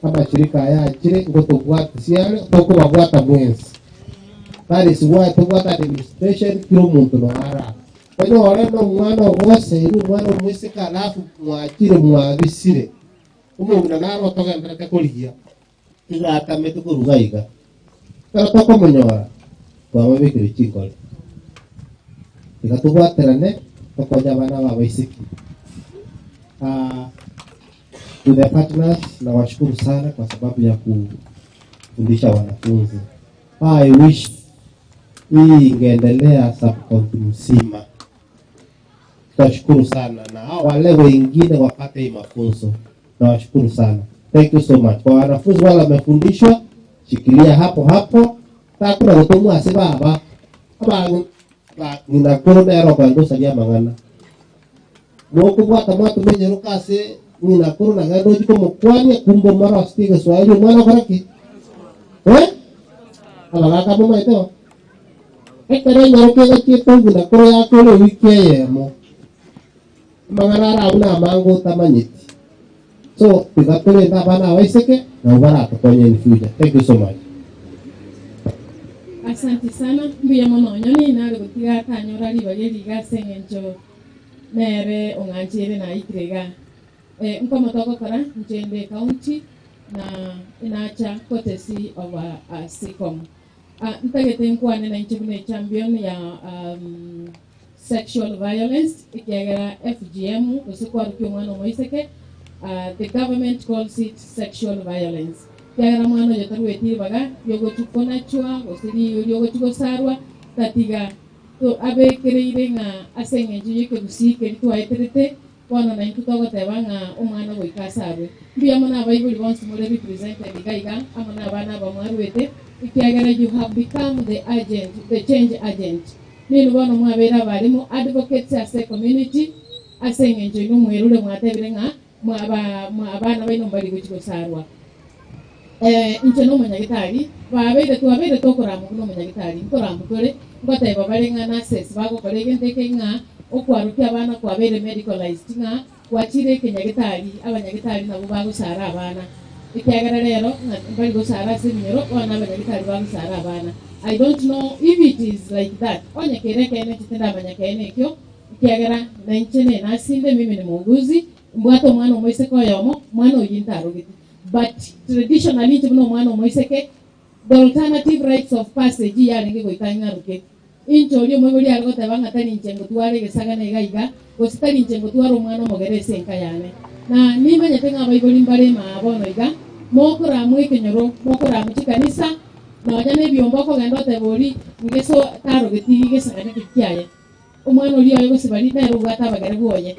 amashirika aya akire ngo tubwate siare tokubabwata mwensi parisi tubwata administration kiro omuntu noara onye ore no omwana ogoseire omwana omwisika alafu mwakire mwabisire omong'ina naro otogenderete korigia igatamete koruga iga pero tokomonyora twamabikire chinkore iga tubwaterane tokonya abana babaisiki. To the partners, nawashukuru sana kwa sababu ya kufundisha wanafunzi. I wish hii ingeendelea sub-county mzima. Tutashukuru sana na wale wengine wapate hii mafunzo. Nawashukuru sana. Thank you so much. Kwa wanafunzi wale wamefundishwa, shikilia hapo hapo. Takuna kutumwa asibaba. Aba ninakuru nero kwa ndosa ya mangana. Mokubwata mwatu menyeruka ase ninakuru na gado jiko mukwanya kumbo mara astige Swahili mwana koraki. Abagaka mama ito. Ekere nyaruke gachiete ninakuru yakore wiki eyemo. Mangana ara una mango tamanyeti. So tigatore abana waiseke na ubara tukonye in future. Thank you so much. Asante sana mbuya mono onyoni nare gutiga tanyora ribaria rigase ng'encho nere ong'anchere na ikirega nkomotogokora njende county na inacha courtesy of SICOM. Ntagete nkwane na inche buna champion ya sexual violence ikiagera FGM gose kwarupia omwana omoiseke. The government calls it sexual violence. Kiagera mwana oyo tarwetire baga riogochikonachwa gose riogochigosarwa tatiga to abekereire ng'a ase eng'encho yekegusi keri twaeterete bono naintwe togoteba ng'a omwana goika asarwe. Mbuya mono abaibori bonsi more represented iga iga amo na abana abamwarwete ikiagera you have become the agent, the change agent. Ninu bono mwabere abarimu advocates ase community ase eng'encho ino mwerure mwatebire ng'a abana baino mbari gochigosarwa. Inche no munyagitari babeire twabeire tokoramu no munyagitari nkoramu tore ngoteba bare ng'a nurses bagokora egento eke ng'a okwarukia abana kwabeire medicalized ng'a gwachire ekenyagitari abanyagitari nabo bagosara abana ekiagera rero mbari gosara ase eminyoro bono abanyagitari bagosara abana. I don't know if it is like that onye kere kene chitenda kene ekyo ekiagera na inche ne nasinde mimi ni muuguzi mbwate omwana omoiseke oyomo mwana oyo ntarogete. But traditionally inche mwana omoiseke the alternative rites of passage yarenge goika ng'aruke inche oria omoibori are goteba ng'a tari inche ngotware egesagana iga iga gose tari inche ngotwara omwana omogere ase enka yane na nimanyete ng'a abaibori mbare maa bono iga mokoramwa ekenyoro mokoramwa chikanisa nonya na ebiomba okogenda oteba ori ngeso tarogeti gesagana eke kiaye omwana oria oyo gose bari nere obwate abagere bwoye.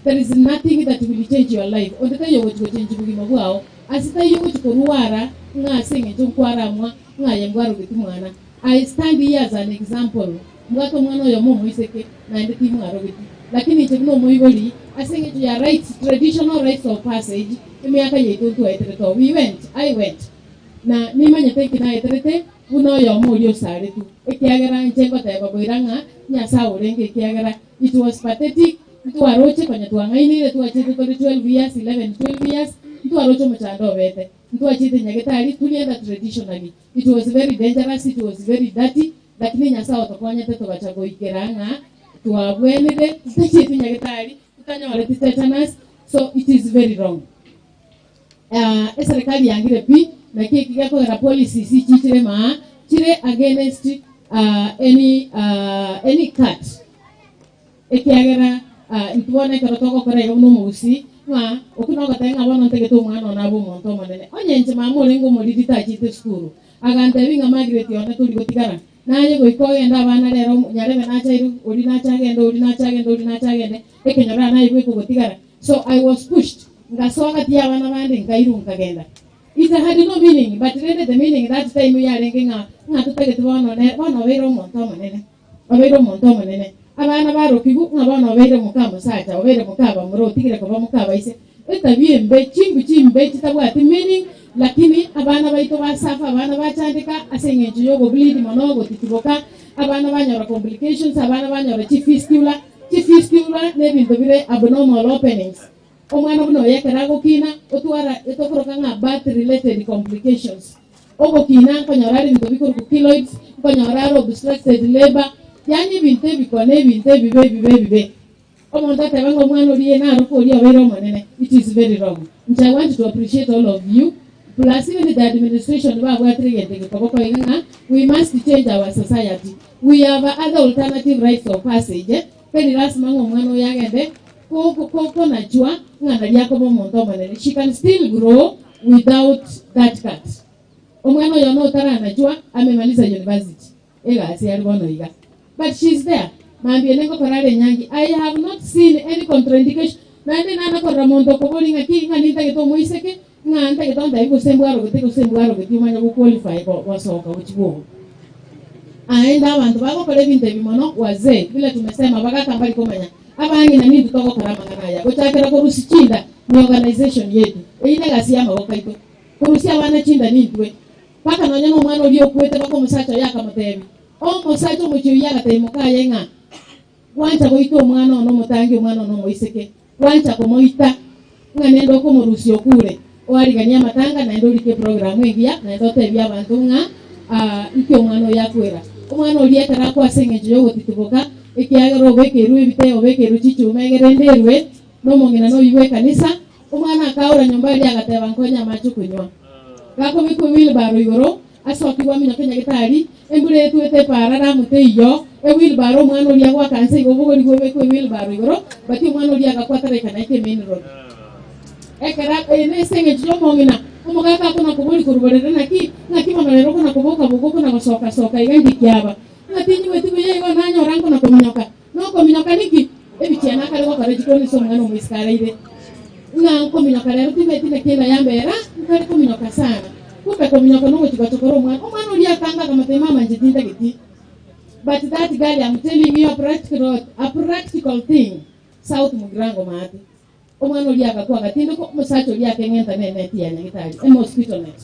There is nothing that will change your life. Ondetayo gochichange bugima bwao asitayo gochikorwara ng'a ase eng'encho nkwaramwa ng'aye ngwarogeti mwana. I stand here as an example. Mbwate omwana oyo momoiseke naende timwarogeti lakini inche buna omoibori ase eng'encho ya rights, traditional rites of passage emiaka yaito ntwaetere to we went, I went Na nimanyete kinaeterete buno oyomo oria osaretu ekiagera nche ngoteba boira ng'a Nyasaye orenge ekiagera it was pathetic. Ntwaroche konya twang'ainire twachete tori 12 years 11 12 years ntwaroche omochando obete ntwachete nyagetari tulienda traditionally. It was very dangerous, it was very dirty, lakini Nyasaye otokonyete tugacha goikera ng'a twabwenire tutachete nyagetari tutanyorete tetanus. So it is very wrong. Eserikali yangire pi na kiki gakogera policies chichire ma chire against any cut ekiagera ntubone kero togokora igo nomogusi ng'a okinogote ng'a bono ntegete omwana one abe omonto omonene onye inche mama orenge omoriri tachite sukuru agantebi ng'a Margaret one tori gotigara naye goika ogenda abana rero nyarebe nachaire ori nachagenda ori nachagenda ori nachagende ekenyora naye goikogotigara. So I was pushed ngasoka tia abana bande nkairu nkagenda. It had no meaning, but really the meaning that time yarenge ng'a ng'a tutagete bono ne bono obeire omonto omonene obeire omonto omonene abana barokigu ng'a bono obeire moka mosacha obeire moka bamuro otigire koba moka baise etabia embe chimbu chimbe chitabwati meaning. Lakini abana baito basafa abana bachandika ase eng'encho yogobleed mono gotitiboka abana banyora complications abana banyora chifistula chifistula nebinto bire abnormal openings. Omwana buno yekera gokina otwara etokoroka ng'a birth related complications ogokina nkonyora ari ebinto bikoruka keloids nkonyora ari obstructed labor yani ebinto ebikone ebinto ebibe ebibe ebibe omonto ateba ng'a omwana orie naruka oria obeire omonene. It is very wrong. Nti I want to appreciate all of you plus even the administration babwatire egento gekoboko iga ng'a we must change our society. We have other alternative rites of passage. Teri lazima ng'a omwana oyo agende konachua ng'ana riakoba omonto omonene. She can still grow without that cut. Omwana oyo notaranachua amemaliza university egasi ari bono iga but she's there. Mambie nengokora are nyangi I have not seen any contraindication. Naende nanakorora monto okobori ng'aki ng'a nintagete omoiseke ng'a ntagete ontabi gose mbwarogete gose mbwarogete omanye goqualify gosoka gochi bwogo. Aenda abantu bagokora ebinto ebi mono wazee vile tumesema bagakamba rikomanya abang'ina nintu togokora amang'ana aya gochakera korusi chinda ni organization yetu eine gasi ya maboko aito korusia abana chinda nintwe paka nonya na omwana oria okwete baka omosacha oyo akamotebi omosacha omochi oyo agatebi mokaye ng'a gwancha goita omwana ono omotangi omwana ono omoiseke gwancha komoita ng'a nende okomorusia okure oarigania amatanga naende orike program engiya naende otebia abanto ng'a iki omwana oyo akwera omwana oria ekero akwase eng'encho yogotitiboka ekiagera obekerwe ebite obekerwe chichuma egere nderwe nomong'ina noyigwa ekanisa omwana akaura nyomba eria agateba nkonya amache kunywa gakobekwa ewheelbarrow igoro asokigwa minyoka nyagetari embura etwete epara ramute iyo ewheelbarrow omwana oria gwakansa igo obogori bwobekwa ewheelbarrow igoro but omwana oria agakwatarekana eke main road ekera ene eng'encho yomong'ina omogaka akona kobori koruborera naki ng'aki bono rero okona koboka bogo okona gosoka soka iga ndikiaba ng'atinyiweti buya igo nanyora nkona kominyoka nokominyoka niki ebichiana akare gokora jikoni ase omwana omoisikareire ng'a nkominyoka rero timeti nekienda yambera nkare kominyoka sana kumbe kominyoka nogochigachokora omwana omwana oria akangaga mate mama nche tintageti. But that girl, I'm telling you a practical thing. South Mugirango maate omwana oria agakwa agatindeko omosacha oria akeng'enta neneti ya nyagitari emosquito net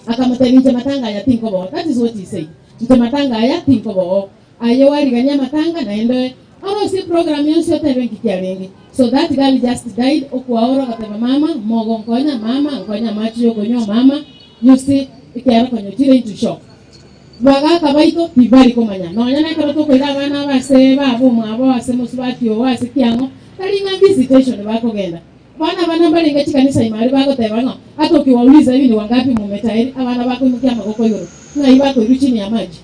akamotebi nche matanga aya tinkobogo. That is what he said. Nche matanga aya tinkobogo aye warigania matanga naende orosi program yonsi otebe nkikiarenge. So that girl just died okwaoro agateba mama mogo nkonya mama nkonya amache yokonywa mama you see ekiara konya chire into shock. Bagaka baito tibari komanya nonya nekero tokoira abana abase babo mwabo ase mosubati owo ase kiang'o tari ng'a visitation bakogenda bana bana baringa chikanisa imari bagoteba ng'a hata ukiwauliza hivi ni wangapi mumetairi abana bakoimukia amagoko igoro ng'a ibakoiru chini ya maji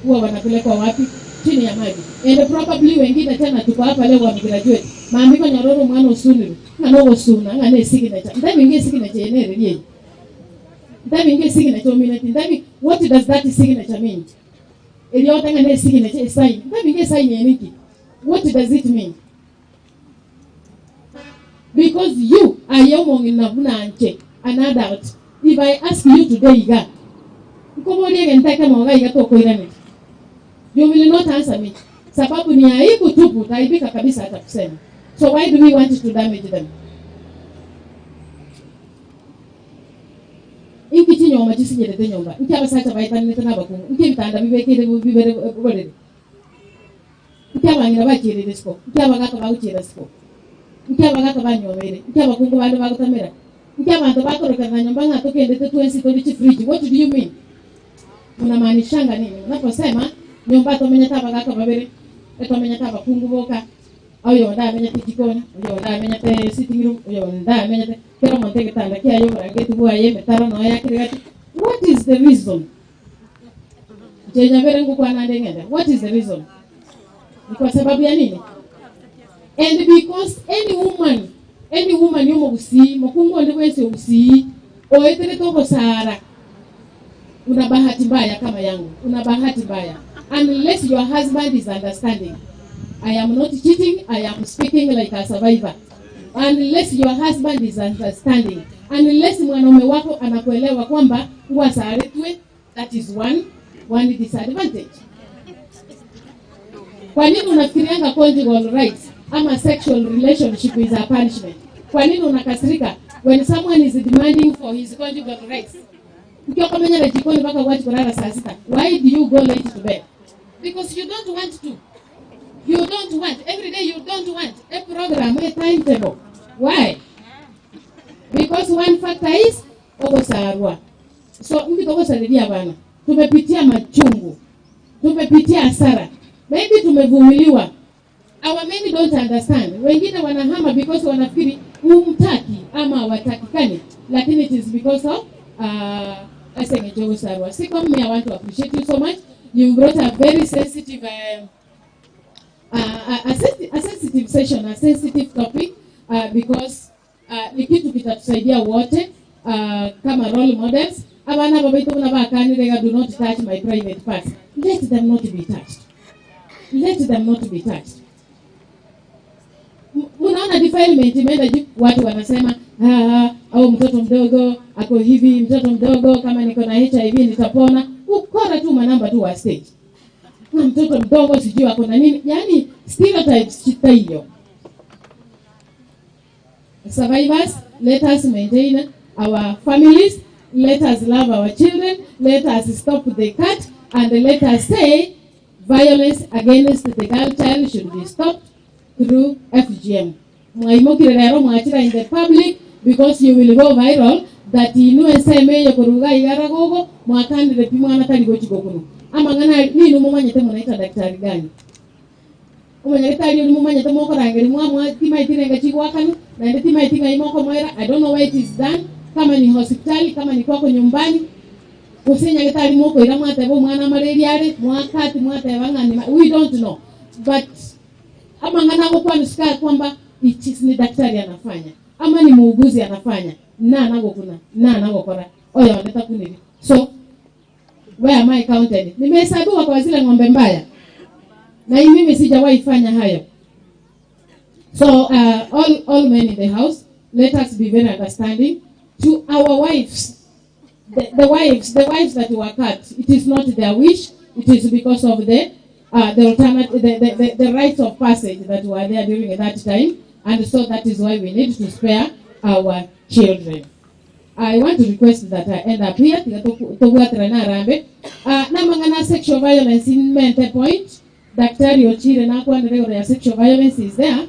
huwa wanapelekwa wapi chini ya maji and probably wengine tena tuko hapa leo wamegraduate maambiko nyororo mwana osuniru ng'a nogosuna ng'a ne signature ndabinge signature yenere riye ndabinge signature ominati ndabi what does that signature mean eriota ng'a ne signature sign ndabinge sign yeniki what does it mean? Because you are yomong'ina buna nche an adult. If I ask you today iga nkoborie egento moga iga tokoiraneri you will not answer me sababu ni aibu tupu utaibika kabisa hata kusema. So why do we want to damage them? Inki chinyoma chisinyerete nyomba. Inki abasacha baitanete n'abakungu. Inki ebitanda bibekere bibere borere. Inki abang'ina bachirire siko. Inki abagaka baguchira siko. Inki abagaka banyomere. Inki abakungu bande bagutamera. Inki abantu bakorokana nyomba ng'a tokendete twensi tori chifriji. What do you mean? Mnamaanishanga nini unaposema nyomba tomenyete abagaka babere, etomenyete abakungu boka, oyo ndamenyete jikoni, oyo ndamenyete sitting room, oyo ndamenyete kero monte gitanda kiayo burangeti bwaye metaro no yakirigati. What is the reason? Jenyabere ngukwana ndengenda. What is the reason? Ni kwa sababu ya nini? And because any woman yomo gusi, mokungu ndi wese gusi, oetere toko sara. Una bahati mbaya kama yangu. Una bahati mbaya. Unless your husband is understanding. I am not cheating, I am speaking like a survivor. Unless your husband is understanding. Unless mwanaume wako anakuelewa kwamba huwa saretwe, that is one disadvantage. Kwa nini unafikirianga conjugal rights ama sexual relationship is a punishment? Kwa nini unakasirika when someone is demanding for his conjugal rights? Ukiwa jikoni mpaka uache kulala saa 6. Why do you go late to bed? Because you don't want to. You don't want. Every day you don't want a program, a timetable. Why? Because one factor is ogosarwa. So mkitogosaridia bana. Tumepitia machungu. Tumepitia hasara. Maybe tumevumiliwa. Our men don't understand. Wengine wanahama because wanafikiri humtaki ama hawatakikani. Lakini it is because of Sikom, I want to appreciate you so much. You brought a very sensitive, a sensitive session, a sensitive topic, because ni kitu kitatusaidia wote kama role models. Abana babetu na bakani rega, do not touch my private parts. Let them not be touched. Let them not be touched. Munaona defilement imeenda juu, watu wanasema au mtoto mdogo ako hivi, mtoto mdogo kama niko na HIV nitapona. Ukora tu manamba tu wa stage. Na mtoto mdogo sijui ako na nini. Yaani stereotypes chitaiyo. Survivors, let us maintain our families, let us love our children, let us stop the cut, and let us say violence against the girl child should be stopped through FGM. Mwaimokire rero mwachira in the public because you will go viral that inu eseme yokoruga igara gogo mwakandire pimwana tali gochiko kuno. Ama ngana ninu mumanyete munaita daktari gani? Umanyete ni mumanyete moko rangeri mwa tima itirenga chigwakanu na ndi tima itinga imoko mwera. I don't know where it is done. Kama ni hospitali, kama ni kwako nyumbani. Kusenya getali moko ira mwatebo mwana malaria ale mwakati mwateba ngani, we don't know. But ama ngana kwa nisika kwamba it is ni daktari anafanya ama ni muuguzi anafanya na anagokuna na anagokora oyo waneta kuniri. So where am I counted? Nimehesabiwa kwa zile ng'ombe mbaya na mimi sijawahi fanya hayo. So all men in the house, let us be very understanding to our wives. The wives that were cut, it is not their wish, it is because of the rites of passage that were there during that time, and so that is why we need to spare our children. I want to request that I end up here. Namangana sexual violence in mente point. Daktari Ochire na sexual violence is there.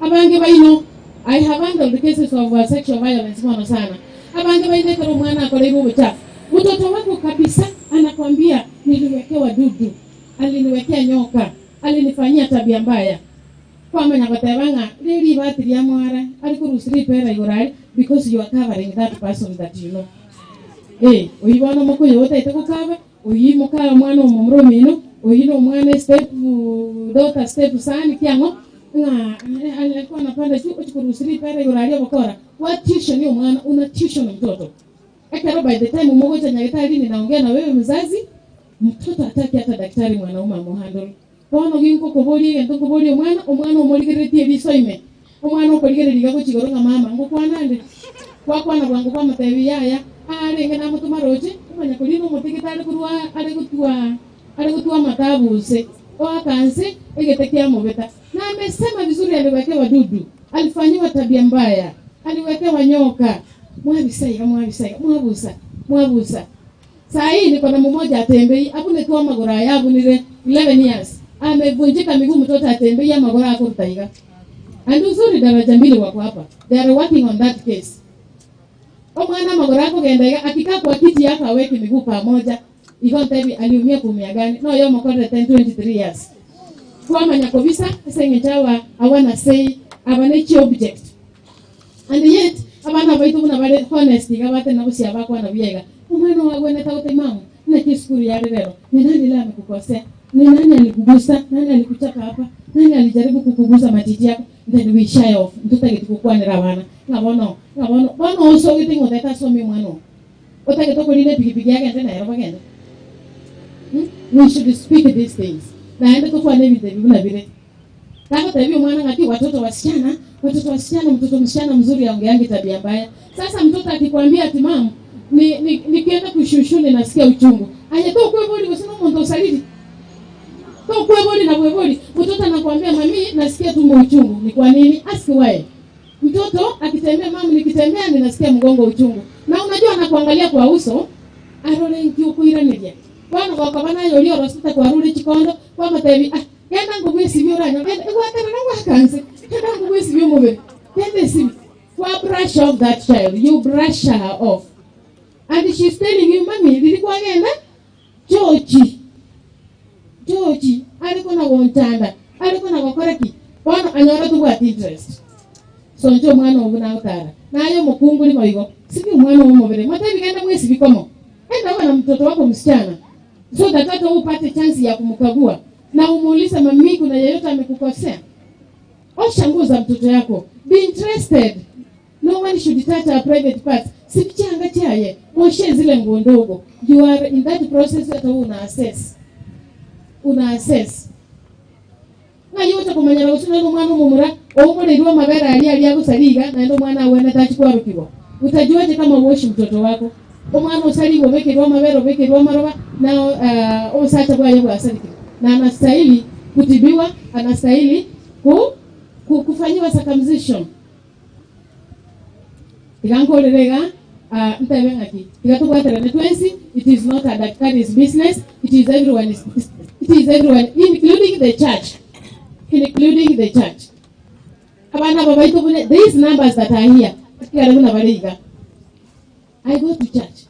Abange baino, I have handled the cases of sexual violence mono sana. Abange baine kero mwana akoleiru uchafu. Mtoto wako kabisa anakwambia niliwekewa dudu, aliniwekea nyoka, alinifanyia tabia mbaya. Kwa maana batebanga riri batiria mwara alikurusiri pera igorari because you are covering that person that you know. Oyibona mukuyo otaite kukaba, oyimuka mwana omumromino, oyino mwana step daughter step son kiango nga alikuwa anapanda juu uchikurusiri pera igorari bokora. What tuition yo mwana una tuition mtoto. Ekero by the time umogoja nyagetari ninaongea na wewe mzazi, mtoto hataki hata daktari mwanaume amuhandle. Bono ginko kobori ento kobori omwana omwana omorigeretie bisoime. Omwana okorigereria gochigoronga mama ngokwana nde. Kwakwana bwangu kwa mutebi yaya arenge na mutuma roche umanya kulino mutigitari kurwa ari gutua matabuse oakanse egetekia mubeta. Na amesema vizuri, aliwekewa dudu, alifanyiwa tabia mbaya, aliwekewa nyoka. Mwabisaiga mwabusa. Mwabusa. Saa hii niko na mmoja atembei, abune kwa magora ya abunire 11 years. Amevunjika miguu mtoto atembei ya magora yako mtaiga. And uzuri daraja mbili wako hapa. They are working on that case. Omwana magora yako genda akikaa kwa kiti yako aweke miguu pamoja. Iko ntebi aliumia kumia gani? No yo mokore 10 23 years. Kwa manyakobisa sengechawa awana say abane object. And yet abana baitu buna bale honest gabate na busia bakwa na biega. Umwana wawe na taute mamu na kiskuru ya leo. Ni nani la amekukosea? Ni nani alikugusa? Nani alikuchapa hapa? Nani alijaribu kukugusa matiti yako? Then we shy off. Mtoto akitukukwa ni rabana. Ngabono, ngabono. Bono uso gitingo teta somi mwano. Otake toko line pikipiki yake ndena yero bagenda. We should speak these things. Naenda kwa nini bibuna bile. Kama tabia mwana ngati watoto wasichana, mtoto msichana mzuri aongeange tabia mbaya. Sasa mtoto akikwambia ati mama nikienda kushushuni nasikia uchungu. Aya to kweboli kusema mtu usaliti. To kweboli na kweboli. Mtoto anakuambia mami nasikia tumbo uchungu. Ni kwa nini? Ask why. Mtoto akitembea mama nikitembea ninasikia mgongo uchungu. Na unajua anakuangalia kwa uso arole nkiukuira nilya. Bwana wakabana yolio rosita kwa ruli chikondo kwa matebi ah genda ngubwe sibyo ranya genda igwatana na wakanse genda ngubwe sibyo mube genda sibi kwa brush off that child, you brush her off and she's telling you mami nilikuwa genda George aliko na wontanda aliko na wakoreki bwana anyora tu kwa interest so njo mwana obuna utara nayo mukunguli moigo sibi mwana omubere matebi genda mwesi bikomo enda wana mtoto wako msichana so that hata upate chance ya kumkagua na umuulize mami kuna yeyote amekukosea. Osha nguo za mtoto yako. Be interested. No one should touch our private parts. Sikichanga chaye. Moshe zile nguo ndogo. You are in that process hata una assess. Una assess. Na yote kumanyara usina mwana mumura omulirwa mabera ali ali akusaliga na ndo mwana wena tachikwa rukiwa. Utajuaje kama uoshi mtoto wako? Omwana osaligo bekerwa mabero bekerwa maroba na osacha bwa yebo asaliki. Na anastahili kutibiwa, anastahili kufanyiwa circumcision. Ikankolerega ntabe ngaki. Ikatubwatera netwensi, it is not a doctor's business, it is everyone's business. It is everyone including the church. Including the church. Abana babaito bune these numbers that are here. I go to church,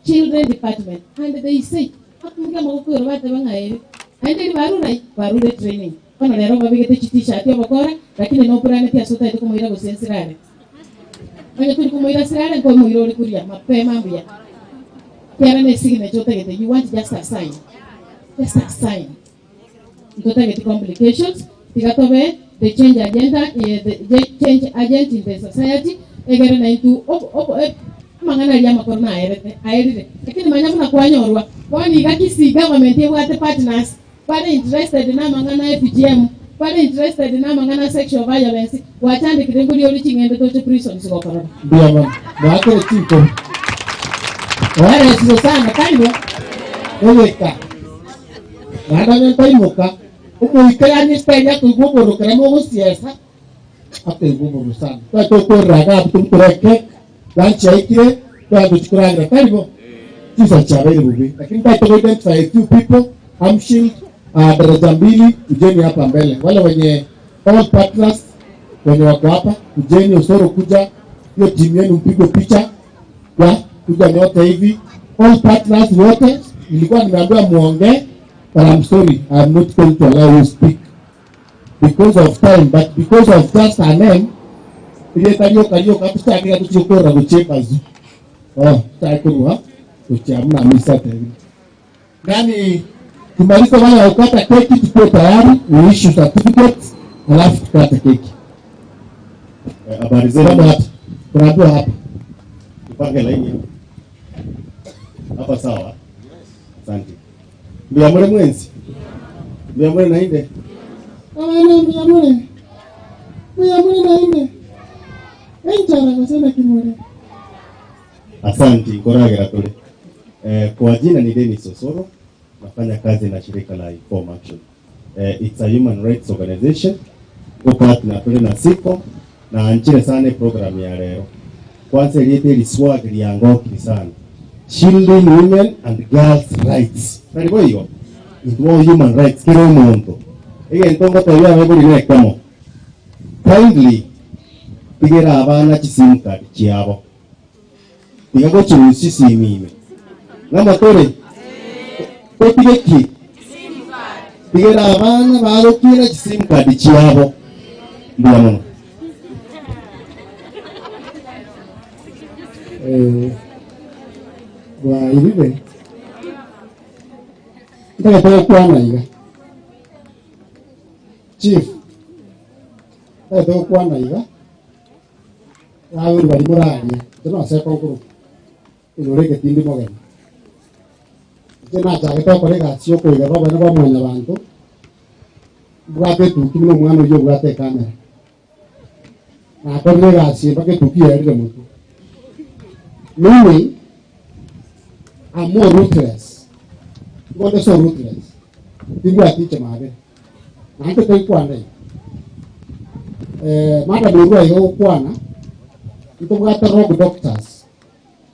children department, and they say, barure training. Kono lero babigete chitisha ati obokora, lakini no purane pia sota ito kumuira gusensirare. Onye kuri kumuira sirare ko muira uri kuria mapema mbuya. Kiara ne signature otagete, you want just a sign. Just a sign. Otagete complications, tigatobe the change agenda, the change agent in the society. Egere na itu mangana ya makorona aerete lakini manya muna kwanyorwa kwani gakisi government yebwate partners bali interested na mangana FGM bali interested na mangana sexual violence wachandikire nguri ori chingendo toche prison sikokorona ndio mama mwako chiko wale sio sana kaiwa weka mwana ntaimoka umuikaya ni style kuigwo kera mo siasa ate sana kwa to raga tumkureke lancha ikire kwa kuchukura karibu tisa cha bele lakini kwa to identify a few people Amshield daraja mbili ujeni hapa mbele wale wenye all partners wenye wako hapa ujeni Osoro kuja hiyo timu yenu mpigwe picha kwa kuja wote hivi all partners wote nilikuwa nimeambiwa muongee but I'm sorry I'm not going to allow you speak because of time, but because of just her name, ile kario kabisa akira tuchokora kuchepa zu. Oh, taikuruha kuchamna misa tena. Nani tumaliza wale ukata keki tuko tayari, uissue certificate alafu tukate keki. Habari zenu hapa. Tunaambiwa hapa. Tupange laini hapa. Hapa sawa? Asante. Mbiyamure mwenzi. Mbiyamure na inde. Abana mbiyamure. Mbiyamure na inde. Enjara kusema kimure. Asante, nkoragira tole. Kwa jina ni Dennis Osoro, nafanya kazi na shirika la Inform Action. It's a human rights organization. Go partner tole na siko na anchire sana program ya leo. Kwanza ilete liswag liangokiri sana. Shielding women and girls rights. Tari boigo. It human rights kero omonto. Egento ngotebia abaibori nekemo. Kindly tigera abana chisim card chiabo. Tiga gochirusi simime. Namatore. Totige ki. Tigera abana bagokira chisim card chiabo. Mbuya mono. Bwa ibibe. Ndakataka kwana iga. Chief. Ndakataka kwana iga. Nawe bari muraria. Tena aseka ukuru. Iroreke tindi mogeni. Tena achagete korega sio koiga baba na bamwanya bantu. Bwate tuki no mwana uyo bwate kamera. Na korega sio bake tuki erire mutu. Meaning, I'm more ruthless. God is so ruthless. Tingu atiche mabe. Nante koi kwana. Mada murua yo kwana. Ito bwate rogue doctors,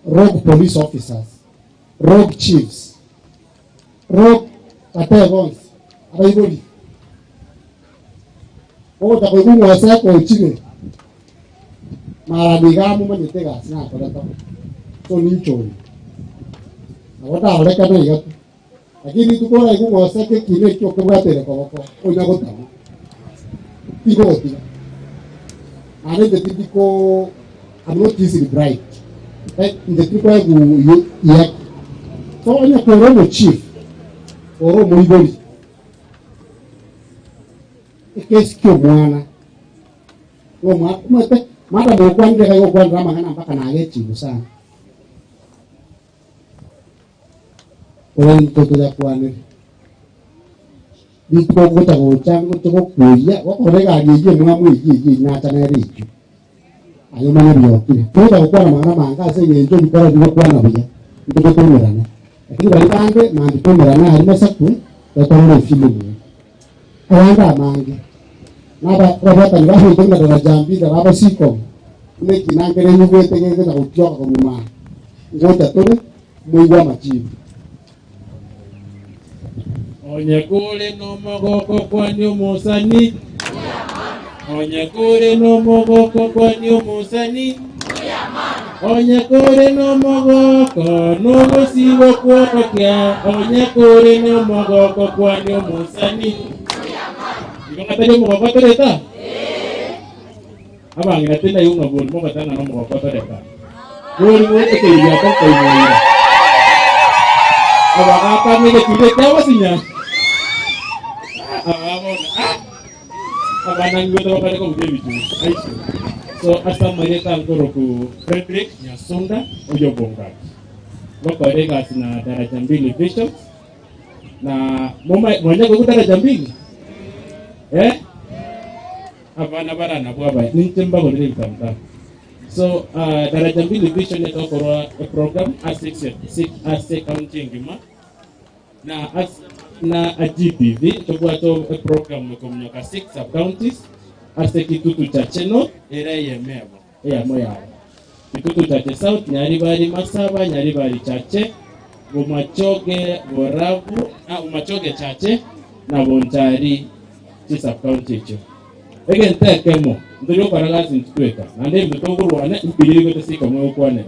rogue police officers, rogue chiefs, rogue atebons, abaiboli. Ogo takoigungu aseko uchige. Mara nigamu manyetega sina koreta. So ninchoni. Awata oleka na igatu. Lakini tukora igungu aseke kine kyo kebwatere koboko. Onya gotama. Tigo gotiga. Ane de tipiko I'm not easily bribed. Right? In the tipo egu yak. So onya koromo chief. Oromo iboli. Ekesi kyo mwana. Wo mwana mara bokwandira kayo kwandira mangana mpaka na chibu sana. Olen toto ya kwanire. Bitko gota gochango toko kuya wakorega gije mwamu iji nata na riju. Ayo mana byokire. Tota gokwana mangana manga se ngenjo bikora bikwana buya. Ntoko tomerana. Lakini bali bange mandi tomerana harimo sakwe batoro filimu. Abanga mange. Naba rabata ngaho tonga daraja mbili raba siko. Neki nangere nyugwete ngeze na kutyoka kumuma. Ngota tore muigwa majibu. Onyekure no mogoko kwani umusani. Onyekure no mogoko kwani umusani. Onyekure no mogoko no musibo kwokya. Onyekure no mogoko kwani umusani. Ikakatayo mogoko toreta? Abang natin na yung ngabon mo katanga no mogoko toreta. Gol mo ito iya ko kay mo. Abang kami na kile tawa sinya. Abang nang ko ko bibi. So asa mayeta ngoro Frederick Nyasunda Oyobonga. Bakorega na daraja mbili bishops na mama mwenye ko daraja mbili. Eh? Abana barana bwaba nintemba ko tamta. So daraja mbili bishop ne ko program A6 A6 county ngima na as na a GBV tobwato a program ko 6 sub counties ase kitutu cha Cheno era yemebo eya moya kitutu cha South Nyaribari Masaba Nyaribari Chache Bomachoge Borabu na Umachoge Chache na Bontari chi sub county cho again tekemo ndio kwa lazima tuweka na ndio mtogorwa na mpili ko sika mo kwane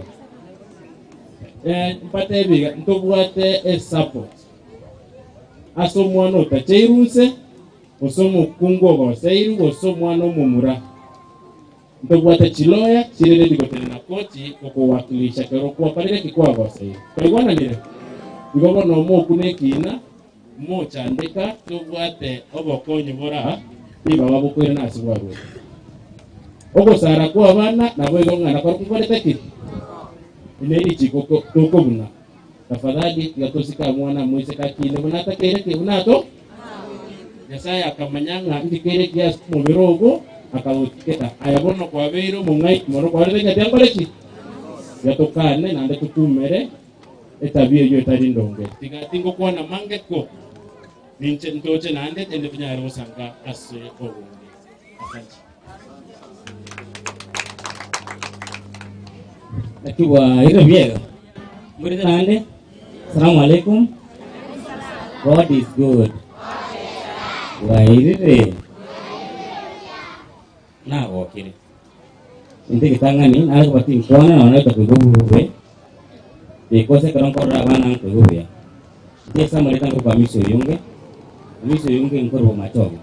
mpate biga ntobwate e support aso mwana otacheiruse osomo kungo goseiru oso mwana omomura ntobwate chiloya chirere dikotene na koti okuwakilisha kero kwa parire kikwa goseiru kaigwana nire igobo no mo kunekina mo chandika tobwate obokonyo bora niba babukwire nasibwaru ogosara kwa abana nabo igongana kwa kukoreta ki ineri chikoko tokobuna tafadhali gatosika mwana mwese kakine bunata kere ki unato Nyasaye akamanyanga ndikere kiasi mubirogo akawutiketa ayabono kwa beiro mungai moro kwa renya tyangoleki yatokane nande tukumere etabie yo etari ndonge tigatingo kwana mange ko ninche ntoche nande ende tunyare osanga ase obunge asante akiwa ire biega Nande. Assalamu alaikum. God is good. Wairire. Na wokire. Inte kitangani na kupati mkwana na wanaweza kuiguwe. Because karonko rabana kuiguwe. Ndiye samali tangu kwa miso yunge. Miso yunge nkoro machogo.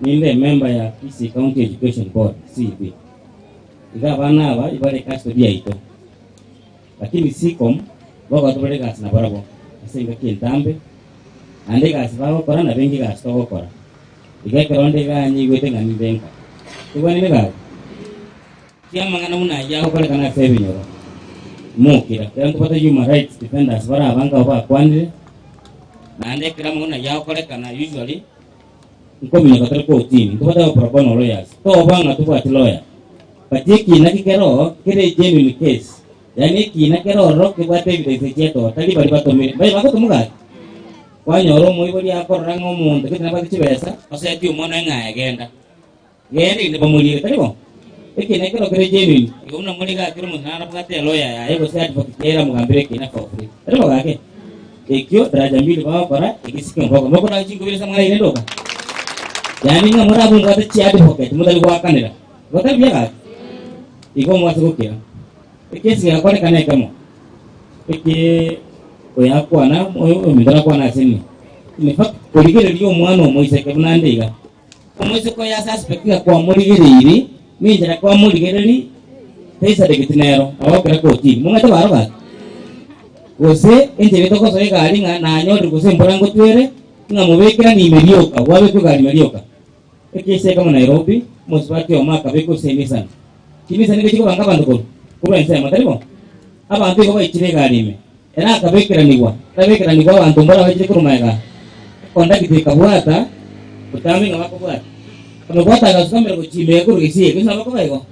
Ninde member ya Kisii County Education Board CEB. Igabana aba ibare custody yaito. Lakini SICOM bako tubare gas na barabo. Asenga kintambe. Ande gas bako kora na bengi gas to kora. Igakaronde ganyi gwete ngani benka. Igwani nega. Kiamangana muna ya kora kana sebinyoro. Mukira. Kera tupata human rights defenders bara abanga ba kwandire. Na ande kira muna ya kora kana usually nkomina katara ko team tupata pro bono lawyers. To banga tupati lawyer. Patiki na kikero kere genuine case. Yani kina kero ro kibate evidence cheto tali bali batomire. Bai bako tumuga. Kwanyoro moibori akorora ng'omonto kitina bati chibesa oseti omwana ng'aye genda. Genda inde bamulire talibo. Ekina kero kere genuine. Iguna muliga kero munana bwate lawyer ya ego se advocate era mugambire kina for free. Talibo gake. Ekyo daraja mbili bakora ekisike ngoko. Moko na chingubire samwana ine doka. Yani ng'amura bungate chi advocate mutali gwakanira. Gotali byaga. Igo mwasugukira. Ekesi yakore kana kamo. Eke oyakwana omindora kwana sini. In fact kurigereria omwana omoiseke bunandiga. Omoiseke ya suspect ya kwa murigereiri, minjira kwa murigereri pesa de kitinero, awokera koti. Mungate baroga. Gose enje betoko soe gari nga na nyoru gose mborango twere nga mubekera ni merioka, wabe ku gari merioka. Ekesi kama Nairobi, mosbati omaka beko semisana. Kimisa ni kiko banga bandu ko. Kuba ensema talibo. Abantu ko baikire garime. Era akabekeranirwa. Akabekeranirwa abantu mbora bakire kurumaga. Konda kitikabwata utami ngabakobwata. Kamebwata akasomera kuchime kurugisiye kisa bakobaigo.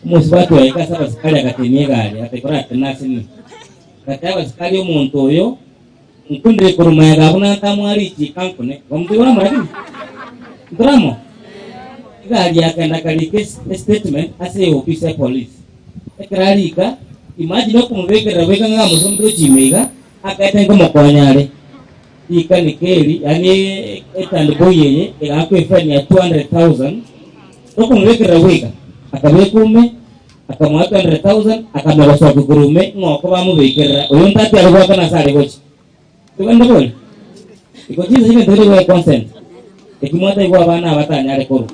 Musibatu waika saba sikali akatemye gari atekora tenasini. Kataba sikali omuntu oyo nkundire kurumaga abuna tamwari chikankune. Bamutibona marakini. Ntramo. Gari akenda kalike statement ase office ya police. Ekrarika imagine okumubekera weka nga musomero chimega akatenga mokwanyale. Ika nikeli yani etandiko yeye egakwe fine ya 200,000 okumubekera weka akabekume akamwa 200,000 akamegosoka kurume ngoko bamubekera oyo ntati arugwaka na sare gochi. Tugenda bole. Iko chizo chine ndore we consent. Ekimwata igwa abana abatanyare koru.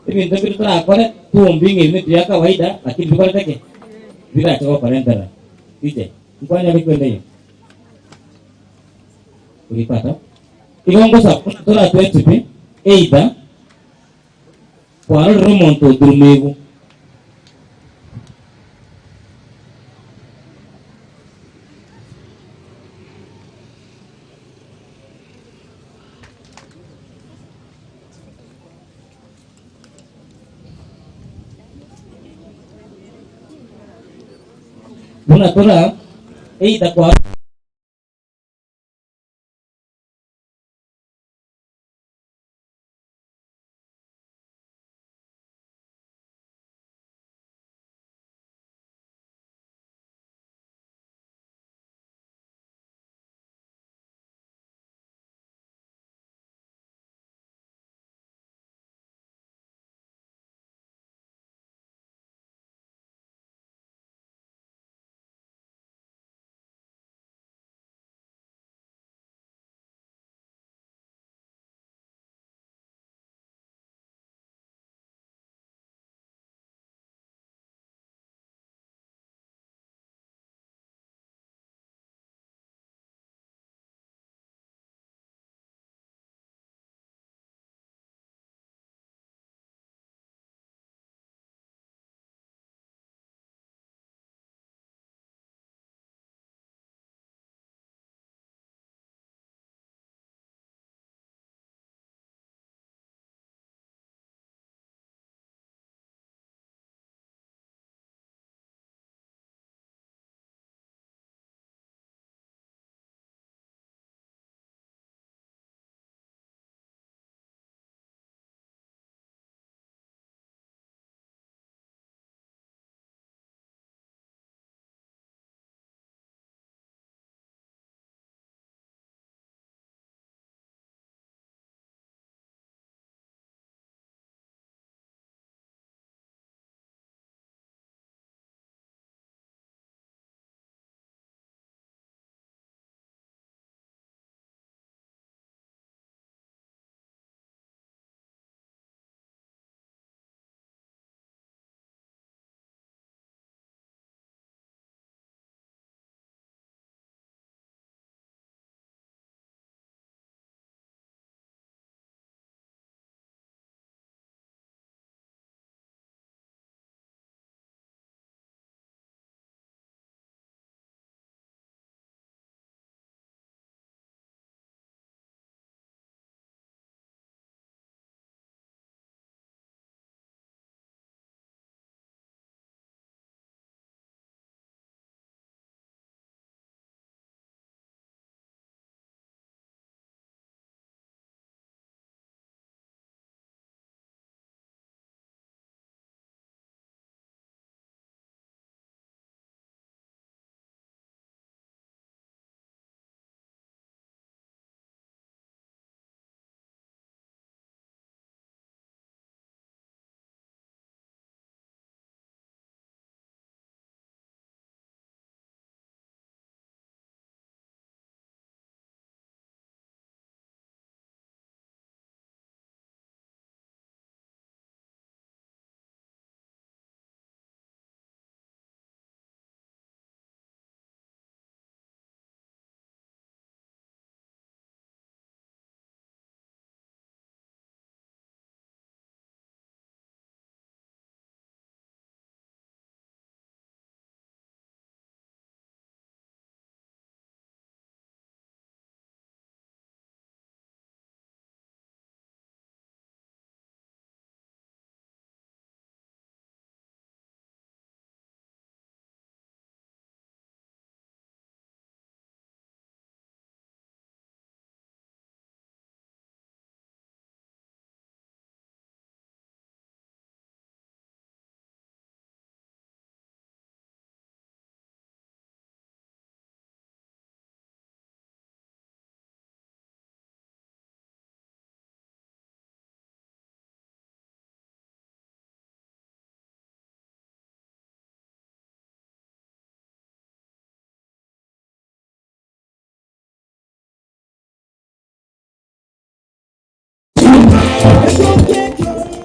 Ibintu bitu turakora tuombinge ibintu ya kawaida lakini bikora take biracha kwa parentera ije mkwanya bikwenda hiyo ulipata igongo sa tora twetupi either kwa romonto durmego Una tora either kwa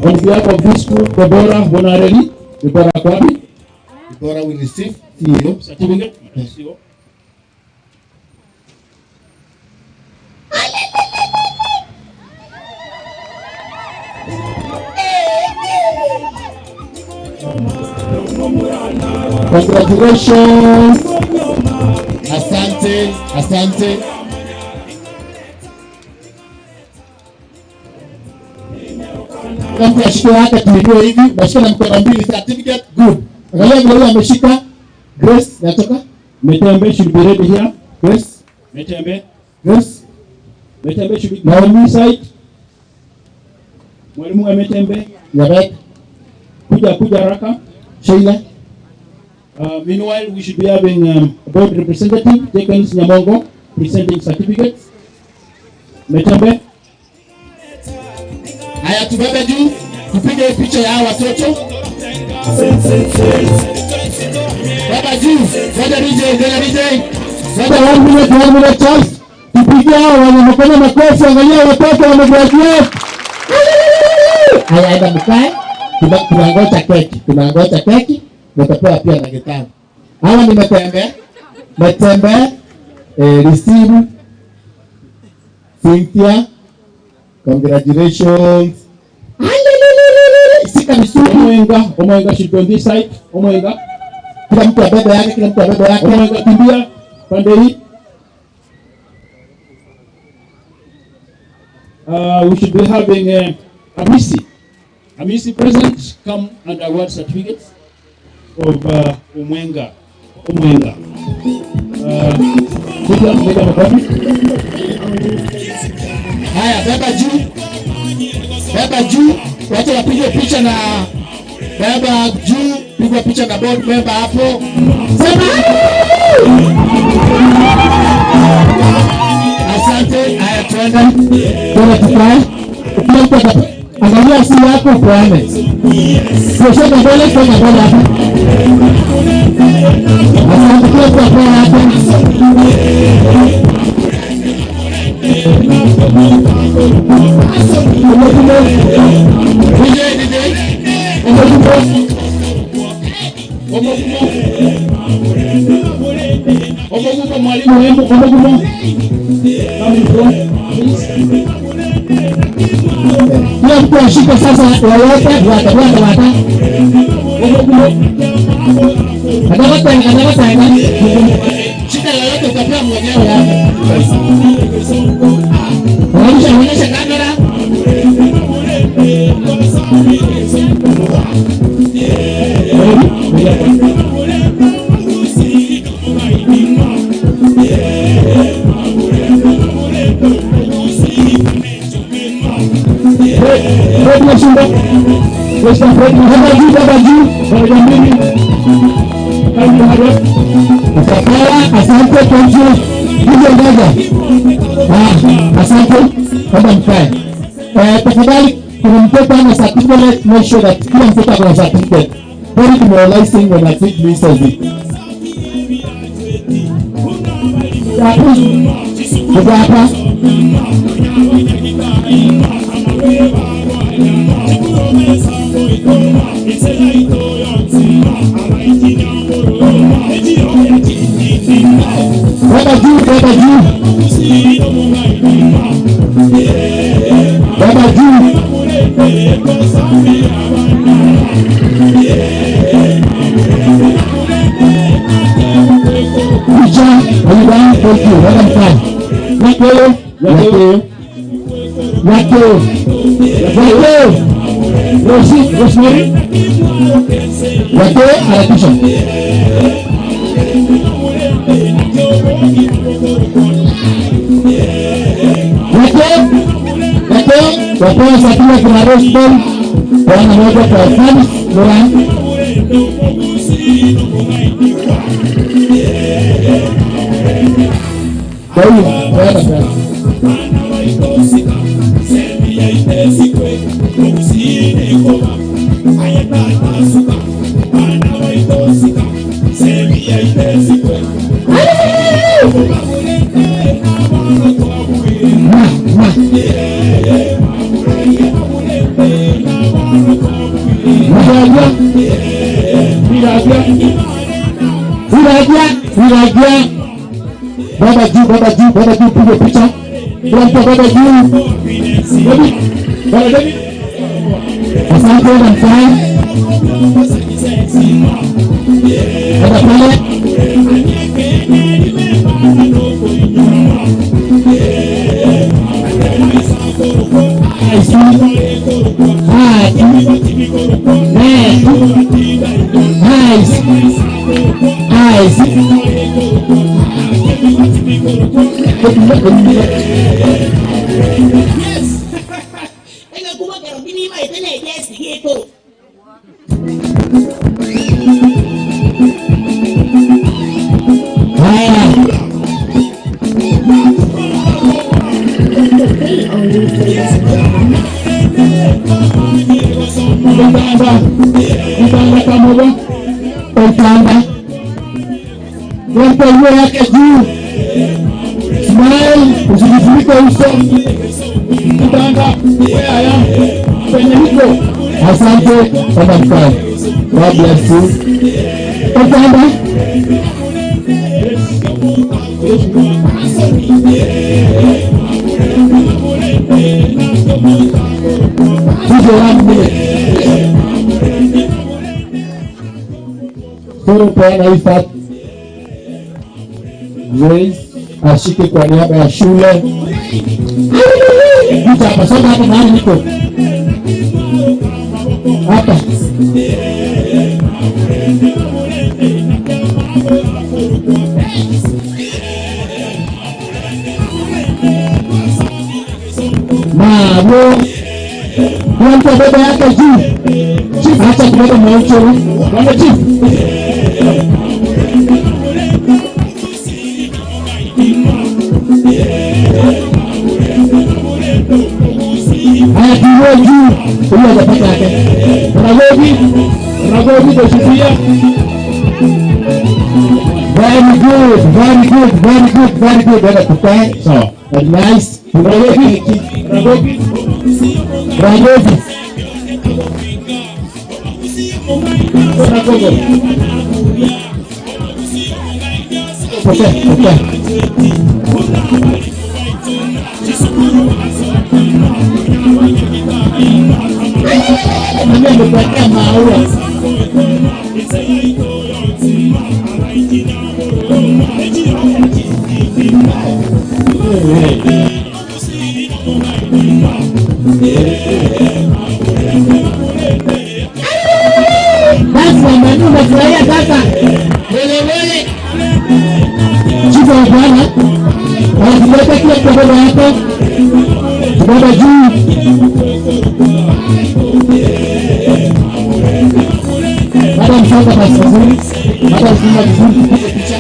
On behalf of this school, Deborah Bonarelli. Deborah Kwabi. Deborah will receive CEO. Certificate. CEO. Congratulations. Asante, asante. Mtu ashike yake tuinue hivi, nashika na mkono mbili, certificate good. Angalia vile huyu ameshika. Grace, natoka. Metembe should be ready here. Grace. Metembe. Grace. Metembe should be Naomi side. Mwalimu wa Metembe. Yabek. Kuja kuja haraka. Sheila. Meanwhile, we should be having a board representative, Jenkins Nyamongo, presenting certificates. Metembe. Haya, tubebe juu, tupige picha ya hawa watoto. Baba juu, ngoja DJ, ngoja DJ. Ngoja 1 minute, 1 minute Charles. Tupige hao wenye mkono makofi, angalia watoto wamegraduate. Haya, enda mkae. Tunangoja keki, tunangoja keki. Mtapewa pia na kitabu. Hawa ni Metembe. Metembe, receive Cynthia. Congratulations. Sika misuri. Omwenga, Omwenga should be on this side. Omwenga. Kila mtu abebe yake, kila mtu abebe yake. Omwenga kimbia pande hii. We should be having Amisi. Amisi present, come and award certificates of Omwenga. Omwenga. Kuja mega makofi. Haya, beba juu. Beba juu. Wacha wapige picha na beba juu, pigwa picha na board member hapo. Sema asante. Haya, tuende. Tuende tukae. Kila mtu angalia simu yako upeane. Sio mbele, sio mbele hapa. Asante, kila mtu apeane hapa. Omogumo, mwalimu wenu, Omogumo. Come in front, please. Kila mtu ashike sasa yoyote, wata wata wata. Omogumo. Anataka anataka. Shika yoyote utapewa mwenyewe hapo. Onyesha, onyesha kamera. Fred Masumba. Fred Baba juu, baba juu. Daraja mbili. Kindly hurry up. Utapewa, asante, thank you. Hizo ngoja. Ah, asante. Baba mkae. Tafadhali kuna mtoto ana certificate, make sure that kila mtoto ako na certificate. Very demoralizing when a kid misses it. Wapi? Uko hapa? Baba juu, baba juu. Baba juu. Picha, are you done? Thank you. Baba mkae. Yakeo, yakeo. Yakeo. Yakeo. Rosi, Rosemary. Yakeo, harakisha. Yakeo, yakeo, wapewa chakula kina Rosemary. Bwana moja kwa Francis Moran. Kwa hiyo, bwana bwana. Ma, ma. Iraja. Baba juu, baba juu, baba juu, piga picha. Kila mtu baba juu. Baba David. Asante na mfai. Baba pale. Yake juu. Smile, usijifunike uso. Kitanda, where I am, kwenye huko. Asante, Baba Mfalme. God bless you. Kitanda. Tuzo 1 minute. Soro peana hii fat. Grace ashike kwa niaba ya shule. Kuja hapa, songa hapa mahali niko. Hapa. Mabo. Mtu abebe yake juu. Chief, acha kubeba maucho. Bwana chief. Haya tuwe juu, huyo atapata yake. Ragobi Dosifia. Very good, very good, very good, very good. Bwana tukae. Sawa. Nice. Ragobi. Ragobi. Ragobi. Ragobi. Okay, okay. Mimi nimekuwekea maua. Basi mama, umefurahia sasa. Wele wele. Chifu wa Bwana, wanatuleta kila kubeba yako. Kubeba juu. Baba msonga basi vizuri. Baba msonga vizuri tupige picha.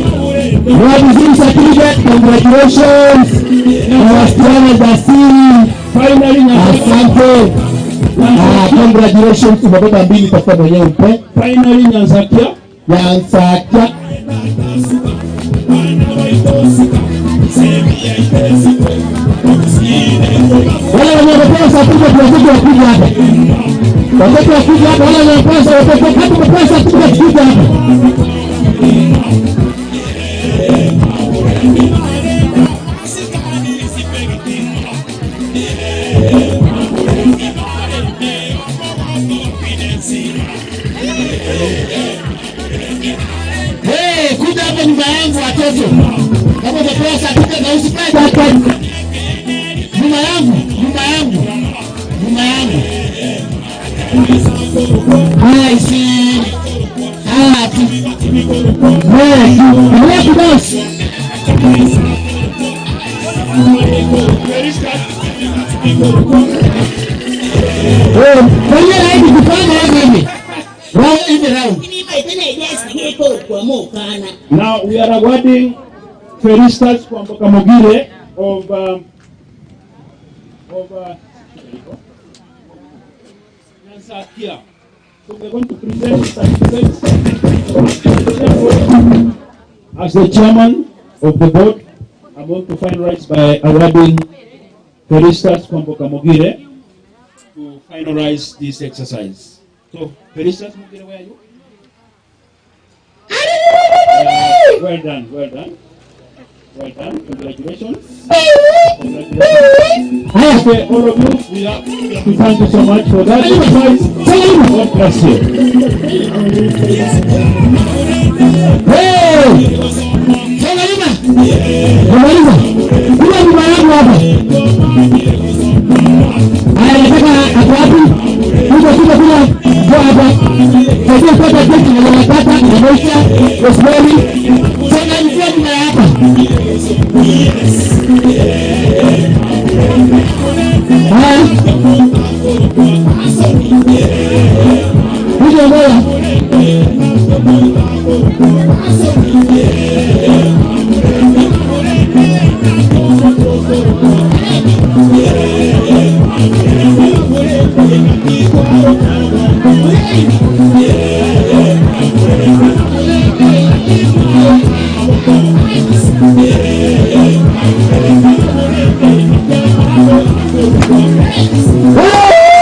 Vizuri certificate, congratulations. Wasichana jasiri. Finally, asante. Congratulations, umebeba mbili tafuta mwenyewe mpe. Finally Nyansakia. Nyansakia. Wale wenye wamepewa certificate watoto wakuja hapa. Watoto wakuja hapa, wale wenye wamepewa watoto kama wamepewa certificate kuja hapa. Hey, kuja hapa nyumba yangu watoto. Kama umepewa certificate na usikae hapa. Nyumba yangu, nyumba yangu. Nyumba yangu. Hai si. Hati. Hey, endelea kudance. Eh, kwa hiyo kufanya hivi. Round hivi round. Now we are awarding Felistas Kwamboka Mogire of Nyansakia. So we are going to present certificates. As the chairman of the board, I'm going to finalize by awarding Felistas Kwamboka Mogire to finalize this exercise. So, Felistas Mogire, where are you? Well done, well done. Well done, congratulations. Congratulations. Okay, all of you, we thank you so much for that exercise. God bless you. Hey! Umaliza. Kuna nyuma yangu hapa. Haya, nataka ako wapi? Kuja kuja kuja. Kwa hapa. Sasa kwa keki na nakata na maisha Rosemary. Sasa ndio nyuma hapa. Haya. Kuja mbele.